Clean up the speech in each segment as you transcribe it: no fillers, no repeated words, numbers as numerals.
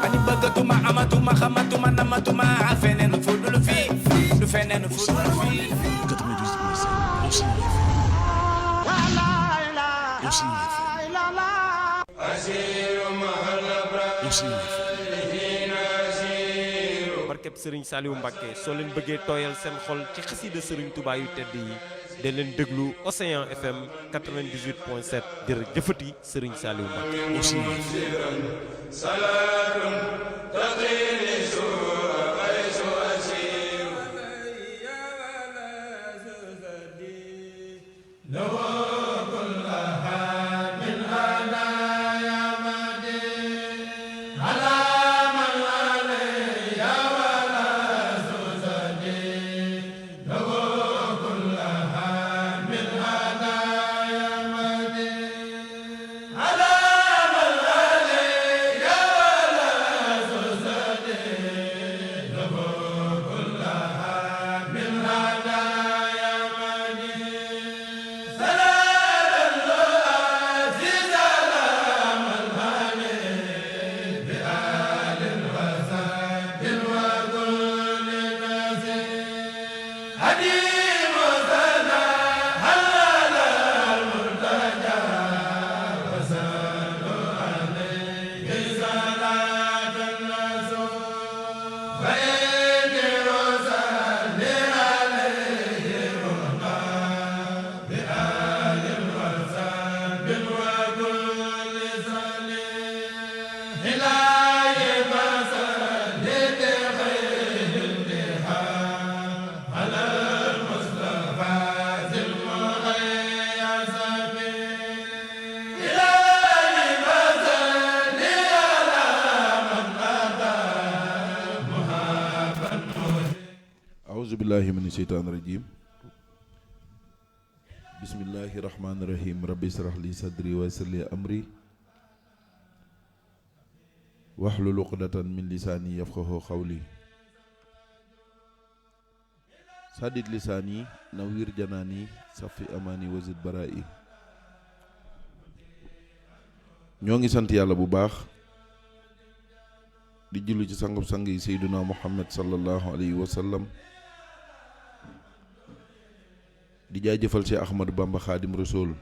ani bëggatuma amatuma xamatuma namatuma feneen fu dul fii du feneen fu dul fii 98.5 barkeb Serigne Saliou Mbacké soo leen bëggee tooyal seen xol ci xasida Serigne Touba yu tedd yi de leen déglu Océan FM 98.7 jërëjëfati Serigne Saliou Mbacké billahi min sheytaan rajim bismillahi rahmani rahim rabbi israh li sadri wa yassir li amri wahlul uqdatan min lisani yafqahu qawli sadid lisani nawwir janani safi amani wazid bara'i. ñoo ngi sant yàlla bu baax di julli ci sangub sang yi sayyiduna muhammad sallallahu alayhi wa sallam di jaajëfal Cheikh Ahmadou Bamba Khadim Rasoul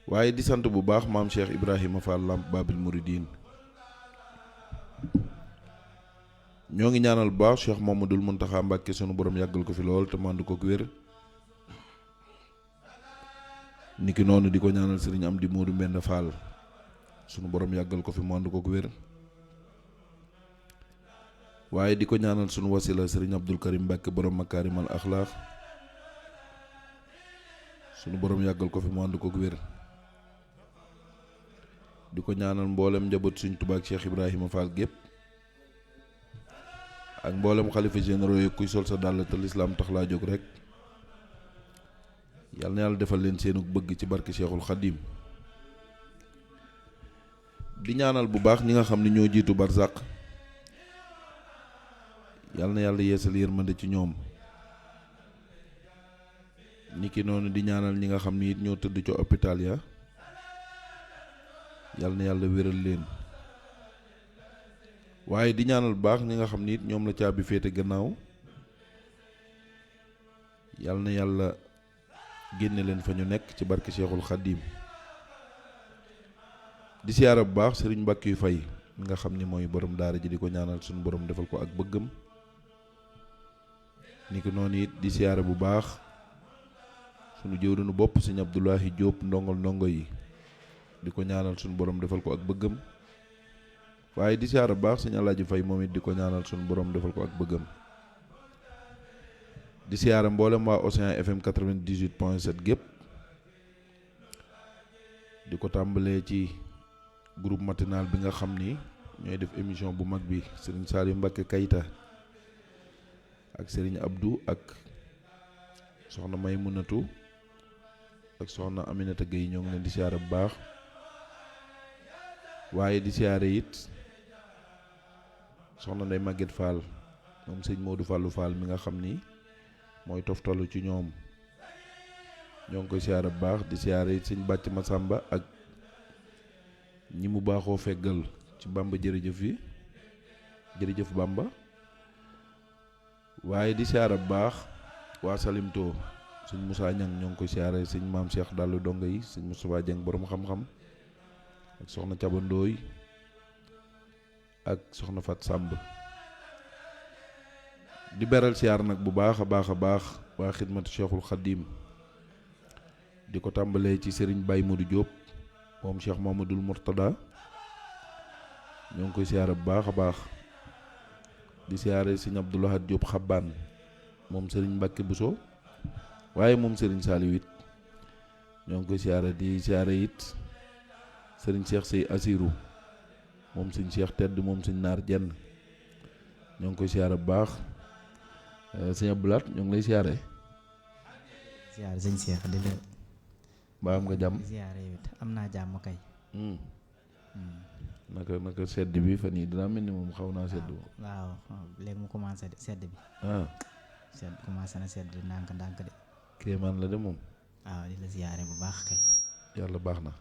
waaye di sant bu baax maam Cheikh Ibrahima Fall Lamp Babil Mouridine. ñoo ngi ñaanal bu baax Cheikh Mamadul Muntaxa Mbàkke sunu borom yàggal ko fi lool te mànd ko wér. niki noonu di ko ñaanal Serigne Amdi Modou Mbenda Fall sunu borom yàggal ko fi mànd ko wér. waaye di ko ñaanal sunu wasila Serigne Abdul Karim Mbàkke borom makaarimal axlaax sunu borom yàggal ko fi mu ànd ko wér. di ko ñaanal mboolem njaboot suñ Tuubaa ak Cheikh Ibrahima Fall gépp ak mboolem xalifa généraux yi kuy sol sa dàll te lislaam tax laa jóg rek yàlla na yàlla defal leen seenu bëgg ci barke Cheikhul Khadim. di ñaanal bu baax ñi nga xam ne ñoo jiitu barzaq yàlla na yàlla yeesal yërmande ci ñoom. niki noonu di ñaanal ñi nga xam ni it ñoo tëdd ci hôpital ya yàlla na yàlla wéral leen. waaye di ñaanal bu baax ñi nga xam ni it ñoom la caabi féete gannaaw yàlla na yàlla génne leen fa ñu nekk ci barke Cheikhul Khadim. di siyaara bu baax Serigne Mbacke yu fay mi nga xam ni mooy borom daara ji di ko ñaanal suñu borom defal ko ak bëggam. ni ko noonu it di siyaara bu baax sunu jëwriñu bopp Serigne Abdoulahi Diop ndongo yi di ko ñaanal suñu borom defal ko ak bëggam. waaye di siyaara bu baax Serigne Alaaji Fay moom it di ko ñaanal suñu borom defal ko ak bëggam. di siyaara mboolem waa Océan FM 98.7 gépp di ko tàmbalee ci groupe matinal bi nga xam ni ñooy def émission bu mag bi Serigne Saliou Mbacké Kayta ak Serigne Abdou ak soxna Maymunatu ak soxna Aminata Gueye ñoo ngi leen di siyaare bu baax. waaye di siyaare it soxna Ndey Maguette Fall moom sëñ Modou Fallou Fall mi nga xam ni mooy toftalu ci ñoom ñoo ngi koy siyaare bu baax. di siyaare it sëñ Bàcc Masamba ak ñi mu baaxoo feggal ci Bamba jërëjëf yi jërëjëf Bamba waaye di siyaara bu baax waa Salimto sëñ Moussa Niang ñoo ngi koy siyaare sëñ maam Cheikh Dallu donga yi sëñ Moustapha Dieng borom xam-xam ak soxna Caba Ndooy ak soxna Fat Samb di beral siyaar nag bu baax a baax a baax waa xidmatu Cheikhul Khadim di ko tàmbalee ci Serigne Baye Modou Diop moom Cheikh Mamadou Mourtada ñoo ngi koy siyaare bu baax a baax di siyaare sëñ Abdou Lahad Diop Xabbaan moom Serigne Mbacke Bousso waaye moom Serigne Saliou it ñoo ngi koy siyaare di siyaare it Serigne Cheikh Sey Assirou moom sëñ Cheikh Tedd moom sëñ Naar Jenn ñoo ngi koy siyaare bu baax sëñ Abdou Lahad ñoo ngi lay siyaare sëñ Cheikh di la mbaa am nga jàmm siyaare yow it am naa jàmm kay. naka sedd bi fan yii dinaa mel ni moom xaw naa sedd moom. waaw léegi mu commencé sedd bi. Commencé na sedd ndànk de. kéemaan la de moom. waaw di la siyaare bu baax kay. yàlla baax na.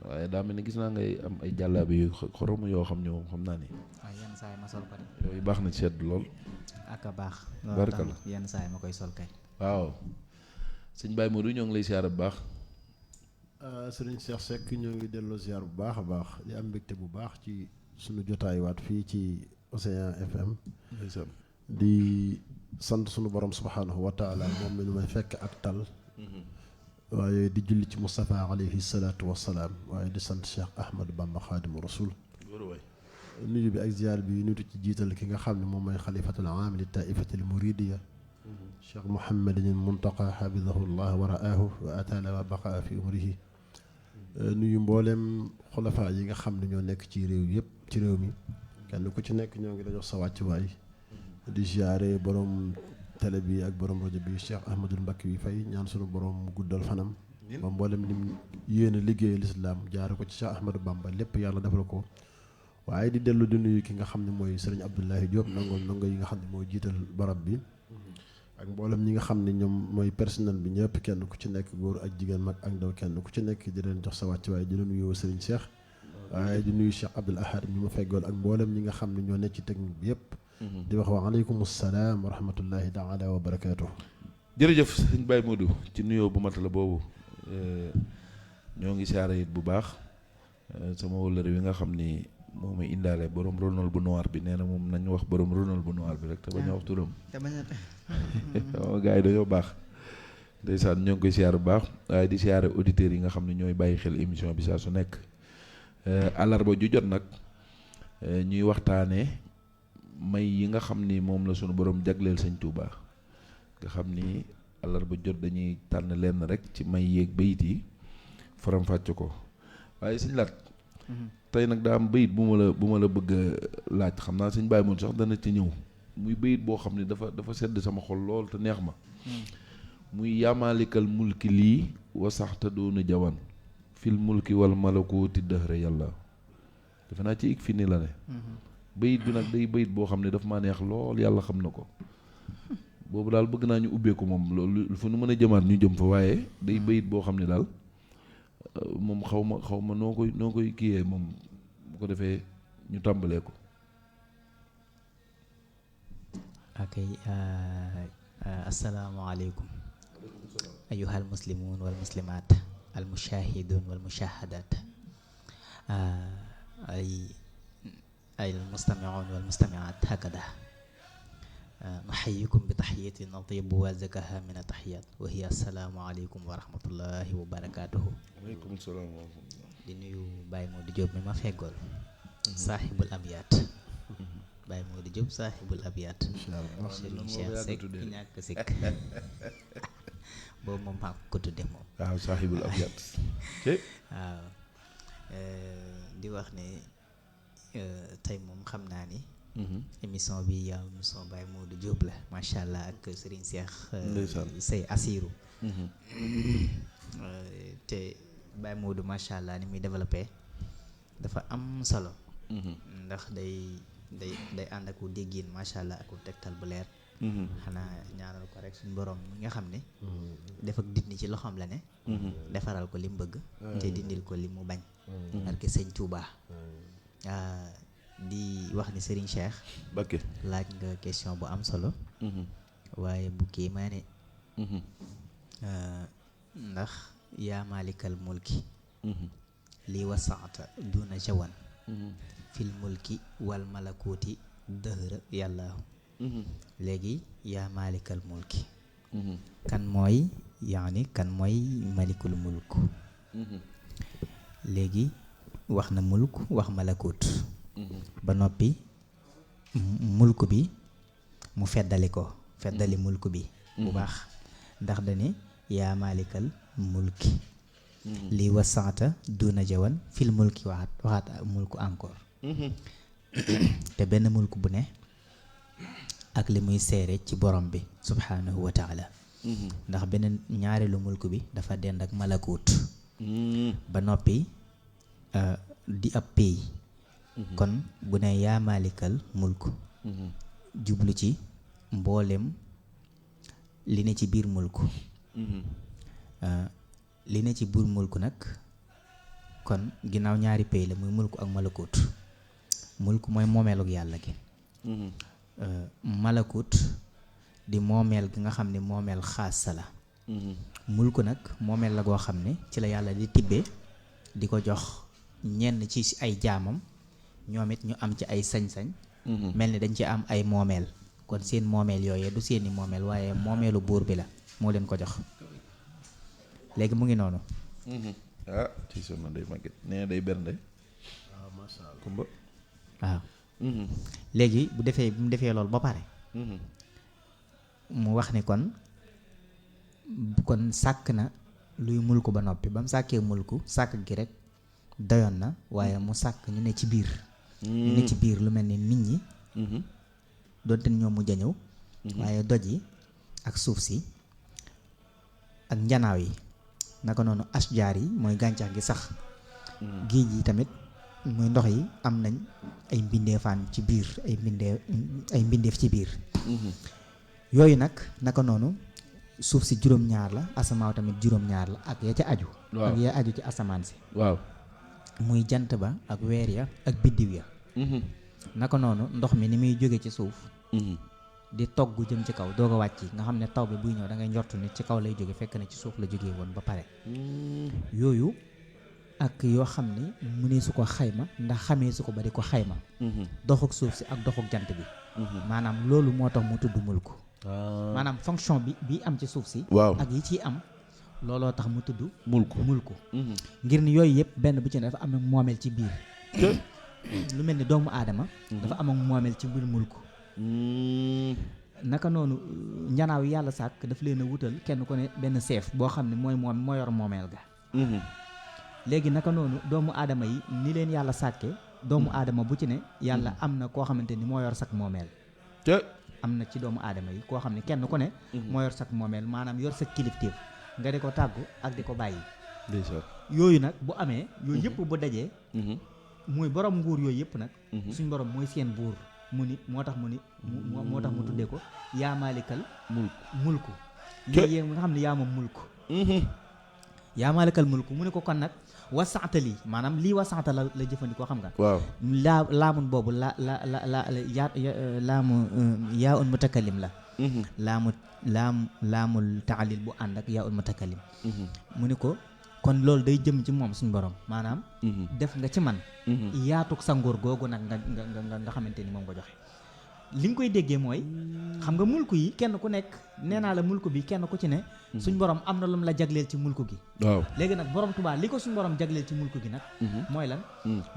waaye daa mel ni gis naa ngay am ay jàllaabe yu xorom yoo xam ne moom xam naa ni. waaw yenn saa yi ma sol ko de. yooyu baax na ci sedd lool. ak a baax. barka la yenn saa yi ma koy sol kay. waaw sëñ Baye Modou ñoo ngi lay siyaare bu baax. sëriñ Cheikh Seck ñoo ngi delloo ziar bu baax a baax di am mbégte bu baax ci suñu jotaaywaat fii ci Océan FM. di sant suñu borom subhaanahu wa taala moom mi nu may fekk ak tal. waaye di julli ci Moustapha alayhi salaatu wa salaam waaye di sant Cheikh Ahmadou Bamba Xaadimu Rasul. nuyu bi ak ziar bi nuyu ci jiital ki nga xam ne moom mooy xalifatul aam li taifatil muridiya Cheikh Mouhamadin Muntaqa xafidahu llah wa raahu wa ataala wa baqaa fi umrihi. nuyu mboolem xulafaa yi nga xam ne ñoo nekk ci réew yëpp ci réew mi kenn ku ci nekk ñoo ngi la jox sa wàccuwaay di ziare borom télé bi ak borom rajo bi Cheikh Ahmadul Mbacke wi fay ñaan sunu borom guddal fanam ba mboolem lim yéen a liggéey lislaam jaare ko ci Cheikh Ahmadou Bamba lépp yàlla defal ko waaye di dellu di nuyu ki nga xam ne mooy Serigne Abdoulaye Diop ndongo yi nga xam ne mooy jiital barab bi ak mboolem ñi nga xam ne ñoom mooy personnel bi ñëpp kenn ku ci nekk góor ak jigéen mag ak ndaw kenn ku ci nekk di leen jox sa wàcc waaye di la nuyoo Serigne Cheikh waaye di nuyu Cheikh Abdoul Ahad ñu ma feggool ak mboolem ñi nga xam ne ñoo nekk ci technique bi yëpp di wax wa aleykum salaam wa rahmatullahi taala wa barakaatu. jërëjëf sëñ Baye Modou ci nuyoo bu mat la boobu ñoo ngi siyaare it bu baax sama wëllëre wi nga xam ni moo may indaale borom ronal bu noir bi nee na moom nañu wax borom ronal bu noir bi rek te bañ a wax turam. waaw gars yi dañoo baax ndeysaan ñoo ngi koy siyaare bu baax waaye di siyaare auditeurs yi nga xam ne ñooy bàyyi xel émission bi saa su nekk àllarba ju jot nag ñuy waxtaanee may yi nga xam ni moom la sunu borom jagleel sëñ Touba nga xam ni àllarba jot dañuy tànn lenn rek ci may yeeg bayit yi faram-fàcce ko waaye sëñ Lat tey nag daa am bayit bu ma la bëgg a laaj xam naa sëñ Baye moom sax dana ci ñëw muy bayit boo xam ne dafa sedd sama xol lool te neex ma muy yaamaalikal mulki lii wa sax te doona jawan fil mulki wal malakooti dëhra yàlla defe naa ci ik fi ni la ne bayit bi nag day bayit boo xam ne daf maa neex lool yàlla xam na ko boobu daal bëgg naa ñu ubbeeku moom loolu fu nu mën a jëmaat ñu jëm fa waaye day bayit boo xam ne daal moom xaw ma noo koy kiyee moom bu ko defee ñu tàmbalee ko. ok asalaamaaleykum ayyuhal muslimuun wal muslimaat al mushaahiduun wal mushaahadat ay al mustamiuun wal mustamiaat hakada nuxayikum bi taxiyatin natibu wa zakaha min ataxiyat wa hiya assalaamu aleykum wa rahmatullahi wa barakatuhu. waaleykum salaam wa rahmatullah. di nuyu Baye Modou Diop mi ma feggool saaxibul abyaat Baye Modou Diop saaxibul abyaat Serigne Cheikh Seck ñàkk sikk boobu moom maa ko tudde moom waaw saaxibul abyaat waaw di wax ne tey moom xam naa ni émission bi yow émission Baye Modou Diop la macha allah ak Serigne Cheikh Sey Assirou te Baye Modou macha allah ni muy développé dafa am solo ndax day ànd ak déggin macha allah ak tegtal bu leer xanaa ñaanal ko rek suñu borom mi nga xam ne def ak dindi ci loxoom la ne defaral ko li mu bëgg te dindil ko li mu bañ barke sëñ Touba. Di wax ni Serigne Cheikh Bakke laaj nga question bu am solo waaye bu kii maa ne ndax yaa maalikal mulki lii wasaata duna jawan fil mulki wal malakuuti dëhëra yàllaahu léegi yaa maalikal mulki kan mooy kan mooy malikul mulk léegi wax na mulk wax malakut ba noppi mulk bi mu feddali mulk bi bu baax ndax dani yaa maalikal mulki lii wasaata duna jawan fil mulki waxaat mulk encore te benn mulk bu ne ak li muy seere ci borom bi subhanahu wa taala ndax beneen ñaareelu mulk bi dafa dend ak malakut ba noppi di ab pays kon bu ne yaa maalikal mulk jublu ci mboolem li ne ci biir mulk li ne ci biir mulk nag kon ginnaaw ñaari pays la muy mulk ak malakut mulk mooy moomeeluk yàlla gi malakut di moomeel gi nga xam ne moomeel xaasa la mulk nag moomeel la goo xam ne ci la yàlla di tibbee di ko jox ñenn ci ay jaamam ñoom it ñu am ci ay sañ-sañ mel ni dañ ci am ay moomeel kon seen moomeel yooyee du seeni moomeel waaye moomeelu buur bi la moo leen ko jox léegi mu ngi noonu ci sonna day màgget nee day bernde waaw masha Allah kumba waaw léegi bu mu defee loolu ba pare mu wax ni kon sàkk na luy mulku ba noppi ba mu sàkkee mulku sàkk gi rek doyoon na waaye mu sàkk ñu ne ci biir ñu ne ci biir lu mel ni nit ñi doonte ñoom mu jañëw waaye doj yi ak suuf si ak njanaaw yi naka noonu ashjaar yi mooy gàncax gi sax géej yi tamit muy ndox yi am nañ ay mbindeefaan ci biir ay mbindeef ci biir yooyu nag naka noonu suuf si juróom-ñaar la asamaaw tamit juróom-ñaar la ak ya ca aju ak ya aju ci asamaan si waaw muy jant ba ak weer ya ak biddiw ya naka noonu ndox mi ni muy jóge ci suuf di togg jëm ci kaw doog a wàcc nga xam ne taw bi buy ñëw da ngay njortu ni ci kaw lay jóge fekk na ci suuf la jógee woon ba pare yooyu ak yoo xam ni mu ne su ko xayma ndax xamee su ko ba di ko xayma doxuk suuf si ak doxuk jant bi maanaam loolu moo tax mu tudd mulku maanaam fonction bi am ci suuf si ak yi ciy am looloo tax mu tudd mulku ngir ni yooyu yëpp benn bu ci ne dafa am moomeel ci biir lu mel ni doomu aadama dafa am moomeel ci biir mulku naka noonu njanaaw yi yàlla sàkk daf leen a wutal kenn ku ne benn seef boo xam ne moo yor moomeel ga léegi naka noonu doomu aadama yi ni leen yàlla sàkke doomu aadama bu ci ne yàlla am na koo xamante ni moo yor sak moomeel am na ci doomu aadama yi koo xam ne kenn ku ne moo yor sak moomeel maanaam yor sa kilifteef nga di ko tàggu ak di ko bàyyi yooyu nag bu amee yooyu yëpp bu dajee muy borom nguur yooyu yëpp nag suñ borom mooy seen buur mu ni moo tax mu tuddee ko yaa maalikal mulku lii nga xam ne yaa moom mulku yaa maalikal mulku mu ne ko kon nag wasaata lii maanaam lii wasaata la jëfandikoo xam nga waaw laamun boobu laamu yaa un mutakallim la laamul taalil bu ànd ak yaa un mutakallim mu ne ko kon loolu day jëm ci moom suñu borom maanaam def nga ci man yaatuk sa nguur googu nag nga xamante ni moom nga joxe li nga koy déggee mooy xam nga mulku yi kenn ku nekk nee naa la mulku bi kenn ku ci ne suñ borom am na lu mu la jagleel ci mulku gi waaw léegi nag borom Tuubaa li ko suñ borom jagleel ci mulku gi nag mooy lan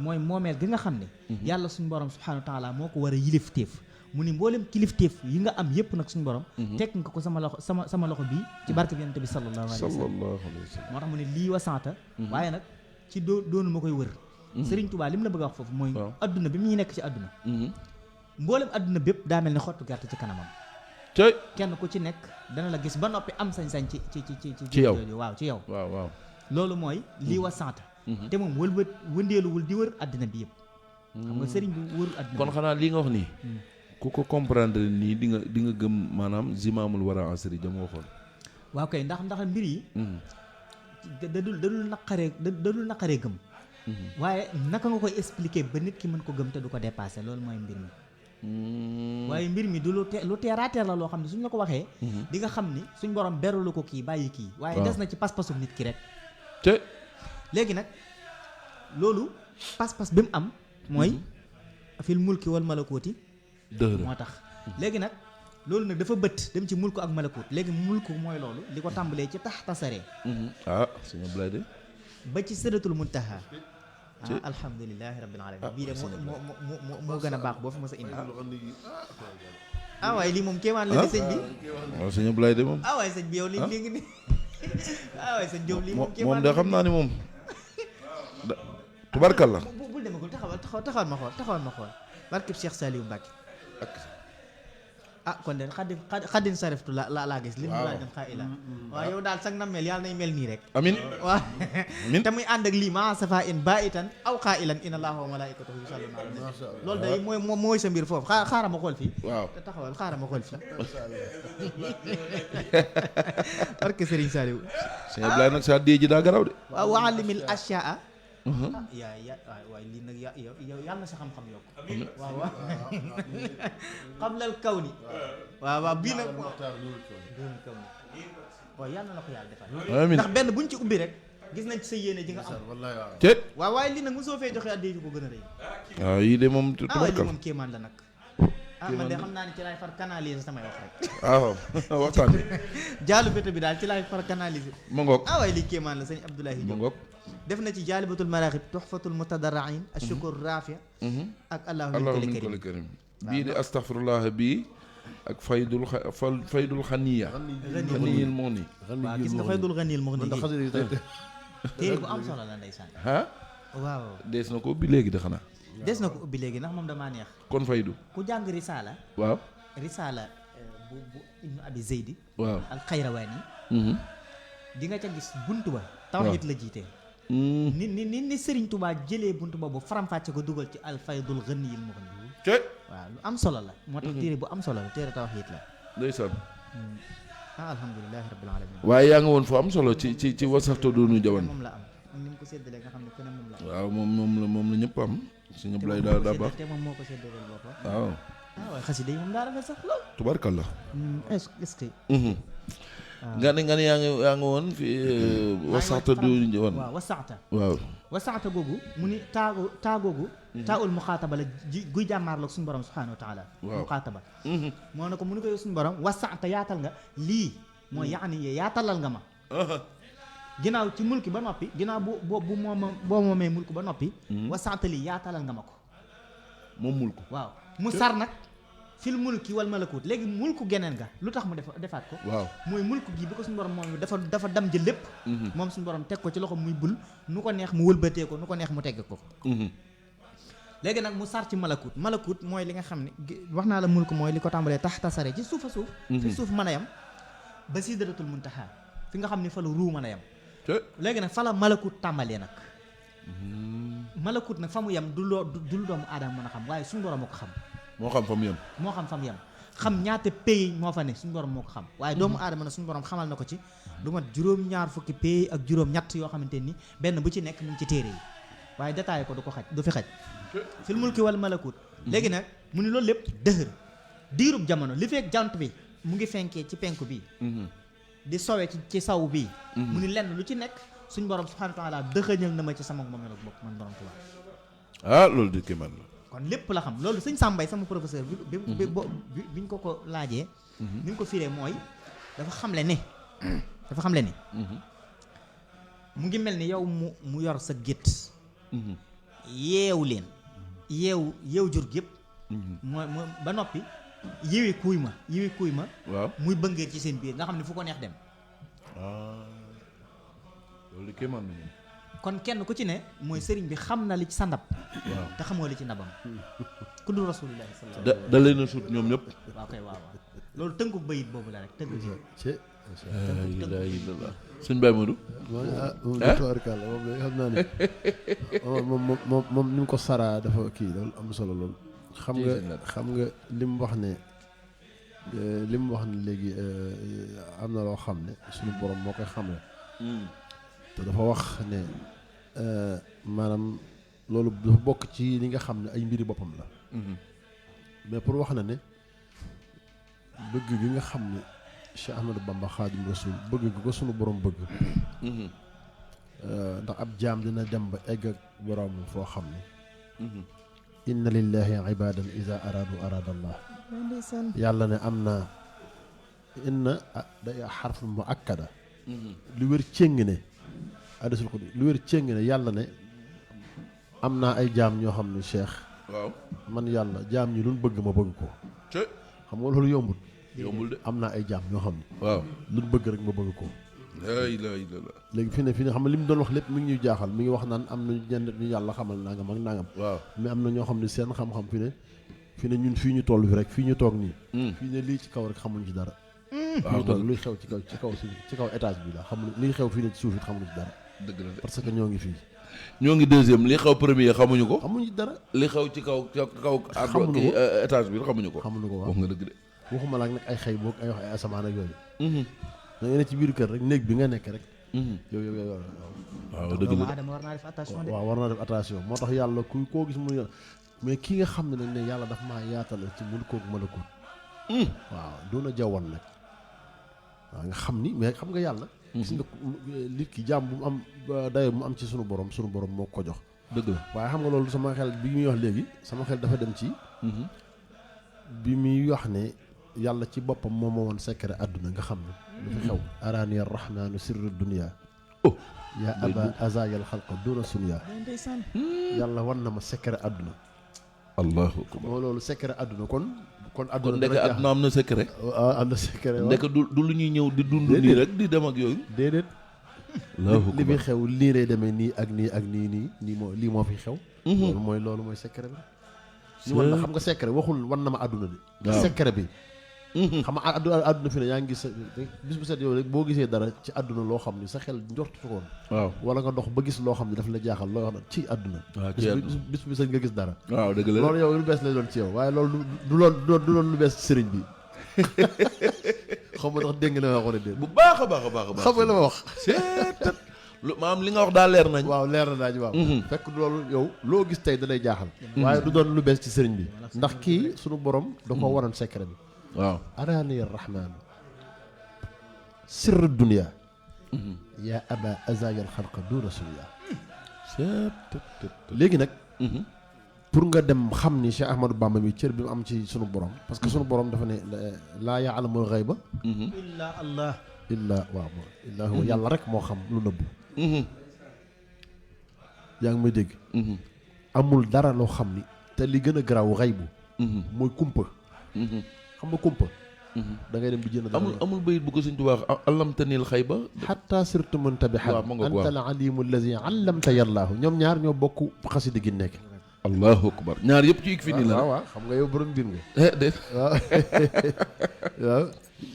mooy moomeel gi nga xam ne yàlla suñ borom subhaanahu wa taala moo ko war a yilifteef mu ni mboolem kilifteef yi nga am yépp nag suñu borom teg nga ko sama loxo bii ci barke bi yonent bi sallallahu alayhi wa sallam moo tax mu ne lii wasaata waaye nag ci doonu ma koy wër Sëriñ Tuubaa li mu la bëgg a wax foofu mooy adduna bi muy nekk ci adduna mboolem adduna bépp daa mel ni xottu gerte ci kanamam kenn ku ci nekk dana la gis ba noppi am sañ-sañ ci yow waaw ci yow waaw loolu mooy lii wasaata te moom wëndeeluwul di wër adduna bi yëpp xam nga sëriñ bi wërul adduna kon xanaa lii nga wax nii ku ko comprendre nii di nga gëm maanaam zimaamul wara asri jam waxoon. waaw kay ndax mbir yi dadul naqaree gëm. waaye naka nga koy expliquer ba nit ki mën ko gëm te du ko dépasser loolu mooy mbir mi. waaye mbir mi du lu terre à terre la loo xam ne suñ la ko waxee. di nga xam ni suñ borom berulu ko kii bàyyi kii. waaye des na ci pas-pasu nit ki rek. te léegi nag loolu pas-pas bi mu am. mooy fil mulki wal malakooti. moo tax léegi nag loolu nag dafa bëtt dem ci mulku ak malakoot léegi mulku mooy loolu li ko tàmbalee ci tax tasaree. suñu blay de. ba ci sëratul muntaha. alhamdulilahi rabbil alamin bii de moo gën a baax boo fi mos a indi. waaye lii moom kéemaan la de sëñ bi. waaw suñu blay de moom. waaye sëñ bi yow lii ngi ni waaye sëñ Diop lii moom kéemaan moom de xam naa ni moom tubarkalla. bul demagul taxawal ma xool barkib Cheikh Saliou Mbacke. kon de xaddin sareftu laa gis li mu laa dem xaa ila waaw yow daal sag na mel yàlla nay mel nii rek amin waaw te muy ànd ak lii ma safa in ba itan aw xaa ilan inna allaha wa malaikatahu yusalluna ala nabi loolu day mooy sa mbir foofu xaaral ma xool fii waaw te taxawal xaaral ma xool fii barke Serigne Saliou sëñ Ablaye nag sa dee ji daa garaw de waaw wa alimil asyaa waaye lii nag yow yàlla na sa xam-xam yokk waaw xablal kaw ni waaw bii nag kaw ni waaw yàlla na ko yàlla defal ndax benn buñ ci ubbi rek gis nañ ci sa yéene ji nga am te waaw waaye lii nag mosoo fee joxe addee ji ko gën a rëy waaw yii de moom waaye lii moom kéemaan la nag man de xam naa ne ci laay far canaliser samay wax rek waaw waxtaan bi jaalu béta bi daal ci laay far canaliser ma ngoog waaye lii kéemaan la sëñ Abdoulaye ma ngoog def na ci jaalibatul maraaxib tuxfatul mutadarrain ashukur rafia ak allahu min kulli karim bii di astaghfirullah bii ak faydul xaniya xaniyil moo ni waaw gis nga faydul xaniyil moo ni téere bu am solo la ndeysaan waaw dees na ko ubbi léegi de xanaa des na ko ubbi léegi ndax moom damaa neex kon faydu ku jàng risaala waaw risaala bu ibnu abi zeydi waaw al xayrawaani di nga ca gis buntu ba tawhid la jiitee ni Serigne Touba jëlee buntu boobu faram-fàcce ko dugal ci alfaydul ghaniyil mughni waaw lu am solo la moo tax téere bu am solo la téere tawhid la ndeysaan alhamdulilahi rabbil alamin waaye yaa nga woon fu am solo ci wasaxta doonu jawan moom la am ni mu ko séddalee nga xam ne ku ne moom la waaw moom la ñëpp am suñu blay daa baax te moom moo ko séddaleel boppam waaw waaye xasida yi moom daa rafet sax lool tubarkalla est-ce que nga ne yaa ngi woon fi wasaxta doonu jawan waaw wasaxta waaw wasaxta googu mu ni taa googu taa ul muxaataba la guy jàmmaarloog suñu borom subhanahu wa taala muxaataba moo ne ko mu ni koy suñu borom wasaxta yaatal nga lii mooy yaani yaatalal nga ma ginnaaw ci mulki ba noppi ginnaaw boo moomee mulki ba noppi wasaxta lii yaatalal nga ma ko moom mulku waaw mu sar nag fil mulki wal malakut léegi mulku geneen ga lu tax mu defaat ko waaw mooy mulku gi bi ko suñu borom moom dafa dam jël lépp moom suñu borom teg ko ci loxo muy bul nu ko neex mu wëlbatee ko nu ko neex mu tegg ko léegi nag mu sar ci malakut mooy li nga xam ne wax naa la mulku mooy li ko tàmbalee tax tasare ci suuf a suuf fi suuf mën a yam ba sidratul muntaha fi nga xam ne fa la ruu mën a yam léegi nag fa la malakut tàmbalee nag malakut nag fa mu yam du doomu aadama mën a xam waaye suñu borom moo ko xam moo xam fa mu yem xam ñaata pays moo fa ne suñu borom moo ko xam waaye doomu aadama na suñu borom xamal na ko ci lu mat juróom-ñaar fukki pays ak juróom-ñett yoo xamante ni benn bu ci nekk mu ngi ci téere yi waaye détaillé ko du fi xaj fil mulki wal malakut léegi nag mu ni loolu lépp dëhër diirub jamono li fekk jant bi mu ngi fenkee ci penku bi di sowe ci saw bi mu ni lenn lu ci nekk suñu borom subhanahu wa taala dëxëñal na ma ci sama moom la bopp man borom Tuubaa loolu di kéemaan la kon lépp la xam loolu sëñ Sambay sama professeur biñ ko laajee ni mu ko firee mooy dafa xamle ne mu ngi mel ni yow mu yor sa gétt yeewu leen yeew jur gi yëpp mooy ba noppi yiwi kuuy ma waaw muy bëngéer ci seen biir nga xam ne fu ko neex dem loolu di kéemaan la kon kenn ku ci ne mooy sëriñ bi xam na li ci sa ndab waaw te xamoo li ci ndabam ku dul rasulullahi sallallahu alayhi da leen a sut ñoom ñëpp waaw kay waaw loolu tënku bayit boobu la rek tënku ci ilaha illallah suñ Baye Modou moom tubaarkàlla moom la xam naa ne moom ni mu ko saraa dafa kii loolu am solo lool xam nga li mu wax ne léegi am na loo xam ne suñu borom moo koy xamle te dafa wax ne maanaam loolu dafa bokk ci li nga xam ne ay mbiri boppam la mais pour wax na ne bëgg gi nga xam ne Cheikh Ahmadou Bamba Xaadim Rasul bëgg gi ko suñu borom bëgg ndax ab jaam dina dem ba egg ak borom foo xam ne inna lillahi ibadan iza aradu allah yàlla ne am na inna day xarfu mu akkada lu wér céng ne addasul ko lu wér céng ne yàlla ne am naa ay jaam ñoo xam ne Cheikh waaw man yàlla jaam ñi luñ bëgg ma bëgg ko xam nga loolu yombul de am naa ay jaam ñoo xam ne waaw luñ bëgg rek ma bëgg ko léegi fi ne xam ne li mu doon wax lépp mi ngi ñuy jaaxal mi ngi wax naan am na ñenn ñu yàlla xamal nangam ak nangam waaw mais am na ñoo xam ne seen xam-xam fi ne ñun fii ñu toll fi rek fii ñu toog nii fii ne lii ci kaw rek xamuñ ci dara fii ñu toll luy xew ci kaw étage bi la xamuñ liy xew fii ne ci suuf it xamuñ ci dara dëgg la de parce que ñoo ngi fii ñoo ngi deuxième li xew premier xamuñu ko xamuñ ci dara li xew ci kaw xamuñu ko étage bi xamuñu ko waaw wax nga dëgg de waxuma la nag ay xëy boog ay wax ay asamaan ak yooyu da nga ne ci biir kër rek néeg bi nga nekk rek yow waaw dëgg la Adama war naa def attention de. waaw war naa def attention moo tax yàlla koo gis mu mais ki nga xam ne nag ne yàlla daf maa yaatal ci mulkook malakut waaw doona jawwan nag waaw nga xam ni mais xam nga yàlla gis nga nit ki jàmm bu mu am dayo mu am ci sunu borom moo ko jox dëgg la waaye xam nga loolu sama xel bi muy wax léegi sama xel dafa dem ci bi muy wax ne yàlla ci boppam moo ma woon secret àdduna nga xam ne lu fi xew araani arrahmanu sirru dunia yaa aba azayal xalqa duna sunya yàlla wan na ma secret àdduna allahu akbar moo loolu secret àdduna kon àdduna ndeke àdduna am na secret am na secret ndeke du lu ñuy ñëw di dund nii rek di dem ak yooyu déedéet li fi xew lii lay demee nii ak nii ak nii moo lii moo fi xew loolu mooy secret bi ñu wan na xam nga secret waxul wan na ma àdduna de secret bi xam nga àdduna fi ne yaa ngi gis bis bu set yow rek boo gisee dara ci àdduna loo xam ni sa xel njortu koon waaw wala nga dox ba gis loo xam ne daf la jaaxal loo xam ne ci àdduna bis bu set nga gis dara waaw dëgg la loolu yow lu bees lay doon ci yow waaye loolu du doon lu bees ci sëriñ bi xam nga ndax dégg nga la ma waxoon déet bu baax a baax a baax xam nga la ma wax maam li nga wax daal leer nañ waaw leer na daañu waaw fekk loolu yow loo gis tey da lay jaaxal waaye du doon lu bees ci sëriñ bi ndax kii suñu borom da ko waroon secret bi waaw araani arrahman sirru dunia yaa aba azayal xalqa duna sunya léegi nag pour nga dem xam ni Cheikh Ahmadou Bamba mi cër bi mu am ci sunu borom parce que sunu borom dafa ne laa ya'lamul ghayba illa allah illaa huwa yàlla rek moo xam lu nëbbu yaa ngi may dégg amul dara loo xam ni te li gën a garaaw xaybu mooy kumpa xam nga kumpa da ngay dem di jënd dara amul bayit bu ko Sëñ Tuubaa allamtanil xayba xatta sirtu muntabihan anta al alimu allazi allamta yallaahu ñoom ñaar ñoo bokk xasida gi nekk allahu akbar ñaar yëpp ci ik fi nii la waaw xam nga yow borom mbir nga déet waaw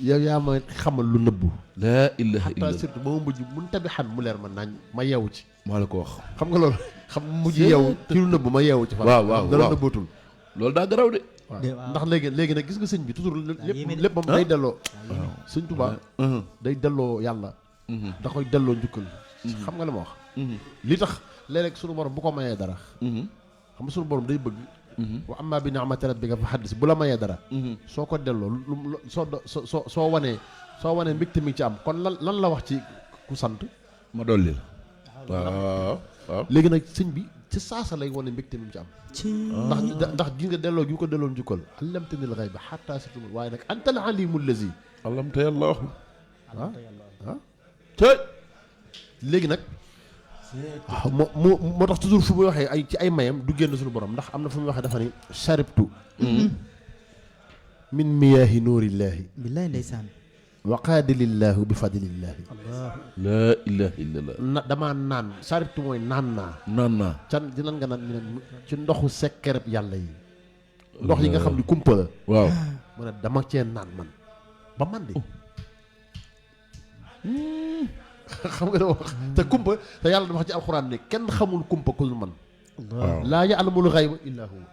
yow yaa ma xamal lu nëbbu laa ilaha illa xataa surtout ba ma mujj muntabihan mu leer ma nañ ma yeewu ci maa la ko wax xam nga loolu xam mujj yeewu ci lu nëbbu ma yeewu ci fa waaw dala nëbbootul loolu daa garaw de waaw ndax léegi nag gis nga sëñ bi toujours lépp moom day delloo sëñ Tuubaa day delloo yàlla da koy delloo njukkal xam nga la ma wax li tax léeg-léeg sunu borom bu ko mayee dara xam nga sunu borom day bëgg wa amma bi ni'mati rabbika fa haddis bu la mayee dara soo ko delloo soo wanee mbégte mi ci am kon lan la wax ci ku sant ma dolli la waaw léegi nag sëñ bi ci saasa lay wane mbégte mi ci am ndax gis nga delloo gi ko delloo njukkal allamtanil ghayba hatta situmul waaye nag antal alimul lazi allamta yàllaahu léegi nag moo tax toujours fu muy waxee ay ci ay mayam du génn suñu borom ndax am na fu muy waxee dafa ni sharibtu min miyaahi nuurillaahi billaay ndeysaan wa qaadilillaahu bi fadlillaahi laa ilaha illallah damaa naan sharibtu mooy naan naa can di lan nga naan ñu ne ci ndoxu sekkereb yàlla yi ndox yi nga xam ni kumpa la waaw mu ne dama cee naan man ba man di xam nga dama wax te kumpa te yàlla dafa wax ci alxuraan ne kenn xamul kumpa ku dul man laa ya'lamul ghayba illaa huwa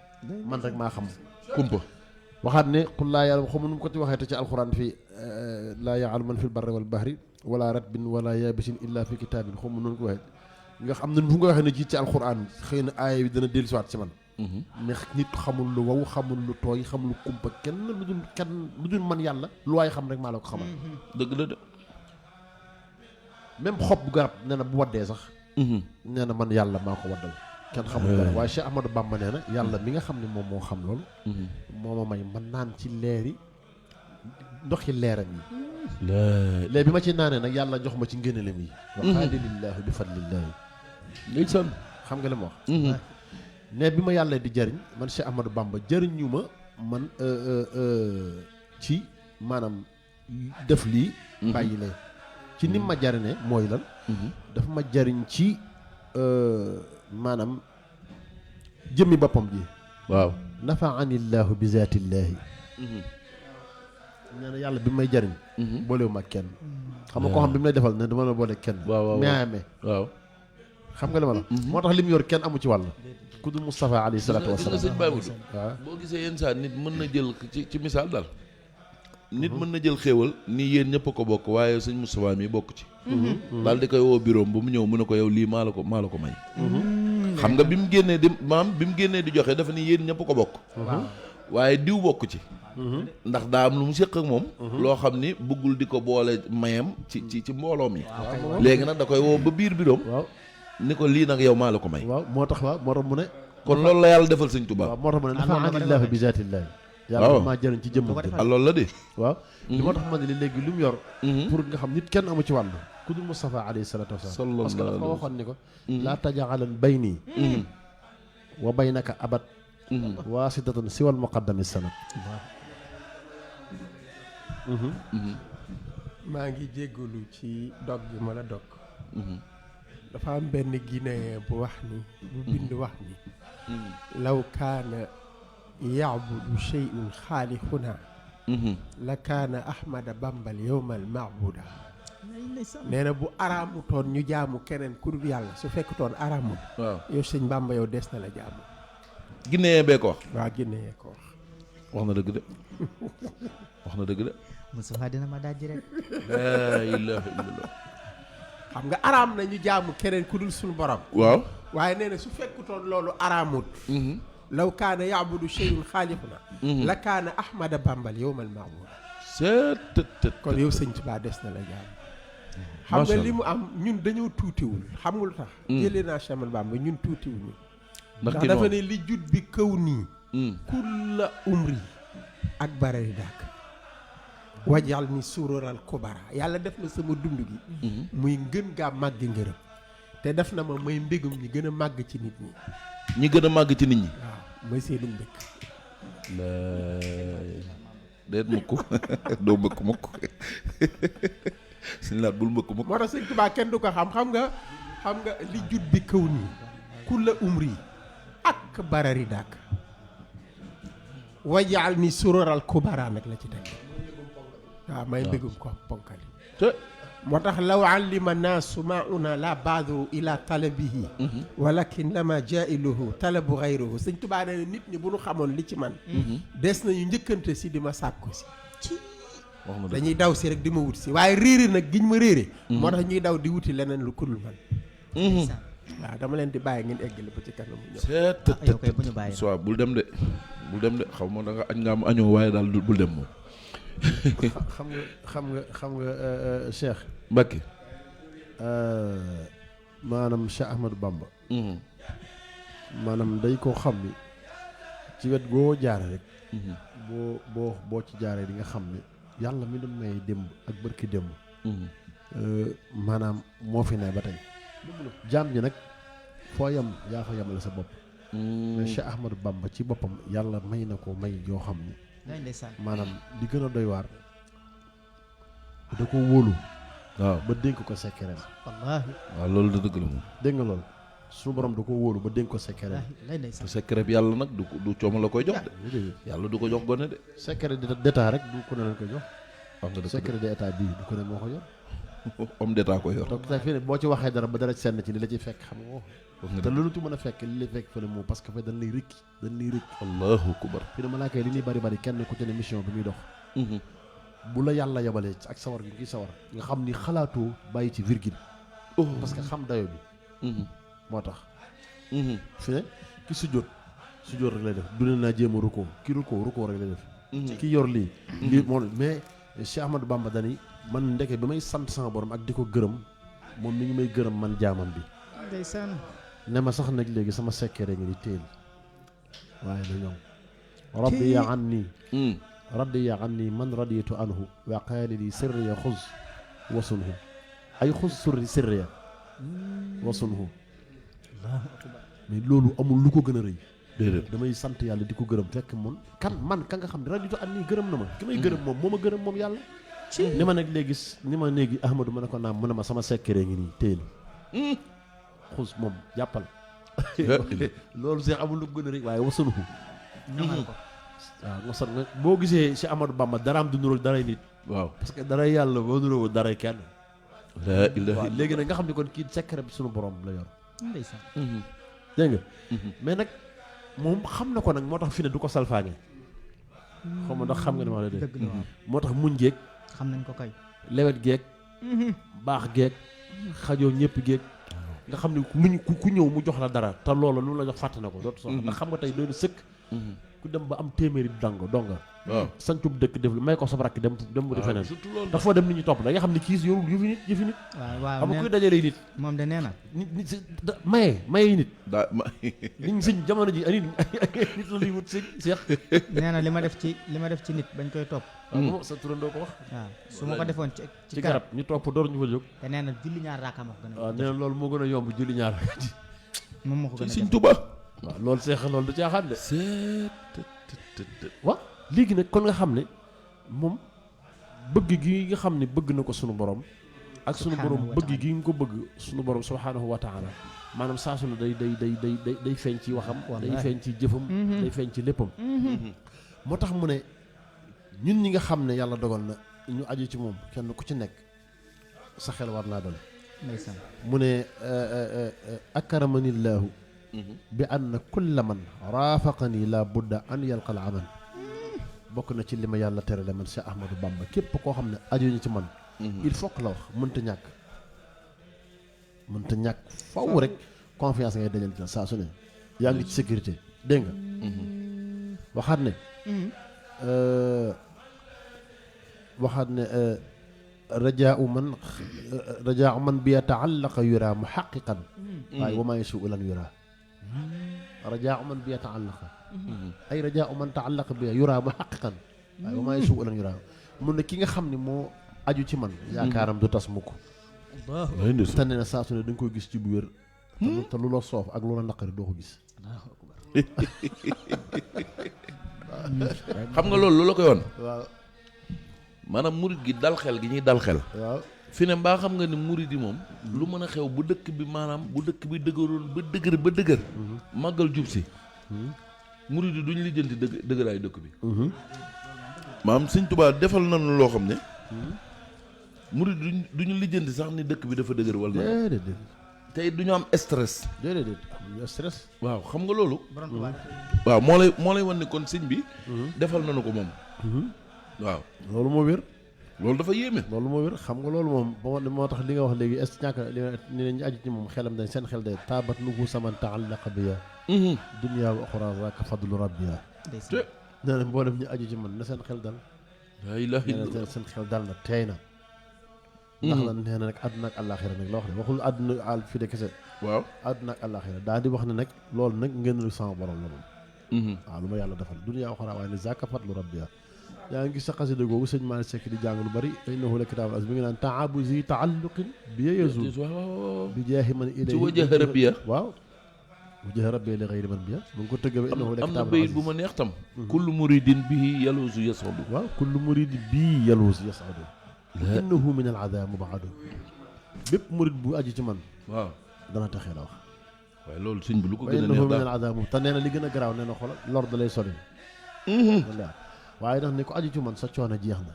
man rek maa xam kumpa waxaat ne qul laa ya'lamu xamu nu mu ko ci waxee te ci alxuraan fii laa ya'lamu man fil barri wal bahri wala ratbin wala yabisin illa fi kitaabin xamu noonu ko waxee nga xam ne fu nga waxee ne ji ci alxuraan xëy na aaya bi dana dellusiwaat ci man mais nit xamul lu wow xamul lu tooy xamul lu kumpa lu dul man yàlla lu waay xam rek maa la ko xamal dëgg la de même xob bu garab nee na bu waddee sax nee na man yàlla maa ko waddal kenn xamul dara waaye Cheikh Ahmadou Bamba nee na yàlla mi nga xam ne moom moo xam loolu moo ma may man naan ci leeri ndoxi leeram yi léegi bi ma ci naanee nag yàlla jox ma ci ngëneelam yi waxaadi lillaahi bi fadlillaahi ndeysaan xam nga li ma wax ne bi ma yàlla di jëriñ man Cheikh Ahmadou Bamba jëriñu ma man ci maanaam def lii bàyyi lee ci nim ma jariñee mooy lan dafa ma jariñ ci maanaam jëmmi boppam ji waaw nafaanillaahu bi zaatillaahi nee na yàlla bi may jariñ boolewu ma kenn xam nga koo xam bi may defal ne dama la boole kenn meame waaw xam nga li ma la moo tax li mu yor kenn amu ci wàll ku dul Moustapha alayhi salaatu wa salaam sëñ Baye Modou waaw boo gisee yenn saa nit mën na jël ci misaal daal nit mën na jël xéewal nii yéen ñëpp a ko bokk waaye sëñ Moustapha mi bokk ci daal di koy woo bureau ba mu ñëw mu ne ko yow lii maa la ko may xam nga bi mu génnee di joxe dafa ni yéen ñëpp ko bokk waaye diw bokk ci ndax daa am lu mu séq ak moom loo xam ni bëggul di ko boole mayam ci mbooloo mi léegi nag da koy woo ba biir biroom waaw ni ko lii nag yow maa la ko may waaw moo tax mu ne kon loolu la yàlla defal sëñ Tuubaa waaw moo tax mu ne nafaanillaahi bi zaatillaahi yàlla maa jëriñ ci jëmm loolu la de waaw li moo tax ma ne léegi lu mu yor pour nga xam nit kenn amu ci wàll ku dul Moustapha alayhi salaatu wasalaam parce que dafa waxoon ni ko laa tajaalan bayni wa baynaka abad waasidatan siwal muqaddami sanad maa ngi jéggalu ci dog gi ma la dog dafa am benn Guinéen bu wax ni bu bind wax ni law kaana yaabudu shay'un xaalixuna la kaana ahmada bambal yowmal maabuda nee na bu araamutoon ñu jaamu keneen ku dul yàlla su fekkutoon araamut waaw yow sëñ Bamba yow des na la jaamu Guinéen bee ko wax waa Guinéen ko wax na dëgg de wax na dëgg de Moustapha dina ma dajji rek laa ilaaha illallah xam nga araam na ñu jaamu keneen ku dul suñu borom waaw waaye nee na su fekkutoon loolu araamut law kaana yaabudu shay'un xaalixuna la kaana ahmada bambal yowmal maabuda kon yow sëñ Tuubaa des na la jaamu xam nga li mu am ñun dañoo tuutiwul xam nga lu tax jëlee naa Cheikh Ahmadou Bamba ñun tuutiwul ndax dafa ne li jut bi kaw nii kulla umri ak barari dàkk wajal ni suróoral kubara yàlla def na sama dund gi muy ngën gaa màggi ngërëm te def na ma may mbégum ñi gën a màgg ci nit ñi gën a màgg ci nit ñi waaw may seenu mbég déet mukk doo mbëkk mukk suñu laat bul mbëkk mukk moo tax sëñ Tuubaa kenn du ko xam nga li jut bi kaw nii kulla umri ak barari dàkk wajal ni suróoral kubara nag la ci teg waaw may mbégum ko ponkali moo tax law allima naasu mauna la baadu ila talabihi walakin lama jailuhu talabu xayruhu sëñ Tuubaa nee na nit ñi bu ñu xamoon li ci man des nañu njëkkante si di ma sàkku si dañuy daw si rek di ma wut si waaye réere nag giñ ma réere moo tax ñuy daw di wuti leneen lu kudul man waaw dama leen di bàyyi ngeen eggale ba ci kanam mu ñëw yow koy bu ñu bàyyi soit bul dem de xaw ma da nga añ nga am añoo waaye daal bul dem moom xam nga Cheikh Mbacké maanaam Cheikh Ahmadou Bamba maanaam day koo xam ni ci wet goo jaare rek boo ci jaaree di nga xam ne yàlla mi doon may démb ak bërki démb maanaam moo fi ne ba tey jaam ñi nag foo yem yaa fa yemale sa bopp mais Cheikh Ahmadou Bamba ci boppam yàlla may na ko may yoo xam ni maanaam li gën a doy waar da ko wóolu waaw ba dénk ko sekkereem wallaahi waaw loolu da dëgg la moom dégg nga loolu suñu borom da ko wóolu ba dénk ko sekkereem te secret bi yàlla nag du cooma la koy jox de yàlla du ko jox gone de secret d'état rek du ko ne lañ ko jox wax nga dëgg secret d'état bii du ko ne moo ko yor homme d'état ko yor donc tey fii ne boo ci waxee dara ba dara senn ci li la ci fekk xam nga te loolu tu mën a fekk li lay fekk fële moom parce que fa dañ lay rëkki allahu akbar. fi ne malaaka yi li ñuy bari kenn ku ci ne mission bi muy dox bu la yàlla yabalee ak sawar gi ngi sawar nga xam ni xalaatoo bàyyi ci virgule parce que xam dayo bi moo tax fi ne ki sujjóot rek lay def du ne naa jéem a rukkoo ki rukkoo rek lay def ki yor lii moom mais Cheikh Ahmadou Bamba dani man ndeke bi may sant sama borom ak di ko gërëm moom mi ngi may gërëm man jaamam bi ndeysaan ne ma sax nag léegi sama sekkere ngi di téel waaye na ñoom radiya anni man raditu anhu wa qaala li sirriya xuz wasunhu ay xuz sirriya wasunhu mais loolu amul lu ko gën a rëy déedéet damay sant yàlla di ko gërëm fekk man ka nga xam ne raditu anni gërëm na ma ki may gërëm moom moo ma gërëm moom yàlla ni ma nag léegi Ahmadou ma ne ko naam mu ne ma sama sekkere ngi nii téel xuz moom jàppal loolu Cheikh amul lu ko gën a rëy waaye wasunhu waaw nga sot nga boo gisee si Amadou Bamba daraam du nuróol daray nit waaw parce que daray yàlla boo nuróowul daray kenn la ilaha waaw léegi nag nga xam ne kon kii secret bi suñu borom la yor ndeysaan dégg nga mais nag moom xam na ko nag moo tax fi ne du ko salfaañe xaw ma ndax xam nga ne ma la dégg moo tax muñ geeg xam nañ ko kay lewet geeg baax geeg xajoo ñëpp geeg nga xam ne ku ñëw mu jox la dara te loolu lu la jox fàtte na ko dootu soxla ndax xam nga tey doy na sëkk ku dem ba am téeméeri donga waaw sancub dëkk def lu may ko sa rakk dem mu di feneen dafa dem nit ñi topp da nga xam ne kiis yorul yëfi nit waaw xam nga kuy dajalee nit moom de nee na nit si maye nit liñ sëñ jamono ji ay nit la luy wut sëñ Seex nee na li ma def ci nit bañ koy topp waaw sa turandoo ko wax waaw su ma ko defoon ci garab ñu topp door ñu fa jóg te nee na julli ñaar raaka ma ko gën a waaw nee na loolu moo gën a yomb julli ñaar moom moo ko gën a Sëñ Tuubaa waaw loolu Seex loolu du caaxaan de waaw léegi nag kon nga xam ne moom bëgg gi nga xam ne bëgg na ko sunu borom ak sunu borom bëgg gi nga ko bëgg sunu borom subhaanahu wa taala maanaam saa su ne day feeñ ci waxam day feeñ ci jëfam day feeñ ci léppam moo tax mu ne ñun ñi nga xam ne yàlla dogal na ñu aju ci moom kenn ku ci nekk sa xel war naa dal mu ne akaramanillaahu bi anna kulla man raafaqani la budda an yalqa al amal bokk na ci li ma yàlla terale man Cheikh Ahmadou Bamba képp koo xam ne ajuñu ci man il faut que la wax mënta ñàkk faw rek confiance ngay dajal ci saa su ne yaa ngi ci sécurité dégg nga waxaat ne rajaau man bi yataallaqa yura muhaqiqan waaye wa maa yasuu lan yura rajaau man bi yataallaqa ay rajaau man taallaqa bi yura muhaqiqan waaye wa maa yasuu lan yura mun ne ki nga xam ne moo aju ci man yaakaaram du tas mukk te nee na saa su ne da nga koy gis ci bu wér te lu la soof ak lu la naqari doo ko gis xam nga loolu lu la koy woon waaw maanaam murit gi dal xel gi ñuy dal xel waaw fi ne mbaa xam nga ni murit yi moom lu mën a xew bu dëkk bi maanaam bu dëkk bi dëgëroon ba dëgër màggal jub si murit yi duñu lijjanti dëgëraayu dëkk bi maam Sëñ Tuubaa defal nañu loo xam ne murit duñu lijjanti sax ni dëkk bi dafa dëgër wala déedéet tey duñu am stress déedéet amuñu stress waaw xam nga loolu waaw moo lay wan ni kon sëñ bi defal nañu ko moom waaw loolu moo wér loolu dafa yéeme loolu moo wér xam nga loolu moom moo tax li nga wax léegi est ñàkk ni ñu aju ci moom xelam dañ seen xel day taabat nufu saman taallaqa biya dunya wa uxra zaka fadlu rabbiya nee na mboolem ñu aju ci man na seen xel dal laa ilaaha illallaah seen xel dal na teey na ndax la nee na nag àdduna ak àllaaxira nag la wax de waxul àdduna al fi de kese waaw àdduna ak àllaaxira daal di wax ne nag loolu nag ngeen lu sama borom la moom waaw lu ma yàlla defal dunya wa uxra waaye ne zaka fadlu rabbiya yaa ngi gis sa xasida googu sëñ Malick Seck di jàng lu bari innahu la kitaabul aziz mi ngi naan taabuzi taalluqin bi yazul bi jaahi man ilayhi ci wajah rabbiya waaw wajah rabbiya li ghayri man biya mu ngi ko tëgg ba innahu la am na kitaabul bayit aziz bu ma neex tam kullu muridin bihi yaluusu yasadu waaw kullu muridin bii yaluusu yasadu innahu min al adaa mubaadu bépp murid bu aju ci man waaw dana taxee la wax waaye loolu sëñ bi lu ko gën a innahu neex min al daal adaa mu te nee na li gën a garaaw nee na xoolal lor da lay sori waaye nag ni ko aju ci man sa coono jeex na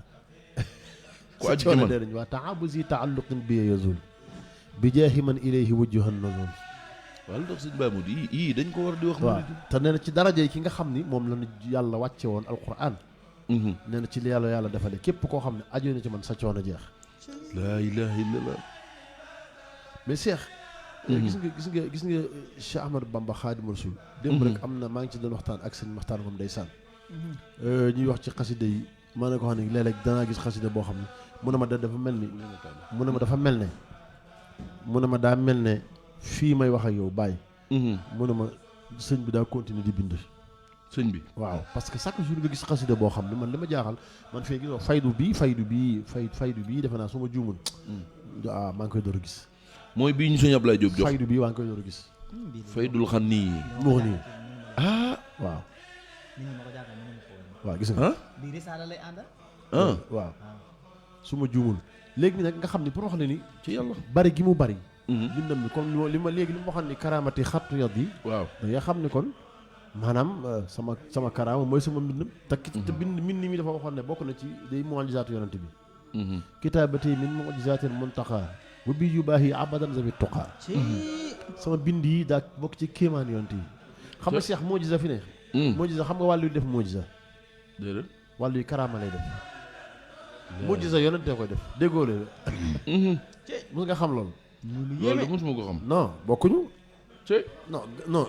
ku aju ci man dee nañ waa taabuzi taalluqin bi yazul bi jaahi man ilayhi wujjuhan nazul wala ndax sëñ Baye Modou yii dañ ko war di wax. waaw te nee na ci daraja yi ki nga xam ni moom la ñu yàlla wàcce woon alquran. nee na ci li yàlla defale képp koo xam ne aju na ci man sa coono jeex. laa ilaha illallah. mais Cheikh. gis nga Cheikh Ahmadou Bamba Xaadimu Rasuul. démb rek am na maa ngi ci doon waxtaan ak sëñ Maxtaar moom ndeysaan. ñuy wax ci xasida yi maa ne ko xam ne léeg-léeg danaa gis xasida boo xam ne mu ne ma dafa mel ni. mu ne ma dafa mel ne. mu ne ma daa mel ne fii may wax ak yow bàyyi. mu ne ma sëñ bi daa continuer di bind. sëñ bi waaw parce que chaque jour nga gis xasida boo xam ne man li ma jaaxal man fee gis faydu bii defe naa su ma juumul. maa ngi koy door a gis. mooy bii ñu sëñ Ablaye Diop jox faydu bii maa ngi koy door a gis. faydul xam nii. moo nii waaw. waaw gis nga. bii risaala lay àndal. waaw su ma juumul léegi nag nga xam ne pour wax ne ni ci yàlla bari gi mu bari. bindam bi comme li ma waxoon ni karaamati xattu yat yi. waaw da nga xam ne kon maanaam sama karaama mooy sama mbindam. te mbind mi dafa waxoon ne bokk na ci day mu'jizaatu yonent bi. kitaabati min mu'jizaatil muntaqa wa bi yu baax yi abadan zawi tuqa. sama bind yi daa bokk ci kéemaan yonent yi. xam nga Cheikh mu'jiza fi ne. mu'jiza xam nga wàllu yu def mu'jiza. déedéet wàllu yu karaama lay def. mu'jiza yonentee koy def déggoo leen. mos nga xam loolu. loolu mosuma ko xam. non bokkuñu. non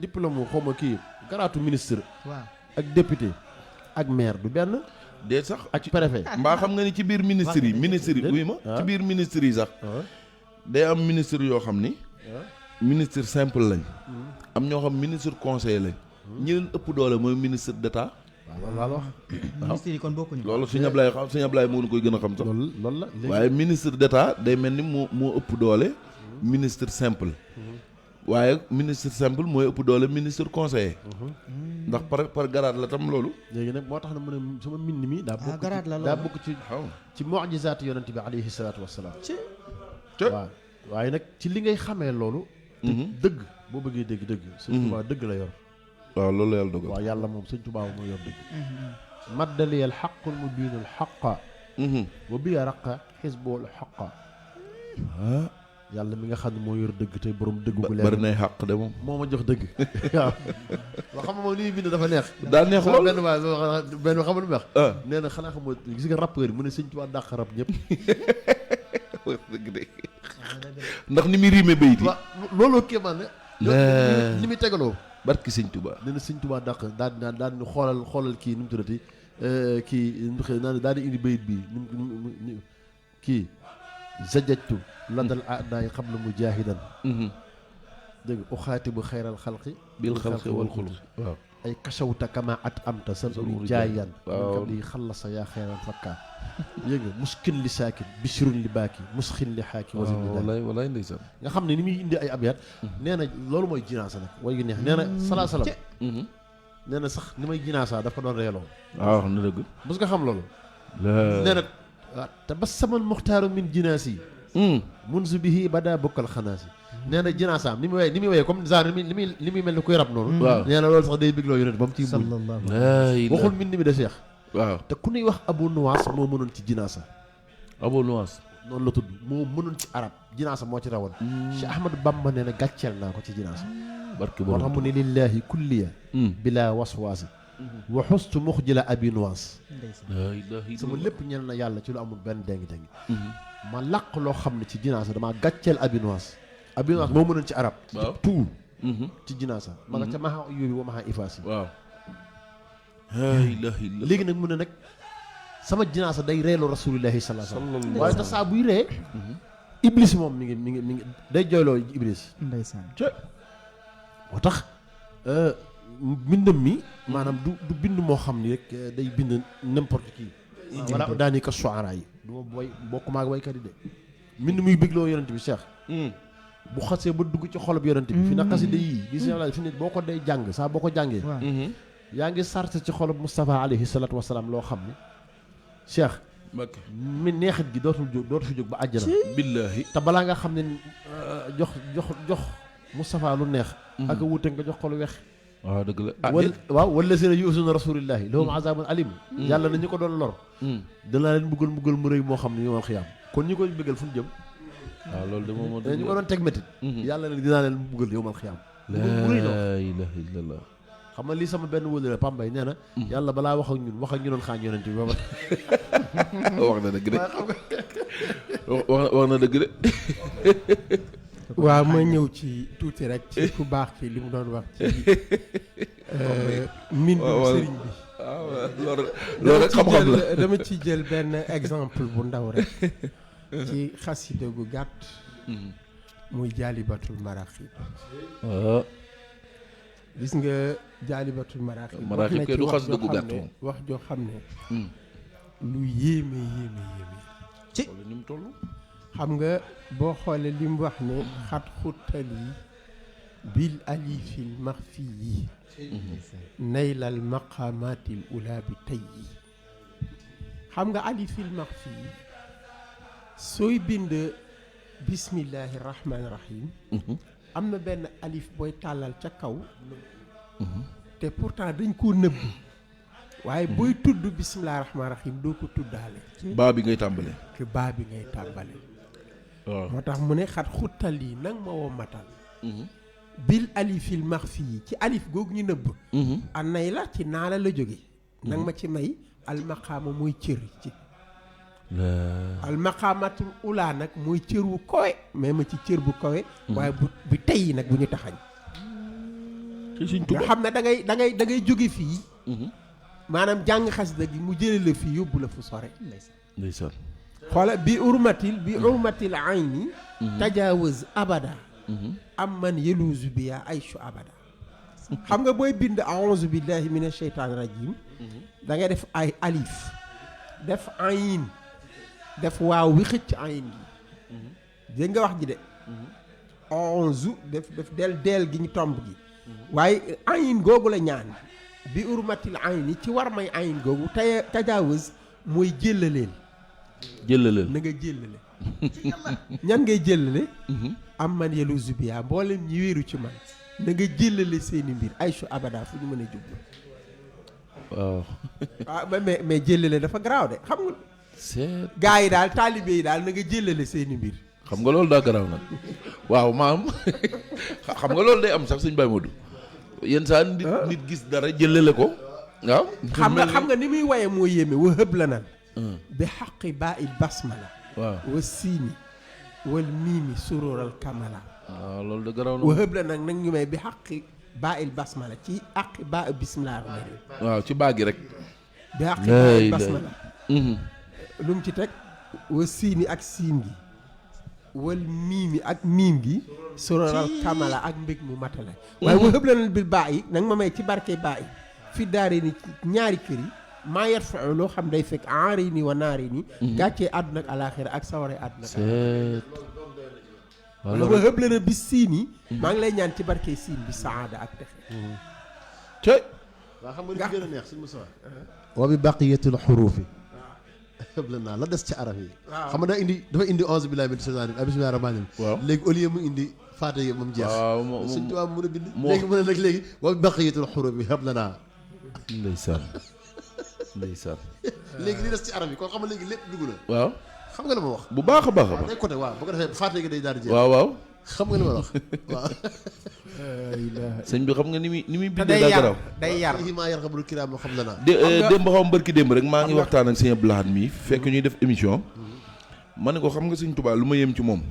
diplôme xaw ma kii garaatu ministre. waaw ak député ak maire du benn. déet sax ak préfet. mbaa xam nga ni ci biir ministre yi wuy ma ci biir ministre yi sax. day am ministre yoo xam ni. ministre simple lañ. am ñoo xam ministre conseil lañ. ñi leen ëpp doole mooy ministre d'état. waaw loolu wax. ministre yi kon bokkuñu. loolu sëñ Ablaye moo koy gën a xam sax. loolu la waaye ministre d'état day mel ni moo ëpp doole. ministre simple. waaye ministre simple mooy ëpp doole ministre conseiller. ndax par garaat la tam loolu. léegi nag moo tax na mu ne sama mbind mi. garaat la daa bokk ci mu'jizaat yonent bi alayhi salaatu wassalaam. waaw waaye nag ci li ngay xamee loolu. dëgg boo bëggee dëgg. Sëñ Tuubaa dëgg la yor. waaw loolu la yàlla dogal. waaw yàlla moom Sëñ Tuubaa moo yor dëgg. maddaliyal xaqul mubiinul xaqa. wa biya raqa xisbul xaqa. yàlla mi nga xam ne moo yor dëgg te borom dëgg gu leer bari nay xàq de moom. moo ma jox dëgg. waaw. loo xam ne moom li muy bind dafa neex. daa neex lool benn xam lu mu wax. nee na xanaa xam nga gis nga rappeur yi mu ne Sëñ Tuubaa dàq rap ñëpp. dëgg de ndax ni muy riime bayit yi. waaw looloo kéemaan ne. ni muy tegaloo. barki Sëñ Tuubaa. nee na Sëñ Tuubaa dàq daal di xoolal kii nu mu tuddati kii daal di indi bayit bii ni kii zajajtu ladal aadaay qabla mujaahidan. dégg nga uxaatibu xayral xalqi bil xalqi wal xulqi waaw. ay kashawta kama at amta sa uri jaayan. waaw kam li xallasa yaa xayral fakka. yéeg nga muskin li saakin bishrun li baaki musxin li xaaki wasin li daay. walaay ndeysaan. nga xam ne ni muy indi ay abyaat. nee na loolu mooy jinaasa nag way gu neex nee na salaa salaam. nee na sax ni may jinaasa dafa doon reeloo. waaw wax na dëgg. mos nga xam loolu. nee na tabassamal muxtaaru min jinaasi. munzu bihi bada bokkal xanaasi. nee na jinaasaam ni muy woyee comme genre li muy mel ni kuy rab noonu. waaw nee na loolu sax day bigloo yonent ba mu ciy muñ. waxul mbind mi de Cheikh. waaw te ku ñuy wax Abu Nuwaas moo mënoon ci jinaasa. Abu Nuwaas noonu la tudd moo mënoon ci arab jinaasa moo ci rawoon. Cheikh Ahmadou Bamba nee na gàcceel naa ko ci jinaasa. barke moo tax mu ne lillahi kulliya bila waswaasi wa xustu muxjila Abi Nuwaas. sama lépp ñel na yàlla ci lu amul benn déngi-déngi. ma làq loo xam ne ci jinaasa damaa gàcceel Abi Nuwaas. Abi Nuwaas moo mënoon ci arab. waaw tout ci jinaasa. ma nga ca maxa yóbbi wa maxa ifaas yi. waaw. léegi nag mu ne nag sama jinaasa day reeloo rasulillahi sallallahu alayhi wasallam. waaye te saa buy ree. iblis moom mi ngi day jooyloo iblis. ndeysaan. moo tax mbindam mi maanaam du bind moo xam ni rek day bind n'importe qui. wala daani ka suara yi. du ma way bokkuma ak waykat yi de. mbind muy bigloo yonent bi Cheikh. bu xasee ba dugg ci xolub yonent bi. fi na xasida yii gis nga fi nit boo ko dee jàng saa boo ko jàngee. yaa ngi sart ci xolub Moustapha alayhi salaatu wasalaam loo xam ni Cheikh. mi neexit gi dootu fi jóg ba àjjana. billaahi. te balaa nga xam ne jox Moustapha lu neex. ak a wuute nga jox ko lu weex. waaw dëgg la waaw wala seen yuusuna rasulillahi lahum azabun alim. yàlla na ñu ko doon lor. danaa leen bëggal mu rëy moo xam ne yow xiyaam. kon ñi koy bëggal fu ñu jëm. waaw loolu de moom ñu ko doon teg métit yàlla ne dinaa leen buggal yow mal xiyaam laa ilaaha illallah. xam nga lii sama benn wóolare Pambay nee na yàlla balaa wax ak ñu doon xaañ yonent bi ba wax na dëgg de wax na dëgg de. waaw ma ñëw ci tuuti rek ci ku baax ki li mu doon wax ci mbindum sëriñ bi. waaw loolu rek xam-xam la dama ci jël benn exemple bu ndaw rek ci xasida gu gàtt muy jaalibatul maraaxib. gis nga jaalibatul maraaxib maraaxib kay du xasida gu gàtt wax joo xam ne lu yéeme ci ni mu toll. xam nga boo xoolee li mu wax ne xat xuttali bil alifil maxfi yi naylal maqamatil ula bi tey yi. xam nga alifil maxfi yi sooy bind bismillahi rahmaani rahim am na benn alif booy tàllal ca kaw te pourtant dañ koo nëbb waaye booy tudd bismillahi rahmaani rahim doo ko tuddaale baa bi ngay tàmbale. te baa bi ngay tàmbale. waaw moo tax mu ne xat xuttal yi nag ma woo matal bil alifil maxfi yi ci alif googu ñu nëbb a nay la ci naala la jóge nag ma ci may almaqaama mooy cër ci almaqaamatul ulaa nag mooy cër wu kowe mais ma ci cër bu kowe waaye bu tey nag bu ñu taxañ nga xam ne da ngay jóge fii maanaam jàng xasida gi mu jële la fii yóbbu la fu sore ndeysaan. xoola bi urmatil ayni tajaawaz abada am man yeluusu bi yaa aychu abada. xam nga booy bind a'uuzu billahi mina sheytaani rajim da ngay def ay alif def ayin def waaw wi xëcc ayin gi dégg nga wax ji de a'uuzu def deel gi ñu tomb gi waaye ayin googu la ñaan bi urmatil ayni ci war may ayin googu tajaawaz mooy jëllaleel na nga jëllale ñan ngay jëllale am man yelu zubiya mboolem ñi wéeru ci man na nga jëllale seeni mbir aychu abada fu ñu mën a jublu. waaw. mais jëllale dafa garaaw de xam nga gaa yi daal taalibe yi daal na nga jëllale seeni mbir. xam nga loolu daa garaaw nag waaw maam xam nga loolu day am sax suñ Baye Modou yenn saa nit gis dara jëllale ko waaw. xam nga ni muy waye moo yéeme wa hëb la nan bi xaqi baa il basmala waaw wa siini wal miimi suróoral kamala. waaw loolu de garaaw na. wa hëb la nag ñu may bi xaqi baa il basmala ci aqi baa bismillah rahmaani rahim. waaw ci baa gi rek. bi xaqi baa il basmala. lu mu ci teg wa siini ak siin gi wal miimi ak miim gi suróoral kamala ak mbég mu matale. waaye wa hëb la nan bil baa yi nag ma may ci barke baa yi fi daare ni ñaari kër yi. maa yat fa loo xam day fekk enri ni wa naari ni gàccee àdduna ak alaaxira ak saware àdduna ak alaaxira ba hëb la na bi siin yi maa ngi lay ñaan ci barke siin bi saada ak texe te waa xam nga li gën a neex suñu Moussa wa bi baqiyatul xuruufi hëb la naa la des ci araf yi xam nga dafa indi onze billahi min shaytaani rajim bismillahi rahmaani rahim waaw léegi au lieu mu indi faate yi moom jeex suñ tubaab mu mën a bind léegi mu ne nag léegi wa bi baqiyatul xuruufi hëb la naa ndeysaan ndeysaan léegi li des ci arab yi kon xam nga léegi lépp dugg na. waaw xam nga la ma wax. bu baax a baax a baax. day côté waaw bu ko defee fàtte gi day daal di jeex. waaw waaw. xam nga li ma wax waaw. sëñ bi xam nga ni muy bindee daa garaaw. day yar maa yar xamul kiraam xam la naa. démb xaw ma barki démb rek maa ngi waxtaan ak sëñ Abdou Lahad mi fekk ñuy def émission. ma ne ko xam nga sëñ Tuubaa lu ma yem ci moom.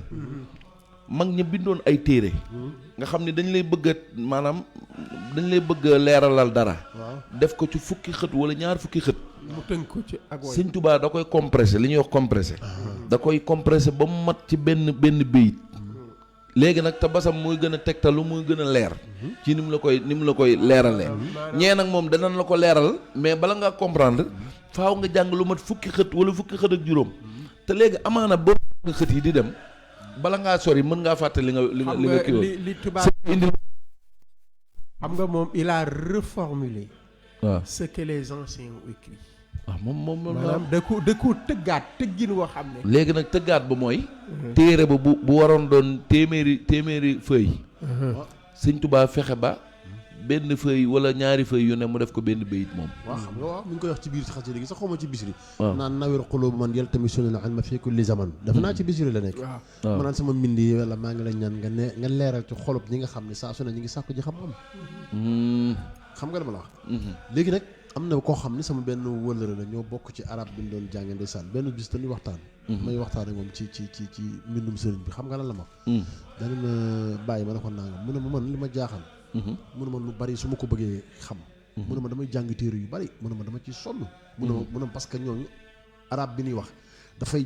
mag ña bindoon ay téere. nga xam ne dañ lay bëgg a maanaam dañ lay bëgg a leeralal dara. def ko ci fukki xët wala ñaar fukki xët. mu tënk ko ci ak sëñ Tuubaa da koy compressé li ñuy wax compressé. da koy compressé ba mu mat ci benn béyit. léegi nag te basam muy gën a tegtalu muy gën a leer. ci ni mu la koy leeralee. ñee nag moom danañ la ko leeral mais bala ngaa comprendre faaw nga jàng lu mat fukki xët wala fukki xët ak juróom. te léegi amaana boo nga xët yi di dem. bala ngaa sori mën ngaa fàtte li nga kii li tubaab xam nga moom il a reformulé ce que les anciens ont écrit. moom maanaam da ko tëggaat tëggin woo xam ne. léegi nag tëggaat ba mooy. téere ba bu waroon doon téeméeri feuille. sëñ Tuubaa fexe ba benn feuille wala ñaari feuille yu ne mu def ko benn bayit moom. waaw xam nga waaw mi ngi koy wax ci biir xasida gi sax xawma ci bisri waaw naan nawir qulub man yaltamisuna al-ilma fi kulli zaman dafa naa ci bisri la nekk ma naan sama mbind yi wala maa ngi la ñaan nga leeral ci xolub ñi nga xam ne saa su ne ñi ngi sàkku ji xam-xam xam nga dama la wax léegi nag am na koo xam ne sama benn wëllëre la ñoo bokk ci arab bi ñu doon jànge ndeysaan benn bis dañuy waxtaan may waxtaan ak moom ci mbindum sëriñ bi xam nga lan la ma dana ma bàyyi ma ne ko nanga mu ne ma man li ma jaaxal mu ne ma lu bari su ma ko bëggee xam mu ne ma damay jàng téere yu bari mu ne ma dama ci sonn mu ne ma parce que ñooñu arab bi ñuy wax dafay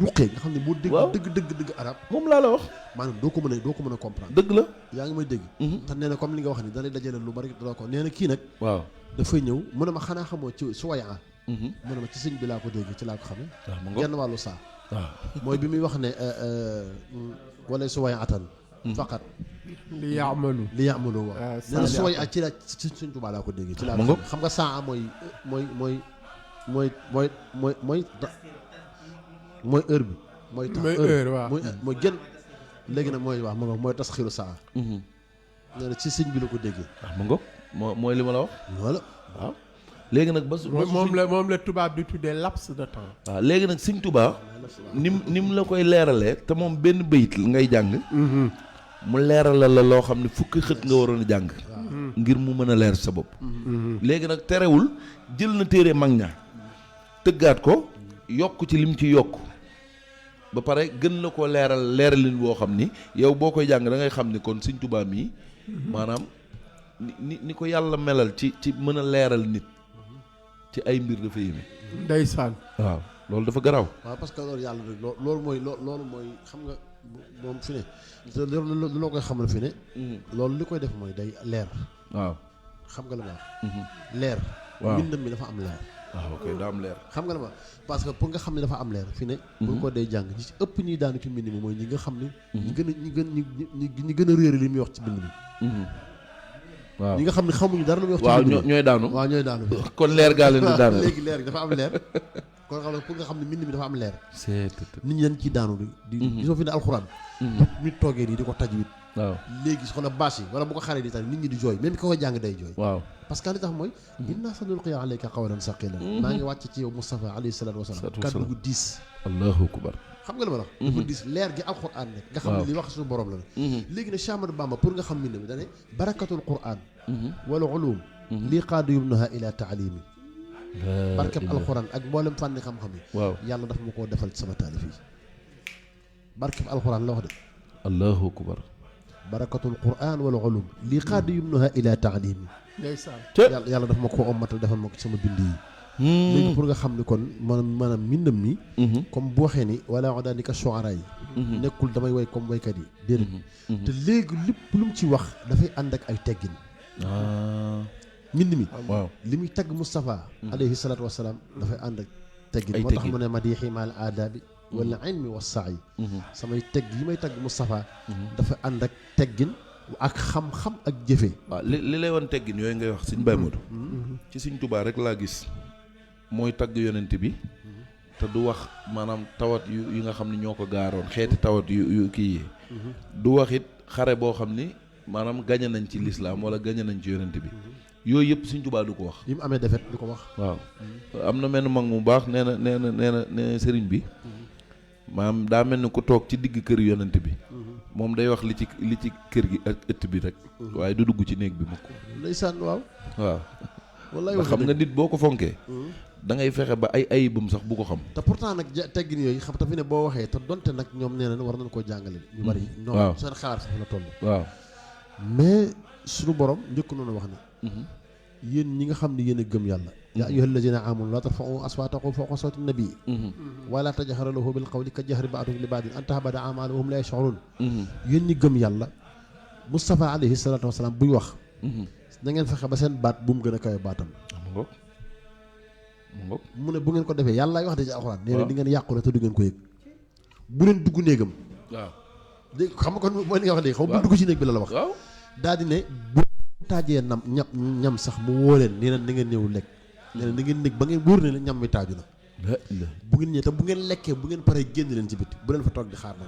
ruqee nga xam ne boo dégg dëgg arab moom laa la wax maanaam doo ko mën a comprendre dëgg la yaa ngi may dégg te nee na comme li nga wax ni danay dajale lu bari doo ko nee na kii nag waaw dafay ñëw mu ne ma xanaa xamoo ci su way mu ne ma ci sëñ bi laa ko dégg ci laa ko xamee genn wàllu saa mooy bi muy wax ne wala su way atan faqat li yaamalu waaw nee na su way at ci la ci sëñ Tuubaa laa ko dégg ci laa ko xam nga saa mooy heure bi mooy tax heure waaw mooy gën léegi nag mooy wax ma nga mooy tas xiru saa nee na ci sëñ bi la ko déggee ma nga mooy li ma la wax voilà waaw léegi nag moom la tubaab di tuddee laps de temps waaw léegi nag sëñ Tuubaa nim la koy leeralee te moom benn bayit ngay jàng mu leerala la loo xam ne fukki xët nga waroon a jàng ngir mu mën a leer sa bopp léegi nag terewul jël na téere mag ña tëggaat ko yokk ci lim ci yokk ba pare gën la ko leeralin boo xam ni yow boo koy jàng da ngay xam ni kon sëñ Tuubaa mii maanaam ni ko yàlla melal ci mën a leeral nit ci ay mbir dafa yéeme ndeysaan waaw loolu dafa garaaw waaw parce que loolu yàlla rek loolu mooy xam nga moom fi ne lu loo koy xamal fi ne loolu li koy def mooy day leer waaw xam nga la ma wax leer mbindam mi dafa am leer waaw ok daa am leer xam nga la ma parce que pour nga xam ne dafa am leer fi ne bu ko dee jàng ñi ci ëpp ñuy daanu ci mbind mi mooy ñi nga xam ne ñi gën a réere li muy wax ci mbind mi waaw ñi nga xam ne xamuñu dara lu muy wax ci mbind mi ñooy daanu kon leer gaa leen di daanu léegi leer gi dafa am leer kon xam ne pour nga xam ne mbind mi dafa am leer nit ñi dañ ciy daanu di gisoo fi ne alxuraan nit toogee nii di ko tajwid waaw léegi soxna bâche yi wala bu ko xaree di tari nit ñi di jooy même ki koy jàng day jooy waaw parce que li tax mooy inna sanulqi alayka qawlan saqilan maa ngi wàcc ci yow Moustapha alayhi salaatu wasalaam kàddu gu diis allahu akbar xam nga li ma la wax dafa diis leer gi alquran nekk nga xam ne li wax suñu borom la léegi ne Cheikh Ahmadou Bamba pour nga xam mbind mi dane barakatul quran wala ulum lii qaadu yumnaha ila taalimi barkeb alquran ak mboolem fànni xam-xam yi waaw yàlla dafa ma koo defal ci sama taalif yi barkeb alquran la wax de allahu akbar barakatul quran wala ulum lii qaadu yumnaha ila taalimi yàlla dafa ma ko ommatal defal ma ko ci sama bind yi léegi pour nga xam ni kon maanaam mbindam mi comme bu waxee ni wala wax daal ni ka shu'ara yi nekkul damay way comme waykat yi déedéet te léegi lépp lu mu ci wax dafay ànd ak ay teggin mbind mi waaw li muy tagg Moustapha alayhi salaatu wasalaam dafay ànd ak teggin moo tax mu ne madiixi maal aadaabi wala ilmi wa sa'i samay tegg yi may tagg Moustapha dafa ànd ak teggin ak xam-xam ak jëfe waaw li lay wan teggin yooyu ngay wax sëñ Baye Modou ci sëñ Tuubaa rek laa gis mooy tagg yonent bi te du wax maanaam tawat yu nga xam ne ñoo ko gaaroon xeeti tawat yu kii yi du wax it xare boo xam ni maanaam gañe nañ ci lislaam wala gañe nañ ci yonent bi yooyu yëpp sëñ Tuubaa du ko wax yi mu amee defet du ko wax waaw am na menn mag mu baax nee na sëriñ bi maanaam daa mel ni ku toog ci digg kër yonent bi moom day wax li ci kër gi ak ëtt bi rek waaye du dugg ci néeg bi mukk ndeysaan waaw wallaay ba xam nga nit boo ko fonkee da ngay fexe ba ay ayibam sax bu ko xam te pourtant nag teggin yooyu xam te fi ne boo waxee te donte nag ñoom nee nañ war nañ koo jàngale ñu bari ñoom seen xalaat sax la toll waaw mais suñu borom njëkk noonu wax ne yéen ñi nga xam ne yéen a gëm yàlla yaa ayyuhal lazina amanu laa tarfa'u aswaatakum fawqa sawti nabi wala tajharu lahu bil qawli ka jahri ba'dikum li ba'din an tahbata a'malukum wa hum la yash'urun yéen ñi gëm yàlla Moustapha alayhi salaatu wasalaam buy wax na ngeen fexe ba seen baat bu mu gën a kawe baatam mu ne bu ngeen ko defee yàlla lay wax de ci alxuraan nee na di ngeen yàqule te du ngeen ko yëg bu leen dugg néegam waaw dégg xam nga kon mooy li nga wax léegi xaw bu dugg ci néeg bi la wax daal di ne bu taajee ñam sax mu woo leen nee na da ngeen ñëw lekk nee na da ngeen nekk ba ngeen wóor ne ñam mi taaju na bu ngeen ñëwee te bu ngeen lekkee bu ngeen paree génn leen ci biti bu leen fa toog di xaar na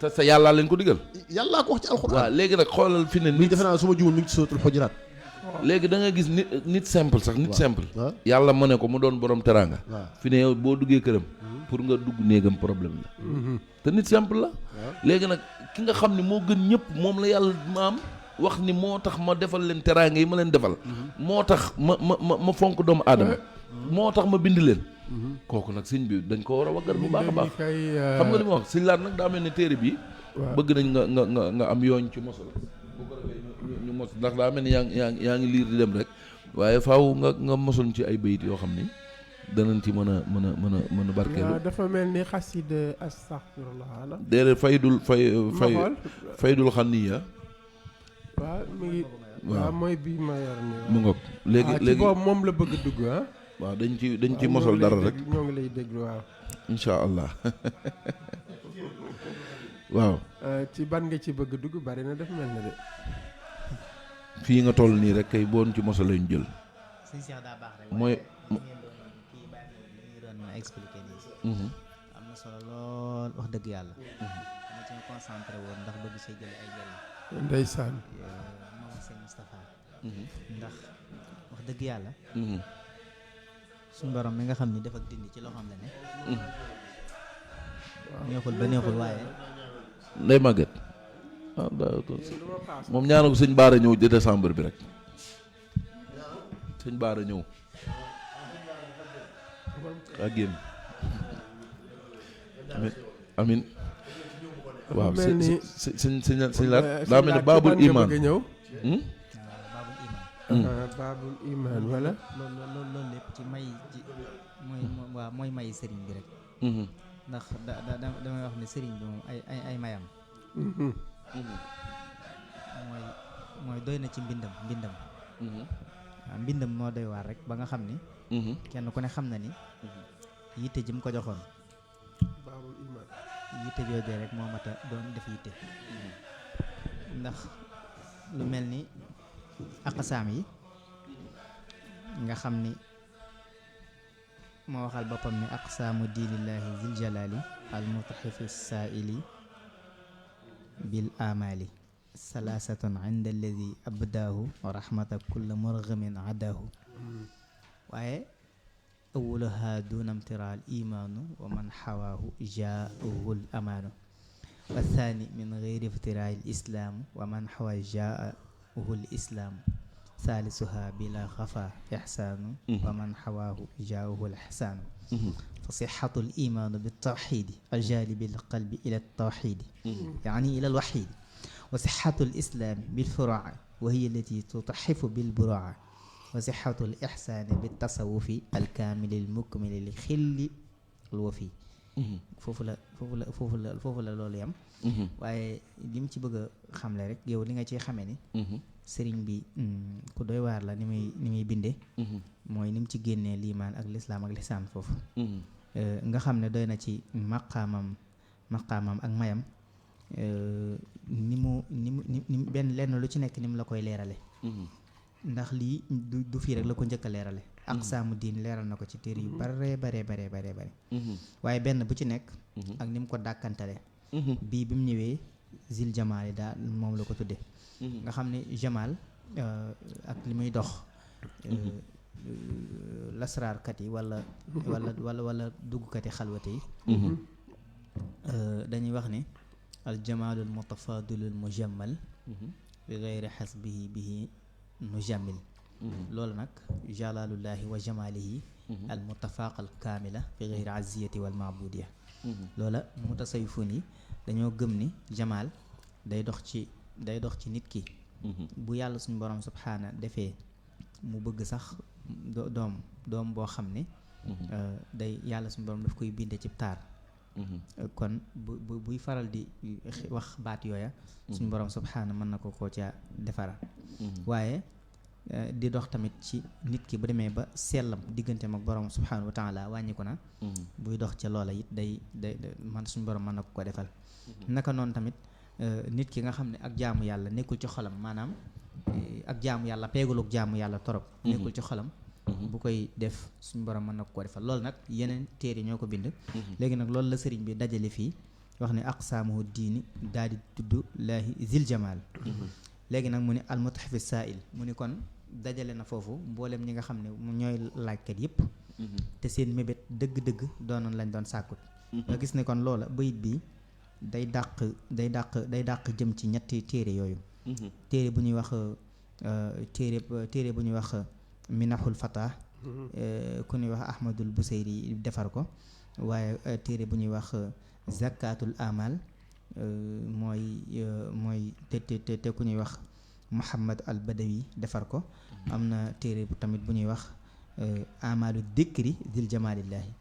te sa yàllaa leen ko digal yàllaa ko wax ci alxuraan waaw léegi nag xoolal fi ne nii defe naa su ma juumul mi ngi ci suratul xujuraat léegi da nga gis nit simple sax nit simple waaw. yàlla ma ne ko mu doon borom teraanga waaw. fi ne yow boo duggee këram pour nga dugg néegam problème la te nit simple la léegi nag ki nga xam ne moo gën ñëpp moom la yàlla maam wax ni moo tax ma defal leen teraanga yi ma leen defal moo tax ma fonk doomu aadama moo tax ma bind leen kooku nag sëñ bi dañ ko war a waggar bu baax a baax xam nga li ma wax sëñ laat nag daa mel ne téere bi bëgg nañ nga am yooñ ci mosal bu ko defee ñu mos ndax daa mel ni yaa ngi liir di dem rek waaye faaw nga mosoon ci ay bayit yoo xam ni danañ ci mën a barkeelu. dafa mel ni xasida astaghfirullah la. déedéet faydul xaniya. waaw mi ngi. waaw mooy bii ma yor nii. mu ngoog léegi ci boobu moom la bëgg dugg ah. waaw dañ ci mosal dara rek ñoo ngi lay déglu waaw. incha allah waaw. ci ban nga ci bëgg dugg bari na def mel na de. fii nga toll nii rek kay boon ci mosal lañu jël. sëñ Cheikh daa baax rek. mooy. expliqué nii am na solo lool wax dëgg yàlla dama ci concentré woon ndax bëgg see jële ay njëriñ ndeysaan moom sëñ Moustapha ndax wax dëgg yàlla suñu borom mi nga xam ni def ak dindi ci loo xam la ne neexul ba neexul waaye nday màgget moom ñaana ko sëñ Baara ñëw de décembre bi rek sëñ Baara ñëw ak génn amin waaw sëñ laat daa mel ne baabul iman baabul iman wala loolu lépp ci may ci mooy may sëriñ bi rek ndax damay wax ne sëriñ bi moom ay mayam mooy doy na ci mbindam waaw mbindam moo doy waar rek ba nga xam ni kenn ku ne xam na ni yitte ji mu ko joxoon baabul iman yitte joojee rek moo mat a doon def yitte ndax lu mel ni aqsaam yi nga xam ni moo waxal boppam ni aqsaamu diinillaahi zil jalaali al mutaxifi saaili bil amali salaasatun inda alladi abdaahu wa rahmata kulla murgamin adaahu waaye awwaluha duna imtira al imaanu wa man xawaahu jaahu l amaanu wa thani min gayri iftira al islaamu wa man xawa jaahu l islaamu thaalisuha bila xafa ixsaanu wa man xawaahu jaahu l ixsaanu fa sixatu l imaanu biltawxidi ajaalibi l qalbi ila ltawxidi yaani ila lwaxidi wa sixatu l islaami bilfuruuci wa hiya allati tutaxifu bilburuuci wa sixatu l ixsaani bi tasawufi alkaamili l mukmili li xilli l wafi foofu la loolu yam waaye li mu ci bëgg a xamle rek yow li nga ciy xamee ni sëriñ bi ku doy waar la ni muy binde mooy ni mu ci génnee liimaan ak lislaam ak lisaan foofu nga xam ne doy na ci maqaamam ak mayam ni mu benn lenn lu ci nekk ni mu la koy leerale ndax lii du fii rek la ko njëkk a leerale aqsaamu diin leeral na ko ci téere yu bare waaye benn bu ci nekk ak ni mu ko dàkkantale bii bi mu ñëwee zil jamaal yi daal moom la ko tudde nga xam ne jamaal ak li muy dox lasraarkat yi wala duggkat yi xalwate yi dañuy wax ne al jamaalul mutafaadilul mujammal bi gayri xasbihi bihi nujammil loolu nag jalaalullahi wa jamaalihi al mutafaaqal kaamila bi gayri aziyati wal maabudiya loola mutasawifun yi dañoo gëm ni jamaal day dox ci nit ki bu yàlla suñu borom subhaana defee mu bëgg sax doom boo xam ne day yàlla suñu borom daf koy binde ci taar kon buy faral di wax baat yooya suñu borom subhaana mën na ko ca defara waaye di dox tamit ci nit ki bu demee ba sellam digganteem ak borom subhaanahu wa taala wàññi ko na buy dox ca loola it day man suñu borom mën na ko defal naka noonu tamit nit ki nga xam ne ak jaamu yàlla nekkul ci xolam maanaam ak jaamu yàlla peeguluk jaamu yàlla torop nekkul ci xolam bu koy def suñu borom mën na ko defal loolu nag yeneen téere ñoo ko bind léegi nag loolu la sëriñ bi dajale fii wax ne aqsaamuhu diini daal di tudd laahi zil jamaal léegi nag mu ne al mutaxafi saail mu ni kon dajale na foofu mboolem ñi nga xam ne ñooy laajkat yëpp te seen mébét dëgg-dëgg doonoon lañ doon sàkkut nga gis ne kon loola bayit bi day dàq jëm ci ñetti téere yooyu téere bu ñuy wax téere bu ñuy wax Minahul Fatah ku ñuy wax Ahmadul Busayri defar ko waaye téere bu ñuy wax Zakatul Amal mooy te ku ñuy wax Muhammad al Badawi defar ko am na téere bu tamit bu ñuy wax Amalu Dikri Dil Jamalillahi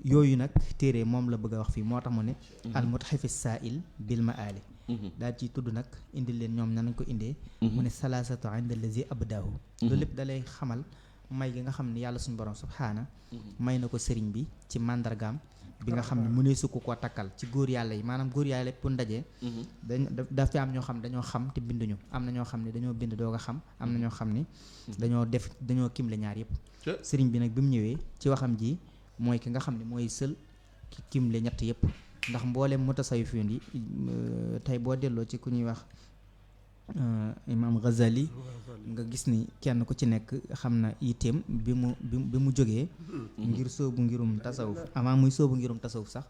yooyu nag téere moom la bëgg a wax fii moo tax mu ne al mutxafi saail bil maali daal ciy tudd nag indi leen ñoom nañ ko indee mu ne salaasatu inda allazi abdaahu loolu lépp da lay xamal may gi nga xam ne yàlla suñu borom subhaana may na ko sëriñ bi ci màndargaam bi nga xam ne mu ne su ko takkal ci góor yàlla yi maanaam góor yàlla pour ndaje dafa am ñoo xam ne dañoo xam te binduñu am na ñoo xam ne dañoo bind doog a xam am na ñoo xam ne dañoo kimle ñaar yëpp sëriñ bi nag bi mu ñëwee ci waxam ji mooy ki nga xam ne mooy sël ki kimle ñett yëpp ndax mboolem mutasawwifin yi tey boo delloo ci ku ñuy wax Imam Ghazali nga gis ni kenn ku ci nekk xam na yitteem bi mu jógee ngir sóobu ngirum tasawuf avant muy sóobu ngirum tasawuf sax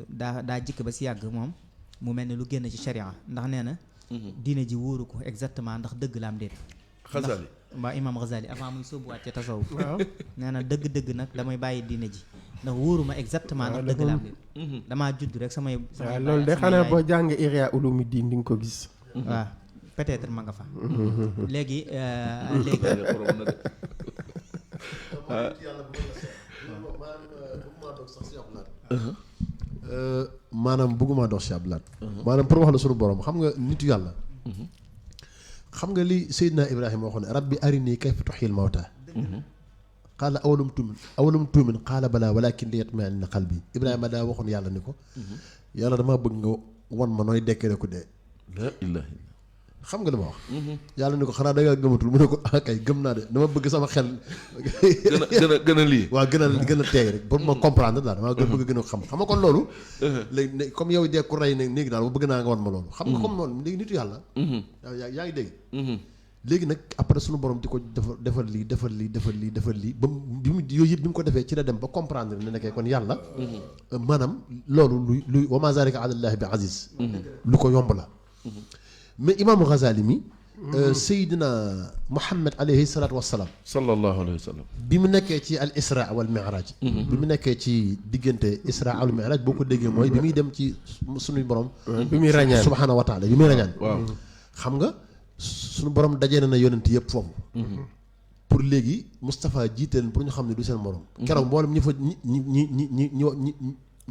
daa jikk ba si yàgg moom mu mel ne lu génn ci sharia ndax nee na diine ji wóoru ko exactement ndax dëgg la am déet Ghazali waa Imam Ghazali avant muy sóobuwaat ci tasawuf nee na dëgg-dëgg nag damay bàyyi diine ji ndax wóoruma exactement ndax dëgg la am déet damaa judd rek samay loolu de xanaa boo jàngee Ihya Ulumuddin di nga ko gis waaw peut-être ma nga fa léegi maanaam bëgguma dox si ablaat maanaam pour wax la sunu borom xam nga nitu yàlla xam nga li Seydina Ibrahima waxoon ne rabbi arini kayfa tuhyil mawta qaala awalam tuumin qaala balaa walakin liyatma'inna qalbi Ibrahima daa waxoon yàlla ni ko yàlla damaa bëgg nga wan ma nooy dekkee ku dee la ilaha xam nga li ma wax yàlla ni ko xanaa da ngaa gëmatul mu ne ko ah kay gëm naa de dama bëgg sama xel gën a lii waaw gën a teey rek pour ma comprendre daal dama bëgg gën a xam nga kon loolu léegi comme yow dee ku rey ne néegi daal bëgg naa nga wan ma loolu xam nga comme noonu léegi nitu yàlla yaa ngi dégg léegi nag après suñu borom di ko defal lii ba bi mu yooyu yëpp bi mu ko defee ci la dem ba comprendre ne nekkee kon yàlla maanaam loolu luy wa ma zalika ala llahi bi aziz lu ko yomb la mais imaamu Ghazali mi Seydina Muhammad alayhi salaatu wassalaam sallallahu alayhi wa sallam bi mu nekkee ci al isra wal mi'raj bi mu nekkee ci diggante isra wal mi'raj boo ko déggee mooy bi muy dem ci suñu borom bi muy rañaan subhaanahu wa taala bi muy rañaan waaw xam nga suñu borom dajee na yonent yëpp foofu pour léegi Moustapha jiite leen pour ñu xam ne du seen morom keroog mboolem ñi fa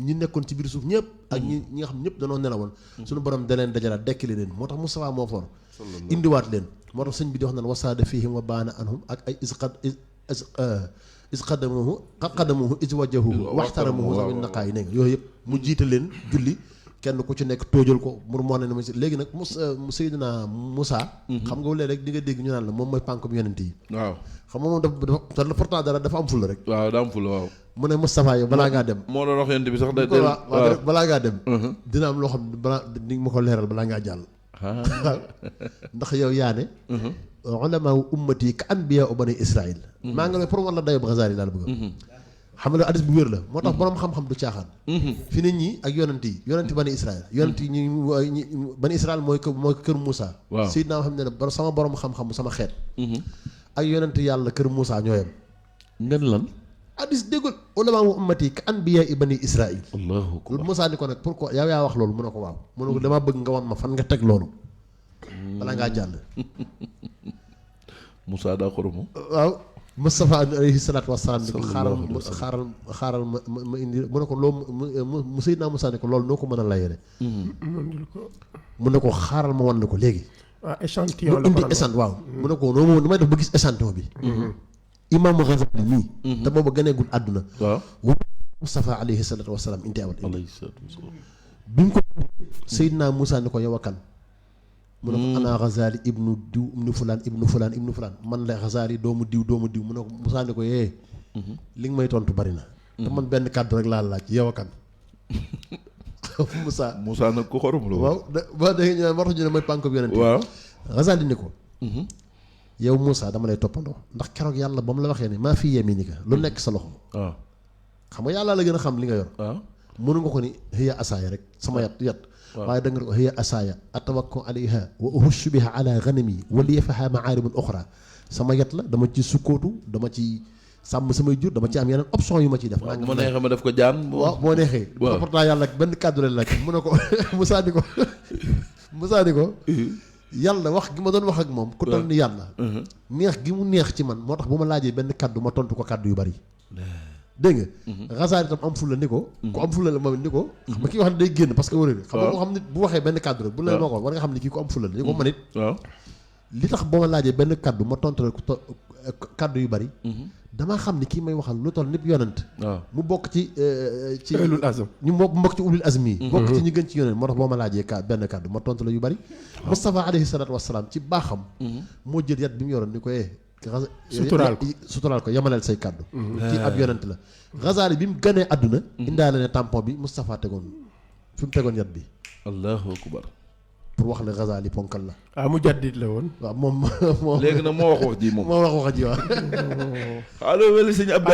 ñi nekkoon ci biir suuf ñëpp ak ñi nga xam ñëpp danoo nelawoon suñu borom da leen dajalaat dekkili leen moo tax Moustapha moo for indiwaat leen moo tax sëñ bi di wax naan wasaada fihim wa baana anhum ak ay qadamuhu is wajahuhu waxtaramuhu zawin naqaa yi ne nga yooyu yëpp mu jiite leen julli kenn ku ci nekk tóojal ko mu moo ne ma si léegi nag Seydina Moussa xam nga léeg rek di nga dégg ñu naan la moom mooy pànk bi yonent yi waaw xam nga moom dafa pourtant dara dafa am fula rek waaw daa am fula waaw mu ne Moustapha yow balaa ngaa dem moo doon wax yonent bi sax waaw balaa ngaa dem dina am loo xam ne balaa ni ma ko leeral balaa ngaa jàll ndax yow yaa ne ulama ummati ka anbiya bani Israil maa nga ne pour war la dayo ba Ghazali daal bëgg xam nga hadis bu wér la moo tax boroom xam-xam du caaxaan fi nit ñi ak yonent bani Israil yonent yi ñi bani Israil mooy kër Moussa Seydina xam ne ne sama borom xam-xam sama xeet ak yonent yàlla kër Moussa ñooyam ngeen lan hadis déggul ulama ummati ka anbiya bani Israil allahu akbar Moussa ni ko nag pourquoi yow yaa wax loolu mu ne ko waaw mu ne ko dama bëgg nga wan ma fan nga teg loolu balaa ngaa jàll Moussa daa xoromu waaw Moustapha alayhi salaatu wasalaam ni ko xaaral ma indi mu ne ko loolu mu Seydina Moussa ne ko loolu noo ko mën a layere mu ne ko xaaral ma wan la ko léegi waaw échantillon la indi échantillon waaw mu ne ko noo nu may def ba gis échantillon bi imaamu Ghazali mii te booba gëneegul àdduna waaw Moustapha alayhi salaatu wasalaam indi awat bi mu ko Seydina Moussa ne ko yow a kan mu ne ko ana Ghazali ibnu diw ibnu fulaan man la Ghazali doomu diw mu ne ko Moussa ne ko yee li nga may tontu bari na te man benn kàddu rek laa laaj yow a kan Moussa nag ko xorom la waaw ba dégg ñu moo tax ñu ne mooy pànk bi yonent waaw Ghazali ni ko yow Moussa dama lay toppandoo ndax keroog yàlla ba mu la waxee ne maa fi yaminika lu nekk sa loxo waaw xam nga yàlla la gën a xam li nga yor waaw mënu nga ko ni hiya asaaya rek sama yat waaye da nga ko hiya asaaya atawakku alayha wa uhushu biha ala ghanami wa liya fiha ma'aribun ukhra sama yat la dama ci sukkootu dama ci sàmm samay jur dama ci am yeneen option yu ma ciy def bu ma neexee ma def ko jaan waaw boo neexee pourtant yàlla benn kàddu leen laaj mu ne ko Moussa ni ko yàlla wax gi ma doon wax ak moom ku toll ni yàlla neex gi mu neex ci man moo tax bu ma laajee benn kàddu ma tontu ko kàddu yu bari dégg nga Ghazali itam am fulla ni ko ku am fulla la moom ni ko xam nga kii wax ne day génn parce que wóoree xam nga moo xam nit bu waxee benn kàddu rek bu leen moo ko war nga xam ne kii ku am fulla la ni ko man it li tax ba ma laajee benn kàddu ma tontu la kàddu yu bari damaa xam ni kii may waxal lu toll nit yonent mu bokk ci ulul azm ñu bokk ci ulul azmi yi bokk ci ñi gën ci yonent moo tax boo ma laajee benn kàddu ma tontu la yu bari Moustapha alayhi salaatu wassalaam ci baaxam moo jël yat bi mu yoroon ni ko suturaal ko yamaleel say kàddu kii ab yonent la Ghazali bi mu gënee àdduna indaale ne tampon bi Moustapha tegoon fi mu tegoon yat bi allahu akbar pour wax la Ghazali ponkal la waaw mu jaddit la woon waaw moom léegi nag moo wax ji moom moo wax ji waaw allo weli sëñ Abdou